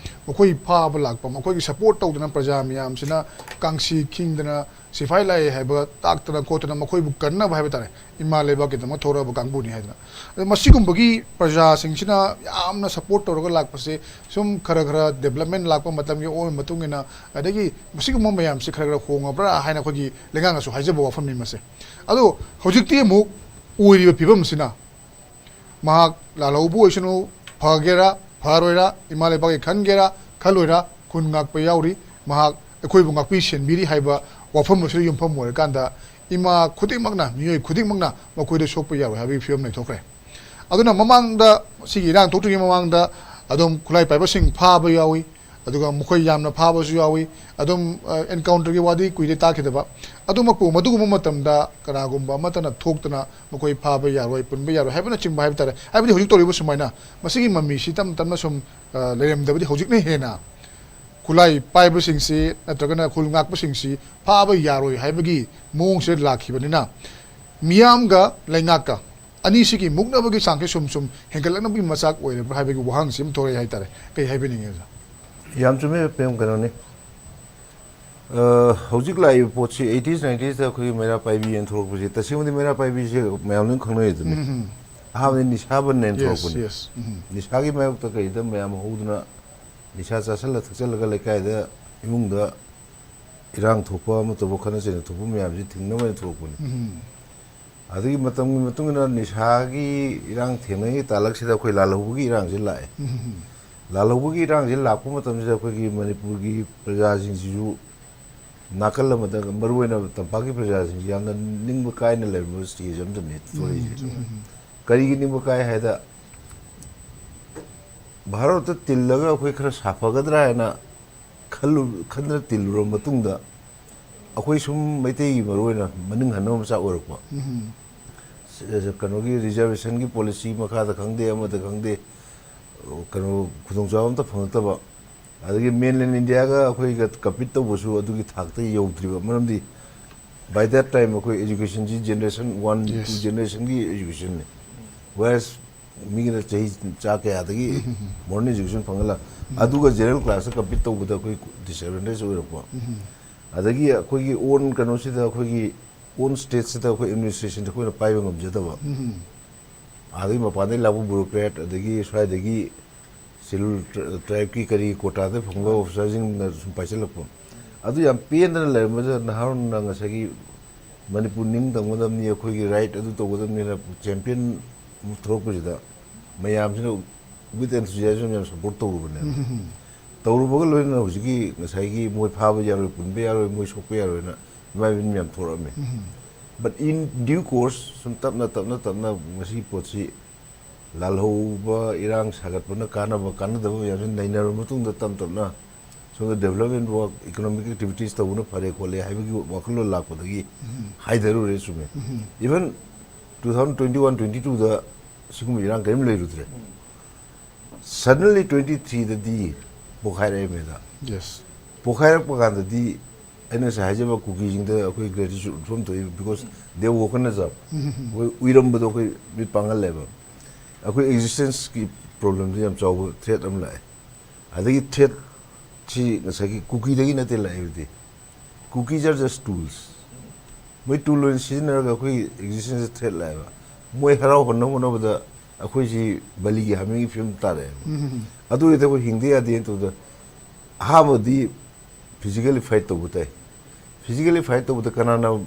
ꯃꯈꯣꯏ ꯐꯥꯕ ꯂꯥꯛꯄ, ꯃꯈꯣꯏꯒꯤ ꯁꯄꯣꯔꯠ ꯇꯧꯗꯅ ꯄ꯭ꯔꯖꯥ ꯃꯌꯥꯝꯁꯤꯅ ꯀꯥꯡꯁꯤ ꯈꯤꯡꯗꯅ, ꯁꯤꯐꯥꯏ ꯂꯥꯛꯑꯦ ꯍꯥꯏꯕ ꯇꯥꯛꯇꯅ ꯈꯣꯠꯇꯅ ꯃꯈꯣꯏꯕꯨ ꯀꯟꯅꯕ ꯍꯥꯏꯕ ꯇꯥꯔꯦ, ꯏꯃꯥ ꯂꯩꯕꯥꯛꯀꯤꯗꯃꯛ ꯊꯧꯔꯛꯑꯕ ꯀꯥꯡꯕꯨꯅꯤ ꯍꯥꯏꯗꯅ꯫ ꯑꯗꯣ ꯃꯁꯤꯒꯨꯝꯕꯒꯤ ꯄ꯭ꯔꯖꯥꯁꯤꯡꯁꯤꯅ ꯌꯥꯝꯅ ꯁꯄꯣꯔꯠ ꯇꯧꯔꯒ ꯂꯥꯛꯄꯁꯦ ꯁꯨꯝ ꯈꯔ ꯈꯔ ꯗꯦꯕꯂꯞꯃꯦꯟ ꯂꯥꯛꯄ ꯃꯇꯝꯒꯤ ꯑꯣꯏꯕ ꯃꯇꯨꯡ ꯏꯟꯅ, ꯑꯗꯒꯤ ꯃꯁꯤꯒꯨꯝꯕ ꯃꯌꯥꯝꯁꯦ ꯈꯔ ꯈꯔ ꯍꯣꯡꯉꯕ꯭ꯔꯥ ꯍꯥꯏꯅ ꯑꯩꯈꯣꯏꯒꯤ ꯂꯩꯉꯥꯛꯅꯁꯨ ꯍꯥꯏꯖꯕ ꯋꯥꯐꯝꯅꯤ ꯃꯁꯦ꯫ ꯑꯗꯣ ꯍꯧꯖꯤꯛꯇꯤ ꯑꯃꯨꯛ ꯑꯣꯏꯔꯤꯕ ꯐꯤꯕꯝꯁꯤꯅ ꯃꯍꯥꯛ ꯂꯥꯜꯍꯧꯕ ꯑꯣꯏꯁꯅꯨ, ꯐꯒꯦꯔꯥ ꯐꯔꯣꯏꯔꯥ, ꯏꯃꯥ ꯂꯩꯕꯥꯛꯀꯤ ꯈꯟꯒꯦꯔꯥ ꯈꯜꯂꯣꯏꯔꯥ, ꯈꯨꯟ ꯉꯥꯛꯄ ꯌꯥꯎꯔꯤ, ꯃꯍꯥꯛ ꯑꯩꯈꯣꯏꯕꯨ ꯉꯥꯛꯄꯤ ꯁꯦꯟꯕꯤꯔꯤ ꯍꯥꯏꯕ ꯋꯥꯐꯝ ꯑꯁꯤꯗ ꯌꯨꯝꯐꯝ ꯑꯣꯏꯔꯀꯥꯟꯗ ꯏꯃꯥ ꯈꯨꯗꯤꯡꯃꯛꯅ, ꯃꯤꯑꯣꯏ ꯈꯨꯗꯤꯡꯃꯛꯅ ꯃꯈꯣꯏꯗ ꯁꯣꯛꯄ ꯌꯥꯔꯣꯏ ꯍꯥꯏꯕꯒꯤ ꯐꯤꯕꯝ ꯂꯩꯊꯣꯛꯈ꯭ꯔꯦ꯫ ꯑꯗꯨꯅ ꯃꯃꯥꯡꯗ, ꯁꯤꯒꯤ ꯏꯔꯥꯡ ꯊꯣꯛꯇ꯭ꯔꯤꯉꯩ ꯃꯃꯥꯡꯗ ꯑꯗꯨꯝ ꯈꯨꯠꯂꯥꯏ ꯄꯥꯏꯕꯁꯤꯡ ꯐꯥꯕ ꯌꯥꯎꯏ, ꯑꯗꯨꯒ ꯃꯈꯣꯏ ꯌꯥꯝꯅ ꯐꯥꯕꯁꯨ ꯌꯥꯎꯏ꯫ ꯑꯗꯨꯝ, ꯑ, ꯑꯦꯟꯀꯥꯎꯟꯇꯔꯒꯤ ꯋꯥꯗꯤ ꯀꯨꯏꯔꯦ ꯇꯥꯈꯤꯗꯕ꯫ ꯑꯗꯨꯃꯛꯄꯨ ꯃꯗꯨꯒꯨꯝꯕ ꯃꯇꯝꯗ ꯀꯅꯥꯒꯨꯝꯕ ꯑꯃꯠꯇꯅ ꯊꯣꯛꯇꯅ ꯃꯈꯣꯏ ꯐꯥꯕ ꯌꯥꯔꯣꯏ, ꯄꯨꯟꯕ ꯌꯥꯔꯣꯏ ꯍꯥꯏꯕꯅꯆꯤꯡꯕ ꯍꯥꯏꯕ ꯇꯥꯔꯦ꯫ ꯍꯥꯏꯕꯗꯤ ꯍꯧꯖꯤꯛ ꯇꯧꯔꯤꯕ ꯁꯨꯃꯥꯏꯅ ꯃꯁꯤꯒꯤ ꯃꯃꯤꯁꯤ ꯇꯞꯅ ꯇꯞꯅ ꯁꯨꯝ, ꯑ, ꯂꯩꯔꯝꯗꯕꯗꯤ ꯍꯧꯖꯤꯛꯅ ꯍꯦꯟꯅ ꯈꯨꯠꯂꯥꯏ ꯄꯥꯏꯕꯁꯤꯡꯁꯤ ꯅꯠꯇ꯭ꯔꯒꯅ ꯈꯨꯜ ꯉꯥꯛꯄꯁꯤꯡꯁꯤ ꯐꯥꯕ ꯌꯥꯔꯣꯏ ꯍꯥꯏꯕꯒꯤ ꯃꯑꯣꯡꯁꯤꯗ ꯂꯥꯛꯈꯤꯕꯅꯤꯅ, ꯃꯤꯌꯥꯝꯒ ꯂꯩꯉꯥꯛꯀ ꯑꯅꯤꯁꯤꯒꯤ ꯃꯨꯛꯅꯕꯒꯤ ꯆꯥꯡꯁꯦ ꯁꯨꯝ ꯁꯨꯝ ꯍꯦꯟꯒꯠꯂꯛꯅꯕꯒꯤ ꯃꯆꯥꯛ ꯑꯣꯏꯔꯕ꯭ꯔꯥ ꯍꯥꯏꯕꯒꯤ ꯋꯥꯍꯪꯁꯤ ꯑꯃ ꯊꯣꯛꯂꯛꯑꯦ ꯍꯥꯏꯇꯥꯔꯦ꯫ ꯀꯩ ꯍꯥꯏꯕꯤꯅꯤꯡꯉꯤ, ꯑꯣꯖꯥ? ꯌꯥꯝ ꯆꯨꯝꯃꯦ, ꯄꯦꯝ, ꯀꯩꯅꯣꯅꯤ꯫ ꯑ, ꯍꯧꯖꯤꯛ ꯂꯥꯛꯏꯕ ꯄꯣꯠꯁꯤ ꯑꯩꯇꯤꯁ, ꯅꯥꯏꯟꯇꯤꯁꯇ ꯑꯩꯈꯣꯏꯒꯤ ꯃꯩꯔꯥ ꯄꯥꯏꯕꯤ ꯍꯥꯏꯅ ꯊꯣꯛꯂꯛꯄꯁꯦ, ꯇꯁꯦꯡꯕꯗꯤ ꯃꯩꯔꯥ ꯄꯥꯏꯕꯤꯁꯦ ꯃꯌꯥꯝ ꯂꯣꯏꯅ ꯈꯪꯅꯩ ꯑꯗꯨꯅꯤ꯫ ꯎꯝ, ꯎꯝ꯫ ꯑꯍꯥꯟꯕꯗꯤ ꯅꯤꯁꯥ ꯕꯟ ꯍꯥꯏꯅ Yes, ꯊꯣꯛꯂꯛꯄꯅꯤ꯫ Yes. ꯎꯝ꯫ ꯅꯤꯁꯥꯒꯤ ꯃꯥꯌꯣꯛꯇ ꯀꯩꯗ ꯃꯌꯥꯝ ꯍꯧꯗꯨꯅ ꯅꯤꯁꯥ ꯆꯥꯁꯤꯜꯂ ꯊꯛꯆꯜꯂꯒ ꯂꯩꯀꯥꯏꯗ, ꯏꯃꯨꯡꯗ ꯏꯔꯥꯡ ꯊꯣꯛꯄ ꯑꯃ ꯇꯧꯕ, ꯈꯠꯅ ꯆꯩꯅ ꯊꯣꯛꯄ ꯃꯌꯥꯝꯁꯤ ꯊꯤꯡꯅꯕ ꯍꯥꯏꯅ ꯊꯣꯛꯂꯛꯄꯅꯤ꯫ ꯎꯝ꯫ ꯑꯗꯨꯒꯤ ꯃꯇꯝꯒꯤ ꯃꯇꯨꯡ ꯏꯟꯅ ꯅꯤꯁꯥꯒꯤ ꯏꯔꯥꯡ ꯊꯦꯡꯅꯉꯩ ꯇꯥꯂꯛꯁꯤꯗ ꯑꯩꯈꯣꯏ ꯂꯥꯜꯍꯧꯕꯒꯤ ꯏꯔꯥꯡꯁꯤ ꯂꯥꯛꯑꯦ꯫ ꯎꯝ꯫ ꯂꯥꯜꯍꯧꯕꯒꯤ ꯏꯔꯥꯡꯁꯤ ꯂꯥꯛꯄ ꯃꯇꯝꯁꯤꯗ ꯑꯩꯈꯣꯏꯒꯤ ꯃꯅꯤꯄꯨꯔꯒꯤ ꯄ꯭ꯔꯖꯥꯁꯤꯡꯁꯤꯁꯨ ꯅꯥꯀꯜ ꯑꯃꯗ, ꯃꯔꯨꯑꯣꯏꯅ ꯇꯝꯄꯥꯛꯀꯤ ꯄ꯭ꯔꯖꯥꯁꯤꯡꯁꯤ ꯌꯥꯝꯅ ꯅꯤꯡꯕ ꯀꯥꯏꯅ ꯂꯩꯔꯝꯕ ꯁ꯭ꯇꯦꯖ ꯑꯃꯗꯅꯤ ꯊꯣꯛꯂꯛꯏꯁꯦ꯫ ꯎꯝ, ꯎꯝ, ꯎꯝ꯫ ꯀꯔꯤꯒꯤ ꯅꯤꯡꯕ ꯀꯥꯏ ꯍꯥꯏꯗ, ꯚꯥꯔꯠꯇ ꯇꯤꯜꯂꯒ ꯑꯩꯈꯣꯏ ꯈꯔ ꯁꯥꯐꯒꯗ꯭ꯔꯥ ꯍꯥꯏꯅ ꯈꯜꯂꯨ-, ꯈꯟꯗꯅ ꯇꯤꯜꯂꯨꯔꯕ ꯃꯇꯨꯡꯗ, ꯑꯩꯈꯣꯏ ꯁꯨꯝ ꯃꯩꯇꯩꯒꯤ ꯃꯔꯨꯑꯣꯏꯅ ꯃꯅꯤꯡ ꯍꯟꯅꯕ ꯃꯆꯥꯛ ꯑꯣꯏꯔꯛꯄ꯫ ꯎꯝ꯫ ꯁ-, ꯀꯩꯅꯣꯒꯤ ꯔꯤꯖꯔꯕꯦꯁꯟꯒꯤ ꯄꯣꯂꯤꯁꯤ ꯃꯈꯥꯗ ꯈꯪꯗꯦ, ꯑꯃꯗ ꯈꯪꯗꯦ, ꯀꯩꯅꯣ, ꯈꯨꯗꯣꯡꯆꯥꯕ ꯑꯝꯇ ꯐꯪꯉꯛꯇꯕ꯫ ꯑꯗꯒꯤ ꯃꯦꯟꯂꯦꯟ ꯏꯟꯗꯤꯌꯥꯒ ꯑꯩꯈꯣꯏꯒ ꯀꯝꯄꯤꯠ ꯇꯧꯕꯁꯨ ꯑꯗꯨꯒꯤ ꯊꯥꯛꯇ ꯌꯧꯗ꯭ꯔꯤꯕ꯫ ꯃꯔꯝꯗꯤ by that time ꯑꯩꯈꯣꯏ educationꯁꯤ generation one two Yes. generationꯒꯤ educationꯅꯤ, whereas ꯃꯤꯒꯤꯅ ꯆꯍꯤ ꯆꯥ ꯀꯌꯥꯗꯒꯤ modern education ꯐꯪꯍꯜꯂ, ꯑꯗꯨꯒ general classꯇ compete ꯇꯧꯕꯗ ꯑꯩꯈꯣꯏ disadvantage ꯑꯣꯏꯔꯛꯄ꯫ ꯑꯗꯒꯤ ꯑꯩꯈꯣꯏꯒꯤ own ꯀꯩꯅꯣꯁꯤꯗ, ꯑꯩꯈꯣꯏꯒꯤ own stateꯁꯤꯗ ꯑꯩꯈꯣꯏ administrationꯁꯦ ꯑꯩꯈꯣꯏꯅ ꯄꯥꯏꯕ ꯉꯝꯖꯗꯕ꯫ ꯑꯥꯗꯒꯤ ꯃꯄꯥꯟꯗꯒꯤ ꯂꯥꯛꯄ bureaucrat, ꯑꯗꯒꯤ ꯁ꯭ꯋꯥꯏꯗꯒꯤ scheduled tribeꯀꯤ ꯀꯔꯤ quotaꯗ ꯐꯪꯕ officerꯁꯤꯡꯅ ꯁꯨꯝ ꯄꯥꯏꯁꯤꯜꯂꯛꯄ꯫ ꯑꯗꯨ ꯌꯥꯝ ꯄꯦꯟꯗꯅ ꯂꯩꯔꯝꯕꯗ ꯅꯍꯥꯔꯣꯟꯅ ꯉꯁꯥꯏꯒꯤ ꯃꯅꯤꯄꯨꯔ ꯅꯤꯡꯇꯝꯒꯗꯕꯅꯤ, ꯑꯩꯈꯣꯏꯒꯤ right ꯑꯗꯨ ꯇꯧꯒꯗꯕꯅꯤꯅ champion ꯑꯃ ꯊꯣꯛꯂꯛꯄꯁꯤꯗ ꯃꯌꯥꯝꯁꯤꯅ with enthusiasm ꯌꯥꯝ support ꯇꯧꯔꯨꯕꯅꯦ꯫ ꯇꯧꯔꯨꯕꯒ ꯂꯣꯏꯅꯅ ꯍꯧꯖꯤꯛꯀꯤ ꯉꯁꯥꯏꯒꯤ ꯃꯣꯏ ꯐꯥꯕ ꯌꯥꯔꯣꯏ, ꯄꯨꯟꯕ ꯌꯥꯔꯣꯏ, ꯃꯣꯏ ꯁꯣꯛꯄ ꯌꯥꯔꯣꯏꯅ ꯏꯃꯥ ꯏꯕꯦꯟ ꯃꯌꯥꯝ ꯊꯣꯔꯛꯑꯝꯃꯤ꯫ But in due course ꯁꯨꯝ ꯇꯞꯅ ꯇꯞꯅ ꯇꯞꯅ ꯉꯁꯤꯒꯤ ꯄꯣꯠꯁꯤ ꯂꯥꯜꯍꯧꯕ, ꯏꯔꯥꯡ ꯁꯥꯒꯠꯄꯅ ꯀꯥꯟꯅꯕ ꯀꯥꯟꯅꯗꯕ ꯃꯌꯥꯝꯁꯤ ꯅꯩꯅꯔꯕ ꯃꯇꯨꯡꯗ ꯇꯞ ꯇꯞꯅ ꯁꯣꯝꯗ development work, economic activities ꯇꯧꯕꯅ ꯐꯔꯦ ꯈꯣꯠꯂꯦ ꯍꯥꯏꯕꯒꯤ ꯋꯥꯈꯜꯂꯣꯟ ꯂꯥꯛꯄꯗꯒꯤ ꯍꯥꯏꯊꯔꯨꯔꯦ꯫ ꯆꯨꯝꯃꯦ꯫ Even two thousand twenty one twenty twoꯗ ꯁꯤꯒꯨꯝꯕ ꯏꯔꯥꯡ ꯀꯔꯤꯝ ꯂꯩꯔꯨꯗ꯭ꯔꯦ꯫ Suddenly twenty threeꯗꯗꯤ ꯄꯣꯈꯥꯏꯔꯛꯑꯦ ꯃꯦꯗꯥ꯫ Yes. ꯄꯣꯈꯥꯏꯔꯛꯄ ꯀꯥꯟꯗꯗꯤ ꯑꯩꯅ ꯉꯁꯥꯏ ꯍꯥꯏꯖꯕ ꯀꯨꯀꯤꯁꯤꯡꯗ ꯑꯩꯈꯣꯏ gratitude ꯎꯠꯐꯝ ꯊꯣꯛꯏ, because they woken us up꯫ ꯑꯩꯈꯣꯏ ꯎꯏꯔꯝꯕꯗꯣ ꯑꯩꯈꯣꯏ ꯃꯤꯠ ꯄꯥꯡꯍꯜꯂꯦꯕ꯫ ꯑꯩꯈꯣꯏ existenceꯀꯤ problemꯗ ꯌꯥꯝ ꯆꯥꯎꯕ threat ꯑꯃ ꯂꯥꯛꯑꯦ꯫ ꯑꯗꯒꯤ threatꯁꯤ ꯉꯁꯥꯏꯒꯤ ꯀꯨꯀꯤꯗꯒꯤ ꯅꯠꯇꯦ ꯂꯥꯛꯏꯕꯗꯤ, cookies are just tools꯫ ꯃꯣꯏ tool ꯑꯣꯏꯅ ꯁꯤꯖꯤꯟꯅꯔꯒ ꯑꯩꯈꯣꯏꯒꯤ existenceꯇ threat ꯂꯥꯛꯑꯦꯕ꯫ ꯃꯣꯏ ꯍꯔꯥꯎꯍꯟꯅꯕ ꯍꯣꯠꯅꯕꯗ ꯑꯩꯈꯣꯏꯁꯤ ꯕꯂꯤꯒꯤ ꯍꯥꯃꯦꯡꯒꯤ ꯐꯤꯕꯝ ꯇꯥꯔꯛꯑꯦꯕ꯫ ꯑꯗꯨ ꯑꯣꯏꯔꯗꯤ ꯑꯩꯈꯣꯏ ꯍꯤꯡꯗ ꯌꯥꯗꯦꯅ ꯇꯧꯕꯗ ꯑꯍꯥꯟꯕꯗꯤ physically fight ꯇꯧꯕ ꯇꯥꯏ꯫ Physically fight ꯇꯧꯕꯗ ꯀꯅꯥꯅ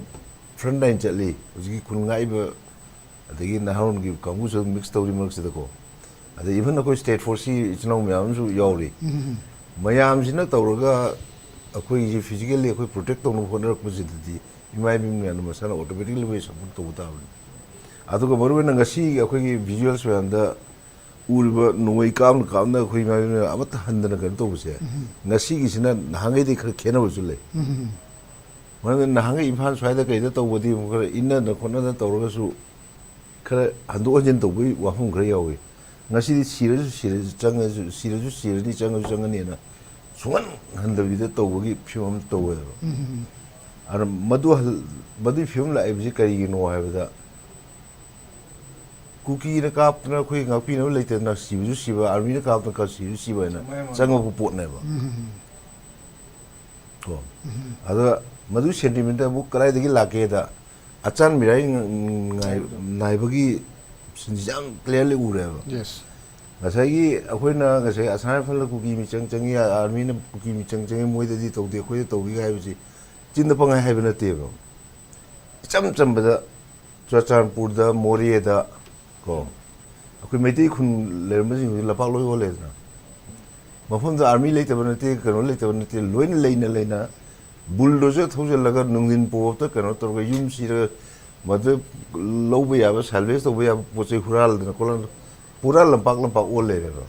front line ꯆꯠꯂꯤ? ꯍꯧꯖꯤꯛꯀꯤ ꯈꯨꯟ ꯉꯥꯛꯏꯕ, ꯑꯗꯒꯤ ꯅꯍꯥꯔꯣꯜꯒꯤ ꯀꯥꯡꯕꯨꯁꯨ ꯑꯗꯨꯝ mix ꯇꯧꯔꯤ ꯃꯔꯛꯁꯤꯗꯀꯣ꯫ ꯑꯗꯩ even ꯑꯩꯈꯣꯏ state forceꯀꯤ ꯏꯆꯤꯜ ꯏꯅꯥꯎ ꯃꯌꯥꯝ ꯑꯃꯁꯨ ꯌꯥꯎꯔꯤ꯫ ꯃꯌꯥꯝꯁꯤꯅ ꯇꯧꯔꯒ ꯑꯩꯈꯣꯏꯒꯤ physically ꯑꯩꯈꯣꯏ protect ꯇꯧꯅꯕ ꯍꯣꯠꯅꯔꯛꯄꯁꯤꯗꯗꯤ ꯏꯃꯥ ꯏꯕꯦꯟ ꯃꯌꯥꯝꯅ ꯃꯁꯥꯅ automatically ꯑꯩꯈꯣꯏ support ꯇꯧꯕ ꯇꯥꯕꯅꯤ꯫ ꯑꯗꯨꯒ ꯃꯔꯨꯑꯣꯏꯅ ꯉꯁꯤꯒꯤ ꯑꯩꯈꯣꯏꯒꯤ visuals ꯃꯌꯥꯝꯗ ꯎꯔꯤꯕ ꯅꯣꯡꯃꯩ ꯀꯥꯞꯅ ꯀꯥꯞꯅ ꯑꯩꯈꯣꯏ ꯏꯃꯥ ꯏꯕꯦꯟ ꯃꯌꯥꯝ ꯑꯃꯠꯇ ꯍꯟꯗꯅ ꯀꯩꯅꯣ ꯇꯧꯕꯁꯦ, ꯉꯁꯤꯒꯤꯁꯤꯅ ꯅꯍꯥꯟꯈꯩꯗꯤ ꯈꯔ ꯈꯦꯠꯅꯕꯁꯨ ꯂꯩ꯫ ꯃꯔꯝꯗꯤ ꯅꯍꯥꯟꯈꯩ ꯏꯝꯐꯥꯜ ꯁ꯭ꯋꯥꯏꯗ ꯀꯩꯗ ꯇꯧꯕꯗꯤ ꯑꯃꯨꯛ ꯈꯔ ꯏꯟꯅꯗꯅ ꯈꯣꯠꯅꯗꯅ ꯇꯧꯔꯒꯁꯨ ꯈꯔ ꯍꯟꯗꯣꯛ ꯍꯟꯖꯤꯟ ꯇꯧꯕꯒꯤ ꯋꯥꯐꯝ ꯈꯔ ꯌꯥꯎꯏ꯫ ꯉꯁꯤꯗꯤ ꯁꯤꯔꯁꯨ ꯁꯤꯔꯁꯨ ꯆꯪꯉꯁꯨ, ꯁꯤꯔꯁꯨ ꯁꯤꯔꯅꯤ, ꯆꯪꯉꯁꯨ ꯆꯪꯉꯅꯤꯅ ꯁꯨꯡꯍꯟ ꯍꯟꯗꯕꯤꯗ ꯇꯧꯕꯒꯤ ꯐꯤꯕꯝ ꯑꯃ ꯇꯧꯋꯦꯕ꯫ ꯑꯗꯨꯅ ꯃꯗꯨ ꯍꯜ-, ꯃꯗꯨꯒꯤ ꯐꯤꯕꯝ ꯂꯥꯛꯏꯕꯁꯤ ꯀꯔꯤꯒꯤꯅꯣ ꯍꯥꯏꯕꯗ, ꯀꯨꯀꯤꯅ ꯀꯥꯞꯇꯅ ꯑꯩꯈꯣꯏ ꯉꯥꯛꯄꯤꯅꯕ ꯂꯩꯇꯗꯅ ꯁꯤꯕꯁꯨ ꯁꯤꯕ, ꯑꯥꯔꯃꯤꯅ ꯀꯥꯞꯇꯅ ꯀꯥꯞ-, ꯁꯤꯕꯁꯨ ꯁꯤꯕ ꯍꯥꯏꯅ ꯆꯪꯉꯛꯄ ꯄꯣꯠꯅꯦꯕ꯫ ꯀꯣ꯫ ꯑꯗꯨꯒ ꯃꯗꯨ sentiment ꯑꯃꯨꯛ ꯀꯗꯥꯏꯗꯒꯤ ꯂꯥꯛꯀꯦꯗ, ꯑꯆꯥꯟ ꯃꯤꯔꯥꯏ ꯉ-, ꯉꯥꯏ-, ꯅꯥꯏꯕꯒꯤ ꯁꯤꯟꯁꯤ ꯌꯥꯝ clearly ꯎꯔꯦꯕ꯫ ꯌꯦꯁ꯫ ꯉꯁꯥꯏꯒꯤ ꯑꯩꯈꯣꯏꯅ ꯉꯁꯥꯏ ꯑꯁꯥꯝ ꯔꯥꯏꯐꯜꯗ ꯀꯨꯀꯤ ꯃꯤꯆꯪ ꯆꯪꯉꯤ, ꯑꯥꯔꯃꯤꯅ ꯀꯨꯀꯤ ꯃꯤꯆꯪ ꯆꯪꯉꯤ, ꯃꯣꯏꯗꯗꯤ ꯇꯧꯗꯦ, ꯑꯩꯈꯣꯏꯗ ꯇꯧꯏ ꯍꯥꯏꯕꯁꯤ ꯆꯤꯟꯗ ꯄꯪꯍꯥꯏ ꯍꯥꯏꯕ ꯅꯠꯇꯦꯕ꯫ ꯏꯆꯝ ꯆꯝꯕꯗ ꯆꯨꯔꯆꯥꯟꯄꯨꯔꯗ, ꯃꯣꯔꯦꯗ, ꯀꯣ, ꯑꯩꯈꯣꯏ ꯃꯩꯇꯩ ꯈꯨꯟ ꯂꯩꯔꯝꯕꯁꯤꯡ ꯍꯧꯖꯤꯛ ꯂꯝꯄꯥꯛ ꯂꯣꯏ ꯑꯣꯜꯂꯦꯗꯅ꯫ ꯃꯐꯝꯗ ꯑꯥꯔꯃꯤ ꯂꯩꯇꯕ ꯅꯠꯇꯦ, ꯀꯩꯅꯣ ꯂꯩꯇꯕ ꯅꯠꯇꯦ, ꯂꯣꯏꯅ ꯂꯩꯅ ꯂꯩꯅ bulldozer ꯊꯧꯖꯤꯜꯂꯒ ꯅꯨꯡꯊꯤꯟ ꯄꯣꯞꯇ ꯀꯩꯅꯣ ꯇꯧꯔꯒ ꯌꯨꯝ ꯁꯤꯔꯒ ꯃꯗꯨ ꯂꯧꯕ ꯌꯥꯕ, salvage ꯇꯧꯕ ꯌꯥꯕ ꯄꯣꯠ ꯆꯩ ꯍꯨꯔꯥꯜꯗꯅ ꯈꯣꯠꯂꯗꯅ ꯄꯨꯔꯥ ꯂꯝꯄꯥꯛ ꯂꯝꯄꯥꯛ ꯑꯣꯜ ꯂꯩꯔꯦꯕ꯫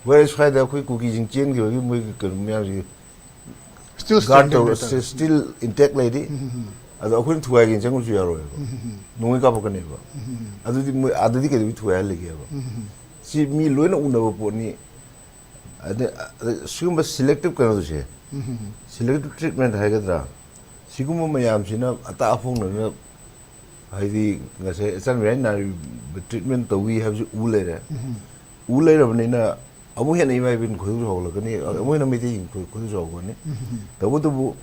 ꯋꯦꯔ ꯁ꯭ꯋꯥꯏꯗ ꯑꯩꯈꯣꯏ ꯀꯨꯀꯤꯁꯤꯡ ꯆꯦꯟꯈꯤꯕꯒꯤ ꯃꯣꯏꯒꯤ ꯀꯩꯅꯣ ꯃꯌꯥꯝꯁꯤ Still guard standing ꯇꯧꯔ ꯍꯥꯏꯇꯥꯔꯦ꯫ Still intact ꯂꯩꯔꯤ꯫ ꯑꯗꯣ ꯑꯩꯈꯣꯏꯅ ꯊꯨꯒꯥꯏꯒꯦꯅ ꯆꯪꯉꯨꯁꯨ ꯌꯥꯔꯣꯏꯕ꯫ ꯅꯣꯡꯃꯩ ꯀꯥꯞꯄꯛꯀꯅꯦꯕ꯫ ꯑꯗꯨꯗꯤ ꯃꯣꯏ ꯑꯗꯨꯗꯤ ꯀꯩꯗꯧꯕꯩ ꯊꯨꯒꯥꯏꯍꯜꯂꯤꯒꯦꯕ? ꯁꯤ ꯃꯤ ꯂꯣꯏꯅ ꯎꯅꯕ ꯄꯣꯠꯅꯤ꯫ ꯑꯗ, ꯑꯗ ꯁꯤꯒꯨꯝꯕ selective ꯀꯩꯅꯣꯁꯦ, selective treatment ꯍꯥꯏꯒꯗ꯭ꯔꯥ, ꯁꯤꯒꯨꯝꯕ ꯃꯌꯥꯝꯁꯤꯅ ꯑꯇꯥ ꯑꯐꯣꯡꯅꯅ, ꯍꯥꯏꯗꯤ ꯉꯁꯥꯏ ꯑꯆꯥꯟ ꯃꯤꯔꯥꯏ ꯅꯥꯔꯤꯕ treatment ꯇꯧꯏ ꯍꯥꯏꯕꯁꯤ ꯎ ꯂꯩꯔꯦ꯫ ꯎ ꯂꯩꯔꯕꯅꯤꯅ ꯑꯃꯨꯛ ꯍꯦꯟꯅ ꯏꯃꯥ ꯏꯕꯦꯟ ꯈꯣꯏꯗꯧ ꯁꯥꯎꯒꯠꯂꯛꯀꯅꯤ, ꯑꯃꯨꯛ ꯍꯦꯟꯅ ꯃꯩꯇꯩꯁꯤꯡ ꯈꯣꯏ-, ꯈꯣꯏꯗꯧ ꯁꯥꯎꯒꯠꯂꯛꯀꯅꯤ꯫ ꯇꯧꯕꯇꯕꯨ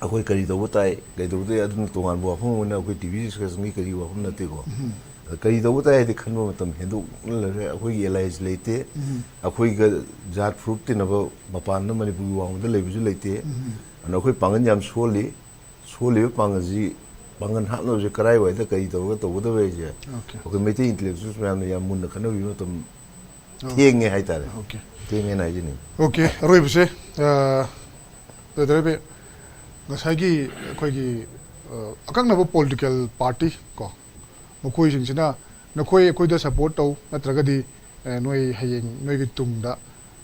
ꯑꯩꯈꯣꯏ ꯀꯔꯤ ꯇꯧꯕ ꯇꯥꯏ, ꯀꯩꯗꯧꯕ ꯇꯥꯏ, ꯑꯗꯨꯅ ꯇꯣꯉꯥꯟꯕ ꯋꯥꯐꯝ ꯑꯃ ꯑꯣꯏꯅ ꯑꯩꯈꯣꯏ T V discussion ꯒꯤ ꯀꯔꯤ ꯋꯥꯐꯝ ꯅꯠꯇꯦꯀꯣ꯫ ꯑꯗ ꯀꯔꯤ ꯇꯧꯕ ꯇꯥꯏ ꯍꯥꯏꯗꯤ ꯈꯟꯕ ꯃꯇꯝ ꯍꯦꯟꯗꯣꯛꯅ ꯂꯩꯔꯦ꯫ ꯑꯩꯈꯣꯏꯒꯤ allies ꯂꯩꯇꯦ, ꯑꯩꯈꯣꯏꯒ ꯖꯥꯠ ꯐꯨꯔꯨꯞ ꯇꯤꯟꯅꯕ ꯃꯄꯥꯟꯗ ꯃꯅꯤꯄꯨꯔꯒꯤ ꯋꯥꯡꯃꯗ ꯂꯩꯕꯁꯨ ꯂꯩꯇꯦ꯫ ꯑꯗꯨꯅ ꯑꯩꯈꯣꯏ ꯄꯥꯡꯒꯜ ꯌꯥꯝ ꯁꯣꯜꯂꯤ꯫ ꯁꯣꯜꯂꯤꯕ ꯄꯥꯡꯒꯜꯁꯤ, ꯄꯥꯡꯒꯜ ꯍꯥꯠꯅꯕꯁꯦ ꯀꯔꯥꯏꯋꯥꯏꯗ ꯀꯔꯤ ꯇꯧꯔꯒ ꯇꯧꯒꯗꯕ ꯍꯥꯏꯁꯦ Okay. ꯑꯩꯈꯣꯏ ꯃꯩꯇꯩ intellectuals ꯃꯌꯥꯝꯅ ꯌꯥꯝ ꯃꯨꯟꯅ ꯈꯟꯅꯕꯤꯕ ꯃꯇꯝ ꯑꯣ꯫ ꯊꯦꯡꯉꯦ ꯍꯥꯏꯇꯥꯔꯦ꯫ Okay. ꯊꯦꯡꯉꯦꯅ ꯍꯥꯏꯖꯅꯤꯡꯉꯤ꯫ Okay, ꯑꯔꯣꯏꯕꯁꯦ, ꯑ, ꯕ꯭ꯔꯗꯔ ꯑꯕꯦ, ꯉꯁꯥꯏꯒꯤ ꯑꯩꯈꯣꯏꯒꯤ, ꯑ, ꯑꯀꯛꯅꯕ political party ꯀꯣ, ꯃꯈꯣꯏꯁꯤꯡꯁꯤꯅ ꯅꯈꯣꯏ ꯑꯩꯈꯣꯏꯗ support ꯇꯧ, ꯅꯠꯇ꯭ꯔꯒꯗꯤ, ꯑ, ꯅꯣꯏ ꯍꯌꯦꯡ ꯅꯣꯏꯒꯤ ꯇꯨꯡꯗ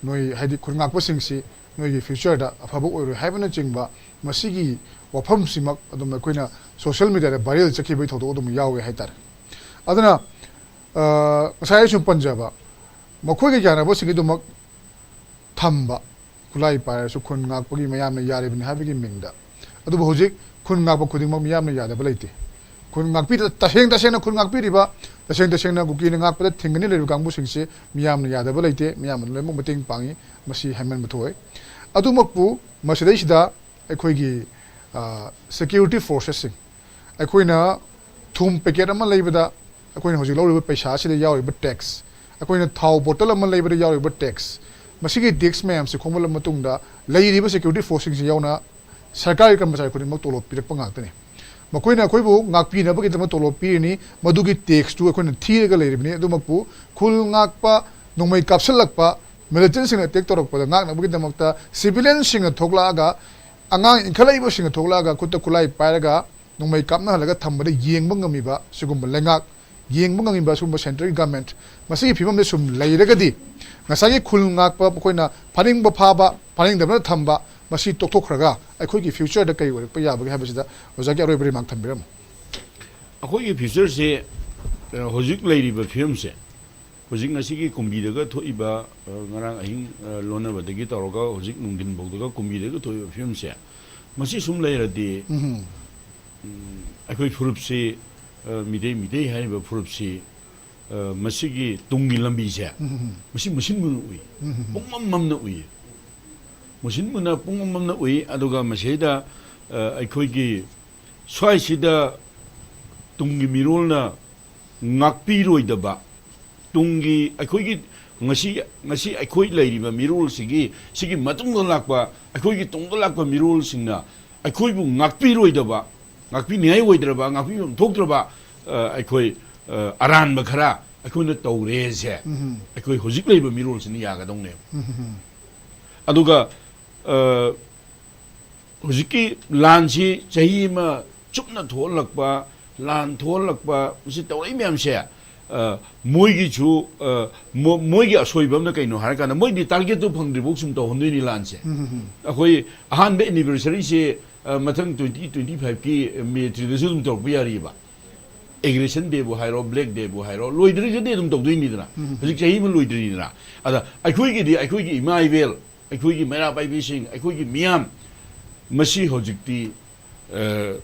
ꯅꯣꯏ ꯍꯥꯏꯗꯤ ꯈꯨꯟꯉꯥꯛꯄꯁꯤꯡꯁꯤ ꯅꯣꯏꯒꯤ future ꯗ ꯑꯐꯕ ꯑꯣꯏꯔꯣꯏ ꯍꯥꯏꯕꯅꯆꯤꯡꯕ ꯃꯁꯤꯒꯤ ꯋꯥꯐꯝꯁꯤꯃꯛ ꯑꯗꯨꯝ ꯑꯩꯈꯣꯏꯅ social media ꯗ viral ꯆꯠꯈꯤꯕꯒꯤ ꯊꯧꯗꯣꯛ ꯑꯗꯨꯝ ꯌꯥꯎꯋꯦ ꯍꯥꯏꯇꯥꯔꯦ꯫ ꯑꯗꯨꯅ, ꯑ, ꯉꯁꯥꯏ ꯑꯩ ꯁꯨꯝ ꯄꯟꯖꯕ, ꯃꯈꯣꯏꯒ ꯌꯥꯅꯕꯁꯤꯡꯒꯤꯗꯃꯛ ꯊꯝꯕ, ꯈꯨꯠꯂꯥꯏ ꯄꯥꯏꯔꯁꯨ ꯈꯨꯟ ꯉꯥꯛꯄꯒꯤ ꯃꯤꯌꯥꯝꯅ ꯌꯥꯔꯤꯕꯅꯤ ꯍꯥꯏꯕꯒꯤ ꯃꯤꯡꯗ꯫ ꯑꯗꯨꯕꯨ ꯍꯧꯖꯤꯛ ꯈꯨꯟ ꯉꯥꯛꯄ ꯈꯨꯗꯤꯡꯃꯛ ꯃꯤꯌꯥꯝꯅ ꯌꯥꯗꯕ ꯂꯩꯇꯦ꯫ ꯈꯨꯟ ꯉꯥꯛꯄꯤ-, ꯇꯁꯦꯡ ꯇꯁꯦꯡꯅ ꯈꯨꯟ ꯉꯥꯛꯄꯤꯔꯤꯕ, ꯇꯁꯦꯡ ꯇꯁꯦꯡꯅ ꯀꯨꯀꯤꯅ ꯉꯥꯛꯄꯗ ꯊꯤꯡꯒꯅꯤ ꯂꯩꯔꯤꯕ ꯀꯥꯡꯕꯨꯁꯤꯡꯁꯤ ꯃꯤꯌꯥꯝꯅ ꯌꯥꯗꯕ ꯂꯩꯇꯦ, ꯃꯤꯌꯥꯝꯅ ꯂꯣꯏꯅꯃꯛ ꯃꯇꯦꯡ ꯄꯥꯡꯉꯤ꯫ ꯃꯁꯤ ꯍꯥꯏꯃꯟꯕ ꯊꯣꯛꯑꯣꯏ꯫ ꯑꯗꯨꯃꯛꯄꯨ ꯃꯁꯤꯗꯩꯁꯤꯗ ꯑꯩꯈꯣꯏꯒꯤ, ꯑ, security forcesꯁꯤꯡ, ꯑꯩꯈꯣꯏꯅ ꯊꯨꯝ packet ꯑꯃ ꯂꯩꯕꯗ ꯑꯩꯈꯣꯏꯅ ꯍꯧꯖꯤꯛ ꯂꯧꯔꯤꯕ ꯄꯩꯁꯥ ꯑꯁꯤꯗ ꯌꯥꯎꯔꯤꯕ tax, ꯑꯩꯈꯣꯏꯅ ꯊꯥꯎ bottle ꯑꯃ ꯂꯩꯕꯗ ꯌꯥꯎꯔꯤꯕ tax, ꯃꯁꯤꯒꯤ tax ꯃꯌꯥꯝꯁꯤ ꯈꯣꯝꯒꯠꯂꯕ ꯃꯇꯨꯡꯗ ꯂꯩꯔꯤꯕ security forceꯁꯤꯡꯁꯤ ꯌꯥꯎꯅ ꯁꯔꯀꯥꯔꯒꯤ ꯀꯔꯃꯆꯥꯔꯤ ꯈꯨꯗꯤꯡꯃꯛ ꯇꯣꯂꯣꯞ ꯄꯤꯔꯛꯄ ꯉꯥꯛꯇꯅꯤ꯫ ꯃꯈꯣꯏꯅ ꯑꯩꯈꯣꯏꯕꯨ ꯉꯥꯛꯄꯤꯅꯕꯒꯤꯗꯃꯛ ꯇꯣꯂꯣꯞ ꯄꯤꯔꯤꯅꯤ, ꯃꯗꯨꯒꯤ taxꯇꯨ ꯑꯩꯈꯣꯏꯅ ꯊꯤꯔꯒ ꯂꯩꯔꯤꯕꯅꯤ꯫ ꯑꯗꯨꯃꯛꯄꯨ ꯈꯨꯜ ꯉꯥꯛꯄ, ꯅꯣꯡꯃꯩ ꯀꯥꯞꯁꯤꯜꯂꯛꯄ, militantꯁꯤꯡꯅ attack ꯇꯧꯔꯛꯄꯗ ꯉꯥꯛꯅꯕꯒꯤꯗꯃꯛꯇ civilianꯁꯤꯡꯅ ꯊꯣꯛꯂꯛꯑꯒ, ꯑꯉꯥꯡ ꯏꯟꯈꯠꯂꯛꯏꯕꯁꯤꯡꯅ ꯊꯣꯛꯂꯛꯑꯒ ꯈꯨꯠꯇ ꯈꯨꯠꯂꯥꯏ ꯄꯥꯏꯔꯒ ꯅꯣꯡꯃꯩ ꯀꯥꯞꯅꯍꯜꯂꯒ ꯊꯝꯕꯗ ꯌꯦꯡꯕ ꯉꯝꯃꯤꯕ ꯁꯤꯒꯨꯝꯕ ꯂꯩꯉꯥꯛ, ꯌꯦꯡꯕ ꯉꯝꯃꯤꯕ ꯁꯤꯒꯨꯝꯕ centreꯒꯤ government, ꯃꯁꯤꯒꯤ ꯐꯤꯕꯝꯗ ꯁꯨꯝ ꯂꯩꯔꯒꯗꯤ ꯉꯁꯥꯏꯒꯤ ꯈꯨꯜ ꯉꯥꯛꯄ, ꯃꯈꯣꯏꯅ ꯐꯥꯅꯤꯡꯕ ꯐꯥꯕ, ꯐꯥꯅꯤꯡꯗꯕꯅ ꯊꯝꯕ, ꯃꯁꯤ ꯇꯣꯛꯊꯣꯛꯈ꯭ꯔꯒ ꯑꯩꯈꯣꯏꯒꯤ futureꯗ ꯀꯔꯤ ꯑꯣꯏꯔꯛꯄ ꯌꯥꯕꯒꯦ ꯍꯥꯏꯕꯁꯤꯗ ꯑꯣꯖꯥꯒꯤ ꯑꯔꯣꯏꯕ remark ꯊꯝꯕꯤꯔꯝꯃꯨ꯫ ꯑꯩꯈꯣꯏꯒꯤ futureꯁꯦ, ꯑ, ꯍꯧꯖꯤꯛ ꯂꯩꯔꯤꯕ ꯐꯤꯕꯝꯁꯦ, ꯍꯧꯖꯤꯛ ꯉꯁꯤꯒꯤ ꯀꯨꯝꯕꯤꯗꯒ ꯊꯣꯛꯏꯕ, ꯑ, ꯉꯔꯥꯡ ꯑꯍꯤꯡ, ꯑ, ꯂꯣꯟꯅꯕꯗꯒꯤ ꯇꯧꯔꯒ ꯍꯧꯖꯤꯛ ꯅꯨꯡꯊꯤꯟ ꯐꯥꯎꯗꯒ ꯀꯨꯝꯕꯤꯗꯒ ꯊꯣꯛꯏꯕ ꯐꯤꯕꯝꯁꯦ, ꯃꯁꯤ ꯁꯨꯝ ꯂꯩꯔꯗꯤ, ꯎꯝ꯫ ꯎꯝ, ꯑꯩꯈꯣꯏ ꯐꯨꯔꯨꯞꯁꯤ, ꯑ, ꯃꯤꯇꯩ, ꯃꯤꯇꯩ ꯍꯥꯏꯔꯤꯕ ꯐꯨꯔꯨꯞꯁꯤ, ꯑ, ꯃꯁꯤꯒꯤ ꯇꯨꯡꯒꯤ ꯂꯝꯕꯤꯁꯦ, ꯎꯝ꯫ ꯃꯁꯤ ꯃꯨꯁꯤꯟ ꯃꯨꯅ ꯎꯏ꯫ ꯎꯝ꯫ ꯄꯨꯡꯃꯝ ꯃꯝꯅ ꯎꯏ꯫ ꯃꯨꯁꯤꯟ ꯃꯨꯅ ꯄꯨꯡꯃꯝ ꯃꯝꯅ ꯎꯏ꯫ ꯑꯗꯨꯒ ꯃꯁꯤꯗ, ꯑ, ꯑꯩꯈꯣꯏꯒꯤ ꯁ꯭ꯋꯥꯏꯁꯤꯗ ꯇꯨꯡꯒꯤ ꯃꯤꯔꯣꯜꯅ ꯉꯥꯛꯄꯤꯔꯣꯏꯗꯕ, ꯇꯨꯡꯒꯤ ꯑꯩꯈꯣꯏꯒꯤ ꯉꯁꯤ, ꯉꯁꯤ ꯑꯩꯈꯣꯏ ꯂꯩꯔꯤꯕ ꯃꯤꯔꯣꯜꯁꯤꯒꯤ, ꯁꯤꯒꯤ ꯃꯇꯨꯡꯗ ꯂꯥꯛꯄ, ꯑꯩꯈꯣꯏꯒꯤ ꯇꯨꯡꯗ ꯂꯥꯛꯄ ꯃꯤꯔꯣꯜꯁꯤꯡꯅ ꯑꯩꯈꯣꯏꯕꯨ ꯉꯥꯛꯄꯤꯔꯣꯏꯗꯕ, ꯉꯥꯛꯄꯤꯅꯤꯡꯉꯥꯏ ꯑꯣꯏꯗ꯭ꯔꯕ, ꯉꯥꯛꯄꯤꯐꯝ ꯊꯣꯛꯇ꯭ꯔꯕ, ꯑ, ꯑꯩꯈꯣꯏ, ꯑ, ꯑꯔꯥꯟꯕ ꯈꯔ ꯑꯩꯈꯣꯏꯅ ꯇꯧꯔꯦꯁꯦ, ꯎꯝ꯫ ꯑꯩꯈꯣꯏ ꯍꯧꯖꯤꯛ ꯂꯩꯕ ꯃꯤꯔꯣꯜꯁꯤꯅ ꯌꯥꯒꯗꯧꯅꯦꯕ꯫ ꯎꯝ꯫ ꯑꯗꯨꯒ, ꯑ, ꯍꯧꯖꯤꯛꯀꯤ ꯂꯥꯟꯁꯤ ꯆꯍꯤ ꯑꯃ ꯆꯨꯞꯅ ꯊꯣꯛꯍꯜꯂꯛꯄ, ꯂꯥꯟ ꯊꯣꯛꯍꯜꯂꯛꯄ, ꯃꯁꯤ ꯇꯧꯔꯛꯏ ꯃꯌꯥꯝꯁꯦ, ꯑ, ꯃꯣꯏꯒꯤꯁꯨ, ꯑ, ꯃꯣ-, ꯃꯣꯏꯒꯤ ꯑꯁꯣꯏꯕ ꯑꯃꯅ ꯀꯩꯅꯣ ꯍꯥꯏꯔꯀꯥꯟꯗ, ꯃꯣꯏꯗꯤ targetꯇꯨ ꯐꯪꯗ꯭ꯔꯤꯐꯥꯎ ꯁꯨꯝ ꯇꯧꯍꯟꯗꯣꯏꯅꯤ ꯂꯥꯟꯁꯦ꯫ ꯎꯝ, ꯎꯝ, ꯎꯝ꯫ ꯑꯩꯈꯣꯏ ꯑꯍꯥꯟꯕ anniversaryꯁꯦ, ꯑ, ꯃꯊꯪ twenty twenty fiveꯀꯤ May threeꯗꯁꯨ ꯑꯗꯨꯝ ꯇꯧꯔꯛꯄ ꯌꯥꯔꯤꯕ꯫ Aggression dayꯕꯨ ꯍꯥꯏꯔꯣ, Black dayꯕꯨ ꯍꯥꯏꯔꯣ, ꯂꯣꯏꯗ꯭ꯔꯤꯒꯗꯤ ꯑꯗꯨꯝ ꯇꯧꯗꯣꯏꯅꯤꯗꯅ꯫ ꯎꯝ꯫ ꯍꯧꯖꯤꯛ ꯆꯍꯤ ꯑꯃ ꯂꯣꯏꯗ꯭ꯔꯤꯗꯅ꯫ ꯑꯗ ꯑꯩꯈꯣꯏꯒꯤꯗꯤ ꯑꯩꯈꯣꯏꯒꯤ ꯏꯃꯥ ꯏꯕꯦꯜ ꯑꯩꯈꯣꯏꯒꯤ ꯃꯩꯔꯥ ꯄꯥꯏꯕꯤꯁꯤꯡ, ꯑꯩꯈꯣꯏꯒꯤ ꯃꯤꯌꯥꯝ, ꯃꯁꯤ ꯍꯧꯖꯤꯛꯇꯤ, ꯑ,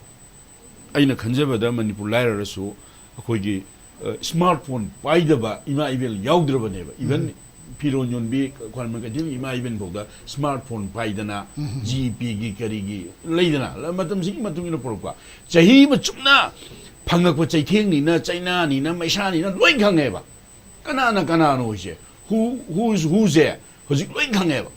ꯑꯩꯅ ꯈꯟꯖꯕꯗ ꯃꯅꯤꯄꯨꯔ ꯂꯥꯏꯔꯔꯁꯨ ꯑꯩꯈꯣꯏꯒꯤ, ꯑ, ꯁ꯭ꯃꯥꯔꯠ ꯐꯣꯟ ꯄꯥꯏꯗꯕ ꯏꯃꯥ ꯏꯕꯦꯜ ꯌꯥꯎꯗ꯭ꯔꯕꯅꯦꯕ꯫ ꯏꯚꯟ ꯎꯝ꯫ ꯐꯤꯔꯣꯟ ꯌꯣꯟꯕꯤ ꯈ꯭ꯋꯥꯟꯃꯟ ꯀꯩꯊꯦꯜꯒꯤ ꯏꯃꯥ ꯏꯕꯦꯜ ꯐꯥꯎꯗ ꯁ꯭ꯃꯥꯔꯠ ꯐꯣꯟ ꯄꯥꯏꯗꯅ, ꯎꯝ꯫ ꯖꯤꯄꯦꯒꯤ ꯀꯔꯤꯒꯤ ꯂꯩꯗꯅ, ꯂ-, ꯃꯇꯝꯁꯤꯒꯤ ꯃꯇꯨꯡ ꯏꯟꯅ ꯄꯨꯔꯛꯄ꯫ ꯆꯍꯤ ꯑꯃ ꯆꯨꯞꯅ ꯐꯪꯉꯛꯄ ꯆꯩꯊꯦꯡꯅꯤꯅ, ꯆꯩꯅꯥꯅꯤꯅ, ꯃꯩꯁꯥꯅꯤꯅ ꯂꯣꯏ ꯈꯪꯉꯦꯕ꯫ ꯀꯅꯥꯅ ꯀꯅꯥꯅꯣ ꯍꯥꯏꯁꯦ? Who, who is whoꯁꯦ ꯍꯧꯖꯤꯛ ꯂꯣꯏ ꯈꯪꯉꯦꯕ꯫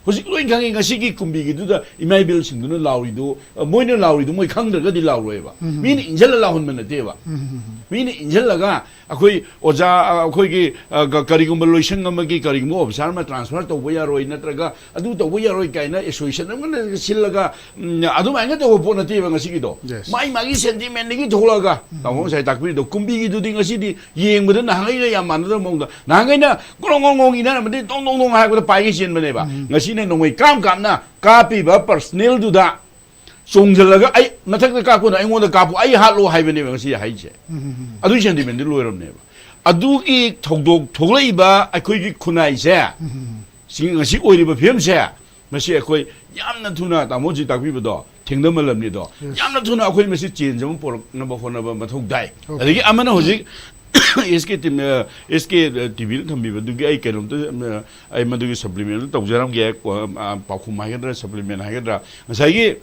ꯍꯧꯖꯤꯛ ꯂꯣꯏ ꯈꯪꯉꯦ꯫ ꯉꯁꯤꯒꯤ ꯀꯨꯝꯕꯤꯒꯤꯗꯨꯗ ꯏꯃꯥ ꯏꯕꯦꯜꯁꯤꯡꯗꯨꯅ ꯂꯥꯎꯔꯤꯗꯨ, ꯑ, ꯃꯣꯏꯅ ꯂꯥꯎꯔꯤꯗꯨ ꯃꯣꯏ ꯈꯪꯗ꯭ꯔꯒꯗꯤ ꯂꯥꯎꯔꯣꯏꯕ꯫ ꯎꯝ꯫ ꯃꯤꯅ ꯏꯟꯁꯤꯜꯂ ꯂꯥꯎꯍꯟꯕ ꯅꯠꯇꯦꯕ꯫ ꯎꯝ꯫ ꯃꯤꯅ ꯏꯟꯁꯤꯜꯂꯒ ꯑꯩꯈꯣꯏ ꯑꯣꯖꯥ, ꯑ, ꯑꯩꯈꯣꯏꯒꯤ, ꯑ, ꯀ-, ꯀꯔꯤꯒꯨꯝꯕ ꯂꯣꯏꯁꯪ ꯑꯃꯒꯤ ꯀꯔꯤꯒꯨꯝꯕ ꯑꯣꯐꯤꯁꯥꯔ ꯑꯃ ꯇ꯭ꯔꯥꯟꯁꯐꯔ ꯇꯧꯕ ꯌꯥꯔꯣꯏ, ꯅꯠꯇ꯭ꯔꯒ ꯑꯗꯨ ꯇꯧꯕ ꯌꯥꯔꯣꯏ ꯀꯥꯏꯅ ꯑꯦꯁꯣꯁꯤꯌꯦꯁꯟ ꯑꯃꯅ ꯁꯤꯜꯂꯒ, ꯎꯝ, ꯑꯗꯨꯃꯥꯏꯅ ꯇꯧꯕ ꯄꯣꯠ ꯅꯠꯇꯦꯕ ꯉꯁꯤꯒꯤꯗꯣ꯫ Yes. ꯃꯥꯏ ꯃꯥꯒꯤ ꯁꯦꯟꯇꯤꯃꯦꯟꯗꯒꯤ ꯊꯣꯛꯂꯛꯑꯒ, ꯎꯝ꯫ ꯇꯥꯃꯣ ꯉꯁꯥꯏ ꯇꯥꯛꯄꯤꯔꯤꯗꯣ, ꯀꯨꯝꯕꯤꯒꯤꯗꯨꯗꯤ ꯉꯁꯤꯗꯤ ꯌꯦꯡꯕꯗ ꯅꯍꯥꯟꯈꯩꯒ ꯌꯥꯝ ꯃꯥꯟꯅꯗꯕ ꯃꯑꯣꯡꯗ, ꯅꯍꯥꯟꯈꯩꯅ ꯒ꯭ꯔꯣꯡ ꯒ꯭ꯔꯣꯡ ꯒ꯭ꯔꯣꯡ ꯏꯟꯅꯔꯝꯕꯗꯤ ꯗꯣꯡ ꯗꯣꯡ ꯗꯣꯡ ꯍꯥꯏꯕꯗ ꯄꯥꯏꯒꯩ ꯆꯦꯟꯕꯅꯦꯕ꯫ ꯎꯝ꯫ ꯉꯁꯤꯅ ꯅꯣꯡꯃꯩ ꯀꯥꯞ ꯀꯥꯞꯅ ꯀꯥꯞꯄꯤꯕ ꯄꯔꯁꯅꯦꯜꯗꯨꯗ ꯆꯣꯡꯁꯤꯜꯂꯒ, "ꯑꯩ ꯃꯊꯛꯇ ꯀꯥꯞꯄꯨꯅ ꯑꯩꯉꯣꯟꯗ ꯀꯥꯞꯄꯨ, ꯑꯩ ꯍꯥꯠꯂꯣ" ꯍꯥꯏꯕꯅꯦꯕ ꯉꯁꯤ ꯍꯥꯏꯁꯦ꯫ ꯎꯝ꯫ ꯑꯗꯨꯒꯤ ꯁꯦꯟꯇꯤꯃꯦꯟꯗꯤ ꯂꯣꯏꯔꯝꯅꯦꯕ꯫ ꯑꯗꯨꯒꯤ ꯊꯧꯗꯣꯛ ꯊꯣꯛꯂꯛꯏꯕ ꯑꯩꯈꯣꯏꯒꯤ ꯈꯨꯟꯅꯥꯏꯁꯦ, ꯎꯝ꯫ ꯁꯤ ꯉꯁꯤ ꯑꯣꯏꯔꯤꯕ ꯐꯤꯕꯝꯁꯦ, ꯃꯁꯤ ꯑꯩꯈꯣꯏ ꯌꯥꯝꯅ ꯊꯨꯅ, ꯇꯥꯃꯣ ꯍꯧꯖꯤꯛ ꯇꯥꯛꯄꯤꯕꯗꯣ, ꯊꯦꯡꯊꯃꯜꯂꯝꯅꯤꯗꯣ, Yes. ꯌꯥꯝꯅ ꯊꯨꯅ ꯑꯩꯈꯣꯏ ꯃꯁꯤ ꯆꯦꯟꯖ ꯑꯃ ꯄꯨꯔꯛꯅꯕ ꯍꯣꯠꯅꯕ ꯃꯊꯧ ꯇꯥꯏ꯫ Okay. ꯑꯗꯒꯤ ꯑꯃꯅ ꯍꯧꯖꯤꯛ ꯑꯦꯁ ꯀꯦ ꯇꯤ-, ꯑ, ꯑꯦꯁ ꯀꯦ ꯇꯤ ꯚꯤꯗ ꯊꯝꯕꯤꯕꯗꯨꯒꯤ ꯑꯩ ꯀꯩꯅꯣꯝꯇ, ꯑ, ꯑꯩ ꯃꯗꯨꯒꯤ ꯁꯄ꯭ꯂꯤꯃꯦꯟ ꯇꯧꯖꯔꯝꯒꯦ꯫ ꯀꯣ-, ꯑ, ꯄꯥꯎꯈꯨꯝ ꯍꯥꯏꯒꯗ꯭ꯔꯥ, ꯁꯄ꯭ꯂꯤꯃꯦꯟ ꯍꯥꯏꯒꯗ꯭ꯔꯥ, ꯉꯁꯥꯏꯒꯤ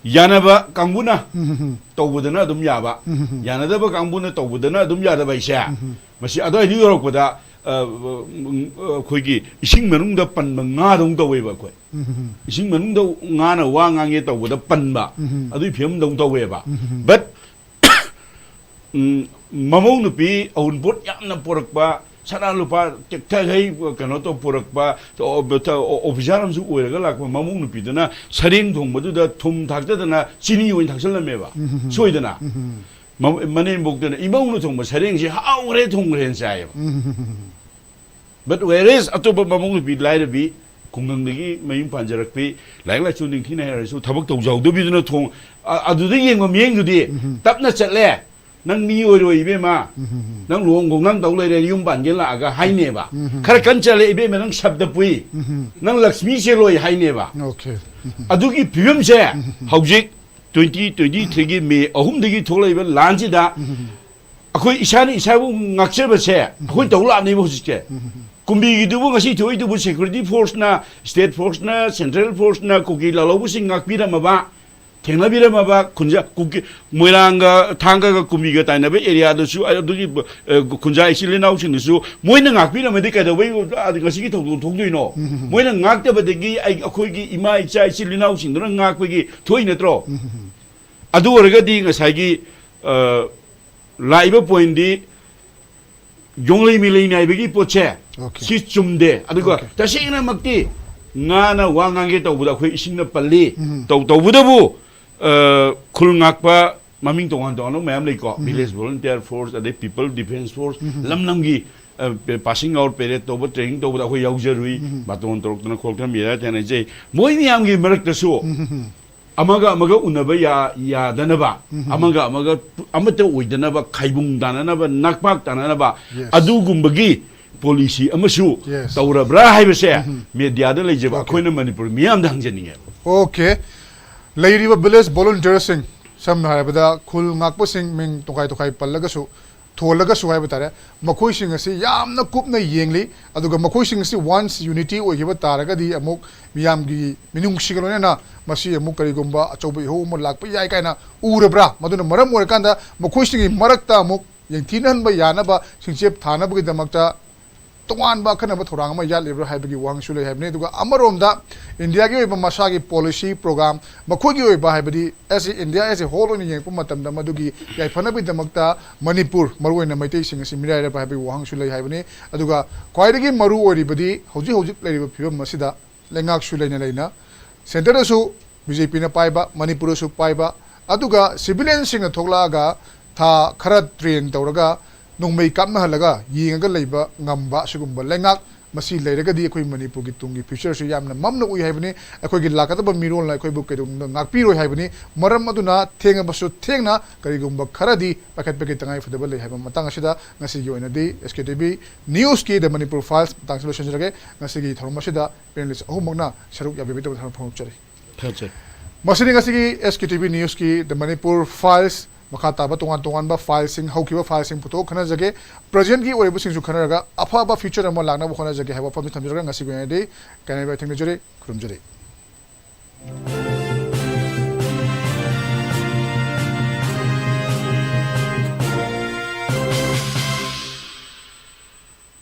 ꯌꯥꯅꯕ ꯀꯥꯡꯕꯨꯅ ꯎꯝ꯫ ꯇꯧꯕꯗꯅ ꯑꯗꯨꯝ ꯌꯥꯕ, ꯎꯝ꯫ ꯌꯥꯅꯗꯕ ꯀꯥꯡꯕꯨꯅ ꯇꯧꯕꯗꯅ ꯑꯗꯨꯝ ꯌꯥꯗꯕ ꯍꯥꯏꯁꯦ꯫ ꯎꯝ꯫ ꯃꯁꯤ ꯑꯗꯨꯋꯥꯏꯗ ꯌꯧꯔꯛꯄꯗ, ꯑ, ꯎꯝ, ꯑꯩꯈꯣꯏꯒꯤ ꯏꯁꯤꯡ ꯃꯅꯨꯡꯗ ꯄꯟꯕ ꯉꯥꯗꯧꯅ ꯇꯧꯋꯦꯕ ꯑꯩꯈꯣꯏ꯫ ꯎꯝ꯫ ꯏꯁꯤꯡ ꯃꯅꯨꯡꯗ ꯉꯥꯅ ꯋꯥ ꯉꯥꯡꯉꯦ ꯇꯧꯕꯗ ꯄꯟꯕ, ꯎꯝ꯫ ꯑꯗꯨꯒꯤ ꯐꯤꯕꯝꯗꯧꯅ ꯇꯧꯋꯦꯕ꯫ ꯎꯝ꯫ But, ꯎꯝ, ꯃꯃꯧ ꯅꯨꯄꯤ ꯑꯎꯟꯄꯣꯠ ꯌꯥꯝꯅ ꯄꯨꯔꯛꯄ, ꯁꯅꯥ ꯂꯨꯄꯥ ꯇꯦꯛꯊꯈꯩ ꯀꯩꯅꯣ ꯇꯧ ꯄꯨꯔꯛꯄ, ꯑꯣ-, ꯑꯣꯐꯤꯁꯥꯔ ꯑꯃꯁꯨ ꯑꯣꯏꯔꯒ ꯂꯥꯛꯄ ꯃꯃꯧ ꯅꯨꯄꯤꯗꯨꯅ ꯁꯔꯦꯡ ꯊꯣꯡꯕꯗꯨꯗ ꯊꯨꯝ ꯊꯥꯛꯆꯗꯅ ꯆꯤꯅꯤ ꯑꯣꯏꯅ ꯊꯥꯛꯆꯜꯂꯝꯃꯦꯕ꯫ ꯎꯝ꯫ ꯁꯣꯏꯗꯅ꯫ ꯎꯝ꯫ ꯃ-, ꯃꯅꯦꯝꯕꯣꯛꯇꯨꯅ, "ꯏꯃꯧꯅ ꯊꯣꯡꯕ ꯁꯔꯦꯡꯁꯤ ꯍꯥꯎꯈ꯭ꯔꯦ, ꯊꯣꯡꯈ꯭ꯔꯦꯅ" ꯆꯥꯏꯌꯦꯕ꯫ ꯎꯝ꯫ But whereas ꯑꯇꯣꯞꯄ ꯃꯃꯧ ꯅꯨꯄꯤ ꯂꯥꯏꯔꯕꯤ, ꯈꯨꯡꯒꯪꯗꯒꯤ ꯃꯌꯨꯝ ꯄꯥꯟꯖꯔꯛꯄꯤ, ꯂꯥꯏꯔꯤꯛ ꯂꯥꯏꯁꯨ ꯅꯤꯡꯊꯤꯅ ꯍꯩꯔꯁꯨ ꯊꯕꯛ ꯇꯧꯖꯍꯧꯗꯕꯤꯗꯨꯅ ꯊꯣꯡ-, ꯑ-, ꯑꯗꯨꯗ ꯌꯦꯡꯕ ꯃꯤꯠꯌꯦꯡꯗꯨꯗꯤ ꯎꯝ꯫ ꯇꯞꯅ ꯆꯠꯂꯦ, ꯅꯪ ꯃꯤ ꯑꯣꯏꯔꯣꯏ ꯏꯕꯦꯝꯃ, ꯅꯪ ꯂꯨꯍꯣꯡ ꯈꯣꯡꯗꯣꯡ ꯇꯧ ꯂꯩꯔꯦ, ꯌꯨꯝ ꯄꯥꯟꯒꯦ ꯂꯥꯛꯑꯒ ꯍꯥꯏꯅꯦꯕ꯫ ꯈꯔ ꯀꯟ ꯆꯠꯂꯦ ꯏꯕꯦꯝꯃ, ꯅꯪ ꯁꯕꯗ ꯄꯨꯏ, ꯅꯪ ꯂꯛꯁꯃꯤ ꯆꯦꯜꯂꯣꯏ ꯍꯥꯏꯅꯦꯕ꯫ Okay. ꯑꯗꯨꯒꯤ ꯐꯤꯕꯝꯁꯦ ꯍꯧꯖꯤꯛ twenty twenty-threeꯒꯤ ꯃꯦ ꯑꯍꯨꯝꯗꯒꯤ ꯊꯣꯛꯂꯛꯏꯕ ꯂꯥꯟꯁꯤꯗ ꯑꯩꯈꯣꯏ ꯏꯁꯥꯅ ꯏꯁꯥꯕꯨ ꯉꯥꯛꯆꯕꯁꯦ ꯑꯩꯈꯣꯏ ꯇꯧ ꯂꯥꯛꯅꯦꯕ ꯍꯧꯖꯤꯛꯁꯦ꯫ ꯀꯨꯝꯕꯤꯒꯤꯗꯨꯕꯨ ꯉꯁꯤ ꯊꯣꯛꯏꯗꯨꯕꯨ security forceꯅ, state forceꯅ, central forceꯅ ꯀꯨꯀꯤ ꯂꯥꯜꯍꯧꯕꯁꯤꯡ ꯉꯥꯛꯄꯤꯔꯝꯃꯕ, ꯊꯦꯡꯅꯕꯤꯔꯝꯃꯕ ꯈꯨꯟꯖꯥ-, ꯀꯨꯀꯤ, ꯃꯣꯏꯔꯥꯡꯒ ꯊꯥꯡꯒꯒ ꯀꯨꯝꯕꯤꯒ ꯇꯥꯏꯅꯕ areaꯗꯁꯨ, ꯑꯗꯨꯒꯤ, ꯑ, ꯈꯨꯟꯖꯥ ꯏꯆꯤꯜ ꯏꯅꯥꯎꯁꯤꯡꯗꯨꯁꯨ ꯃꯣꯏꯅ ꯉꯥꯛꯄꯤꯔꯝꯃꯗꯤ ꯀꯩꯗꯧꯕꯩ ꯉꯁꯤꯒꯤ ꯊꯧꯗꯣꯛ ꯊꯣꯛꯇꯣꯏꯅꯣ? ꯃꯣꯏꯅ ꯉꯥꯛꯇꯕꯗꯒꯤ ꯑꯩ, ꯑꯩꯈꯣꯏꯒꯤ ꯏꯃꯥ ꯏꯆꯥ ꯏꯆꯤꯜ ꯏꯅꯥꯎꯁꯤꯡꯗꯨꯅ ꯉꯥꯛꯄꯒꯤ ꯊꯣꯛꯏ ꯅꯠꯇ꯭ꯔꯣ? ꯑꯗꯨ ꯑꯣꯏꯔꯒꯗꯤ ꯉꯁꯥꯏꯒꯤ, ꯑ, ꯂꯥꯛꯏꯕ pointꯗꯤ ꯌꯣꯡꯂꯩ ꯃꯤꯂꯩ ꯅꯥꯏꯕꯒꯤ ꯄꯣꯠꯁꯦ Okay. ꯁꯤ ꯆꯨꯝꯗꯦ꯫ ꯑꯗꯨꯒ Okay. ꯇꯁꯦꯡꯅꯃꯛꯇꯤ ꯉꯥꯅ ꯋꯥ ꯉꯥꯡꯒꯦ ꯇꯧꯕꯗ ꯑꯩꯈꯣꯏ ꯏꯁꯤꯡꯅ ꯄꯜꯂꯤ꯫ ꯇꯧ-, ꯇꯧꯕꯗꯕꯨ, ꯑ, ꯈꯨꯜ ꯉꯥꯛꯄ ꯃꯃꯤꯡ ꯇꯣꯉꯥꯟ ꯇꯣꯉꯥꯟꯕ ꯃꯌꯥꯝ ꯂꯩꯀꯣ꯫ Village Volunteer Force, ꯑꯗꯩ People Defence Force, ꯂꯝ ꯂꯝꯒꯤ, ꯑ, passing out parade ꯇꯧꯕ, training ꯇꯧꯕꯗ ꯑꯩꯈꯣꯏ ꯌꯥꯎꯖꯔꯨꯏ꯫ ꯕꯥꯇꯣꯟ ꯇꯧꯔꯛꯇꯅ ꯈꯣꯠꯇꯅ ꯃꯤꯔꯥ ꯊꯦꯡꯅꯖꯩ꯫ ꯃꯣꯏ ꯃꯌꯥꯝꯒꯤ ꯃꯔꯛꯇꯁꯨ ꯑꯃꯒ ꯑꯃꯒ ꯎꯅꯕ ꯌꯥ-, ꯌꯥꯗꯅꯕ, ꯑꯃꯒ ꯑꯃꯒ ꯑꯃꯠꯇ ꯑꯣꯏꯗꯅꯕ, ꯈꯥꯏꯕꯨꯡ ꯇꯥꯅꯅꯕ, ꯅꯥꯛꯄꯥꯛ ꯇꯥꯅꯅꯕ, Yes. ꯑꯗꯨꯒꯨꯝꯕꯒꯤ policy ꯑꯃꯁꯨ Yes. ꯇꯧꯔꯕ꯭ꯔꯥ ꯍꯥꯏꯕꯁꯦ mediaꯗ ꯂꯩꯖꯕ Okay. ꯑꯩꯈꯣꯏꯅ ꯃꯅꯤꯄꯨꯔ ꯃꯤꯌꯥꯝꯗ ꯍꯪꯖꯅꯤꯡꯉꯦꯕ꯫ Okay. ꯂꯩꯔꯤꯕ village volunteerꯁꯤꯡ, ꯁꯝꯅ ꯍꯥꯏꯔꯕꯗ ꯈꯨꯜ ꯉꯥꯛꯄꯁꯤꯡ ꯃꯤꯡ ꯇꯣꯈꯥꯏ ꯇꯣꯈꯥꯏ ꯄꯜꯂꯒꯁꯨ, ꯊꯣꯜꯂꯒꯁꯨ ꯍꯥꯏꯕ ꯇꯥꯔꯦ, ꯃꯈꯣꯏꯁꯤꯡ ꯑꯁꯤ ꯌꯥꯝꯅ ꯀꯨꯞꯅ ꯌꯦꯡꯂꯤ꯫ ꯑꯗꯨꯒ ꯃꯈꯣꯏꯁꯤꯡ ꯑꯁꯤ once unity ꯑꯣꯏꯈꯤꯕ ꯇꯥꯔꯒꯗꯤ ꯑꯃꯨꯛ ꯃꯤꯌꯥꯝꯒꯤ ꯃꯤꯅꯨꯡꯁꯤꯒ ꯂꯣꯏꯅꯅ ꯃꯁꯤ ꯑꯃꯨꯛ ꯀꯔꯤꯒꯨꯝꯕ ꯑꯆꯧꯕ ꯏꯍꯧ ꯑꯃ ꯂꯥꯛꯄ ꯌꯥꯏ ꯀꯥꯏꯅ ꯎꯔꯕ꯭ꯔꯥ? ꯃꯗꯨꯅ ꯃꯔꯝ ꯑꯣꯏꯔꯀꯥꯟꯗ ꯃꯈꯣꯏꯁꯤꯡꯒꯤ ꯃꯔꯛꯇ ꯑꯃꯨꯛ ꯌꯦꯡꯊꯤꯅꯍꯟꯕ ꯌꯥꯅꯕ, ꯁꯤꯡꯆꯦꯞ ꯊꯥꯅꯕꯒꯤꯗꯃꯛꯇ ꯇꯣꯉꯥꯟꯕ ꯑꯈꯟꯅꯕ ꯊꯧꯔꯥꯡ ꯑꯃ ꯌꯥꯠꯂꯤꯕ꯭ꯔꯥ ꯍꯥꯏꯕꯒꯤ ꯋꯥꯍꯪꯁꯨ ꯂꯩ ꯍꯥꯏꯕꯅꯤ꯫ ꯑꯗꯨꯒ ꯑꯃꯔꯣꯝꯗ ꯏꯟꯗꯤꯌꯥꯒꯤ ꯑꯣꯏꯕ ꯃꯁꯥꯒꯤ policy program, ꯃꯈꯣꯏꯒꯤ ꯑꯣꯏꯕ ꯍꯥꯏꯕꯗꯤ as a India as a whole ꯑꯣꯏꯅ ꯌꯦꯡꯉꯛꯄ ꯃꯇꯝꯗ ꯃꯗꯨꯒꯤ ꯌꯥꯏꯐꯅꯕꯒꯤꯗꯃꯛꯇ ꯃꯅꯤꯄꯨꯔ, ꯃꯔꯨꯑꯣꯏꯅ ꯃꯩꯇꯩꯁꯤꯡ ꯑꯁꯤ ꯃꯤꯔꯥꯏꯔꯕ꯭ꯔꯥ ꯍꯥꯏꯕꯒꯤ ꯋꯥꯍꯪꯁꯨ ꯂꯩ ꯍꯥꯏꯕꯅꯤ꯫ ꯑꯗꯨꯒ ꯈ꯭ꯋꯥꯏꯗꯒꯤ ꯃꯔꯨ ꯑꯣꯏꯔꯤꯕꯗꯤ ꯍꯧꯖꯤꯛ ꯍꯧꯖꯤꯛ ꯂꯩꯔꯤꯕ ꯐꯤꯕꯝ ꯑꯁꯤꯗ ꯂꯩꯉꯥꯛꯁꯨ ꯂꯩꯅ ꯂꯩꯅ centreꯗꯁꯨ BJPꯅ ꯄꯥꯏꯕ, ꯃꯅꯤꯄꯨꯔꯗꯁꯨ ꯄꯥꯏꯕ, ꯑꯗꯨꯒ civilianꯁꯤꯡꯅ ꯊꯣꯛꯂꯛꯑꯒ ꯊꯥ ꯈꯔ train ꯇꯧꯔꯒ ꯅꯣꯡꯃꯩ ꯀꯥꯞꯅꯍꯜꯂꯒ ꯌꯦꯡꯉꯒ ꯂꯩꯕ ꯉꯝꯕ ꯑꯁꯤꯒꯨꯝꯕ ꯂꯩꯉꯥꯛ ꯃꯁꯤ ꯂꯩꯔꯒꯗꯤ ꯑꯩꯈꯣꯏ ꯃꯅꯤꯄꯨꯔꯒꯤ ꯇꯨꯡꯒꯤ future ꯁꯤ ꯌꯥꯝꯅ ꯃꯝꯅ ꯎꯏ ꯍꯥꯏꯕꯅꯤ꯫ ꯑꯩꯈꯣꯏꯒꯤ ꯂꯥꯛꯀꯗꯕ ꯃꯤꯔꯣꯜꯅ ꯑꯩꯈꯣꯏꯕꯨ ꯀꯩꯗꯧꯅꯨꯡꯗ ꯉꯥꯛꯄꯤꯔꯣꯏ ꯍꯥꯏꯕꯅꯤ꯫ ꯃꯔꯝ ꯑꯗꯨꯅ ꯊꯦꯡꯉꯕꯁꯨ ꯊꯦꯡꯅ ꯀꯔꯤꯒꯨꯝꯕ ꯈꯔꯗꯤ ꯄꯥꯏꯈꯠꯄꯒꯤ ꯇꯉꯥꯏ ꯐꯗꯕ ꯂꯩ ꯍꯥꯏꯕ ꯃꯇꯥꯡ ꯑꯁꯤꯗ ꯉꯁꯤꯒꯤ ꯑꯣꯏꯅꯗꯤ S K T V News ꯀꯤ The Manipur Files ꯃꯇꯥꯡꯁꯤ ꯂꯣꯏꯁꯤꯟꯖꯔꯒꯦ꯫ ꯉꯁꯤꯒꯤ ꯊꯧꯔꯝ ꯑꯁꯤꯗ panelist ꯑꯍꯨꯝꯃꯛꯅ ꯁꯔꯨꯛ ꯌꯥꯕꯤꯕꯒꯤꯗꯃꯛ ꯊꯥꯒꯠꯄ ꯐꯣꯡꯗꯣꯛꯆꯔꯤ꯫ ꯊꯥꯒꯠꯆꯔꯤ꯫ ꯃꯁꯤꯅꯤ ꯉꯁꯤꯒꯤ S K T V News ꯀꯤ The Manipur Files꯫ ꯃꯈꯥ ꯇꯥꯕ ꯇꯣꯉꯥꯟ ꯇꯣꯉꯥꯟꯕ file ꯁꯤꯡ, ꯍꯧꯈꯤꯕ file ꯁꯤꯡ ꯄꯨꯊꯣꯛ ꯈꯟꯅꯖꯒꯦ꯫ Present ꯀꯤ ꯑꯣꯏꯔꯤꯕꯁꯤꯡꯁꯨ ꯈꯟꯅꯔꯒ ꯑꯐꯕ future ꯑꯃ ꯂꯥꯛꯅꯕ ꯍꯣꯠꯅꯖꯒꯦ ꯍꯥꯏꯕ ꯋꯥꯐꯝꯁꯤ ꯊꯝꯖꯔꯒ ꯉꯁꯤꯒꯤ ꯑꯣꯏꯅꯗꯤ ꯀꯥꯏꯅꯕ ꯊꯦꯡꯅꯖꯔꯤ꯫ ꯈꯨꯔꯨꯝꯖꯔꯤ꯫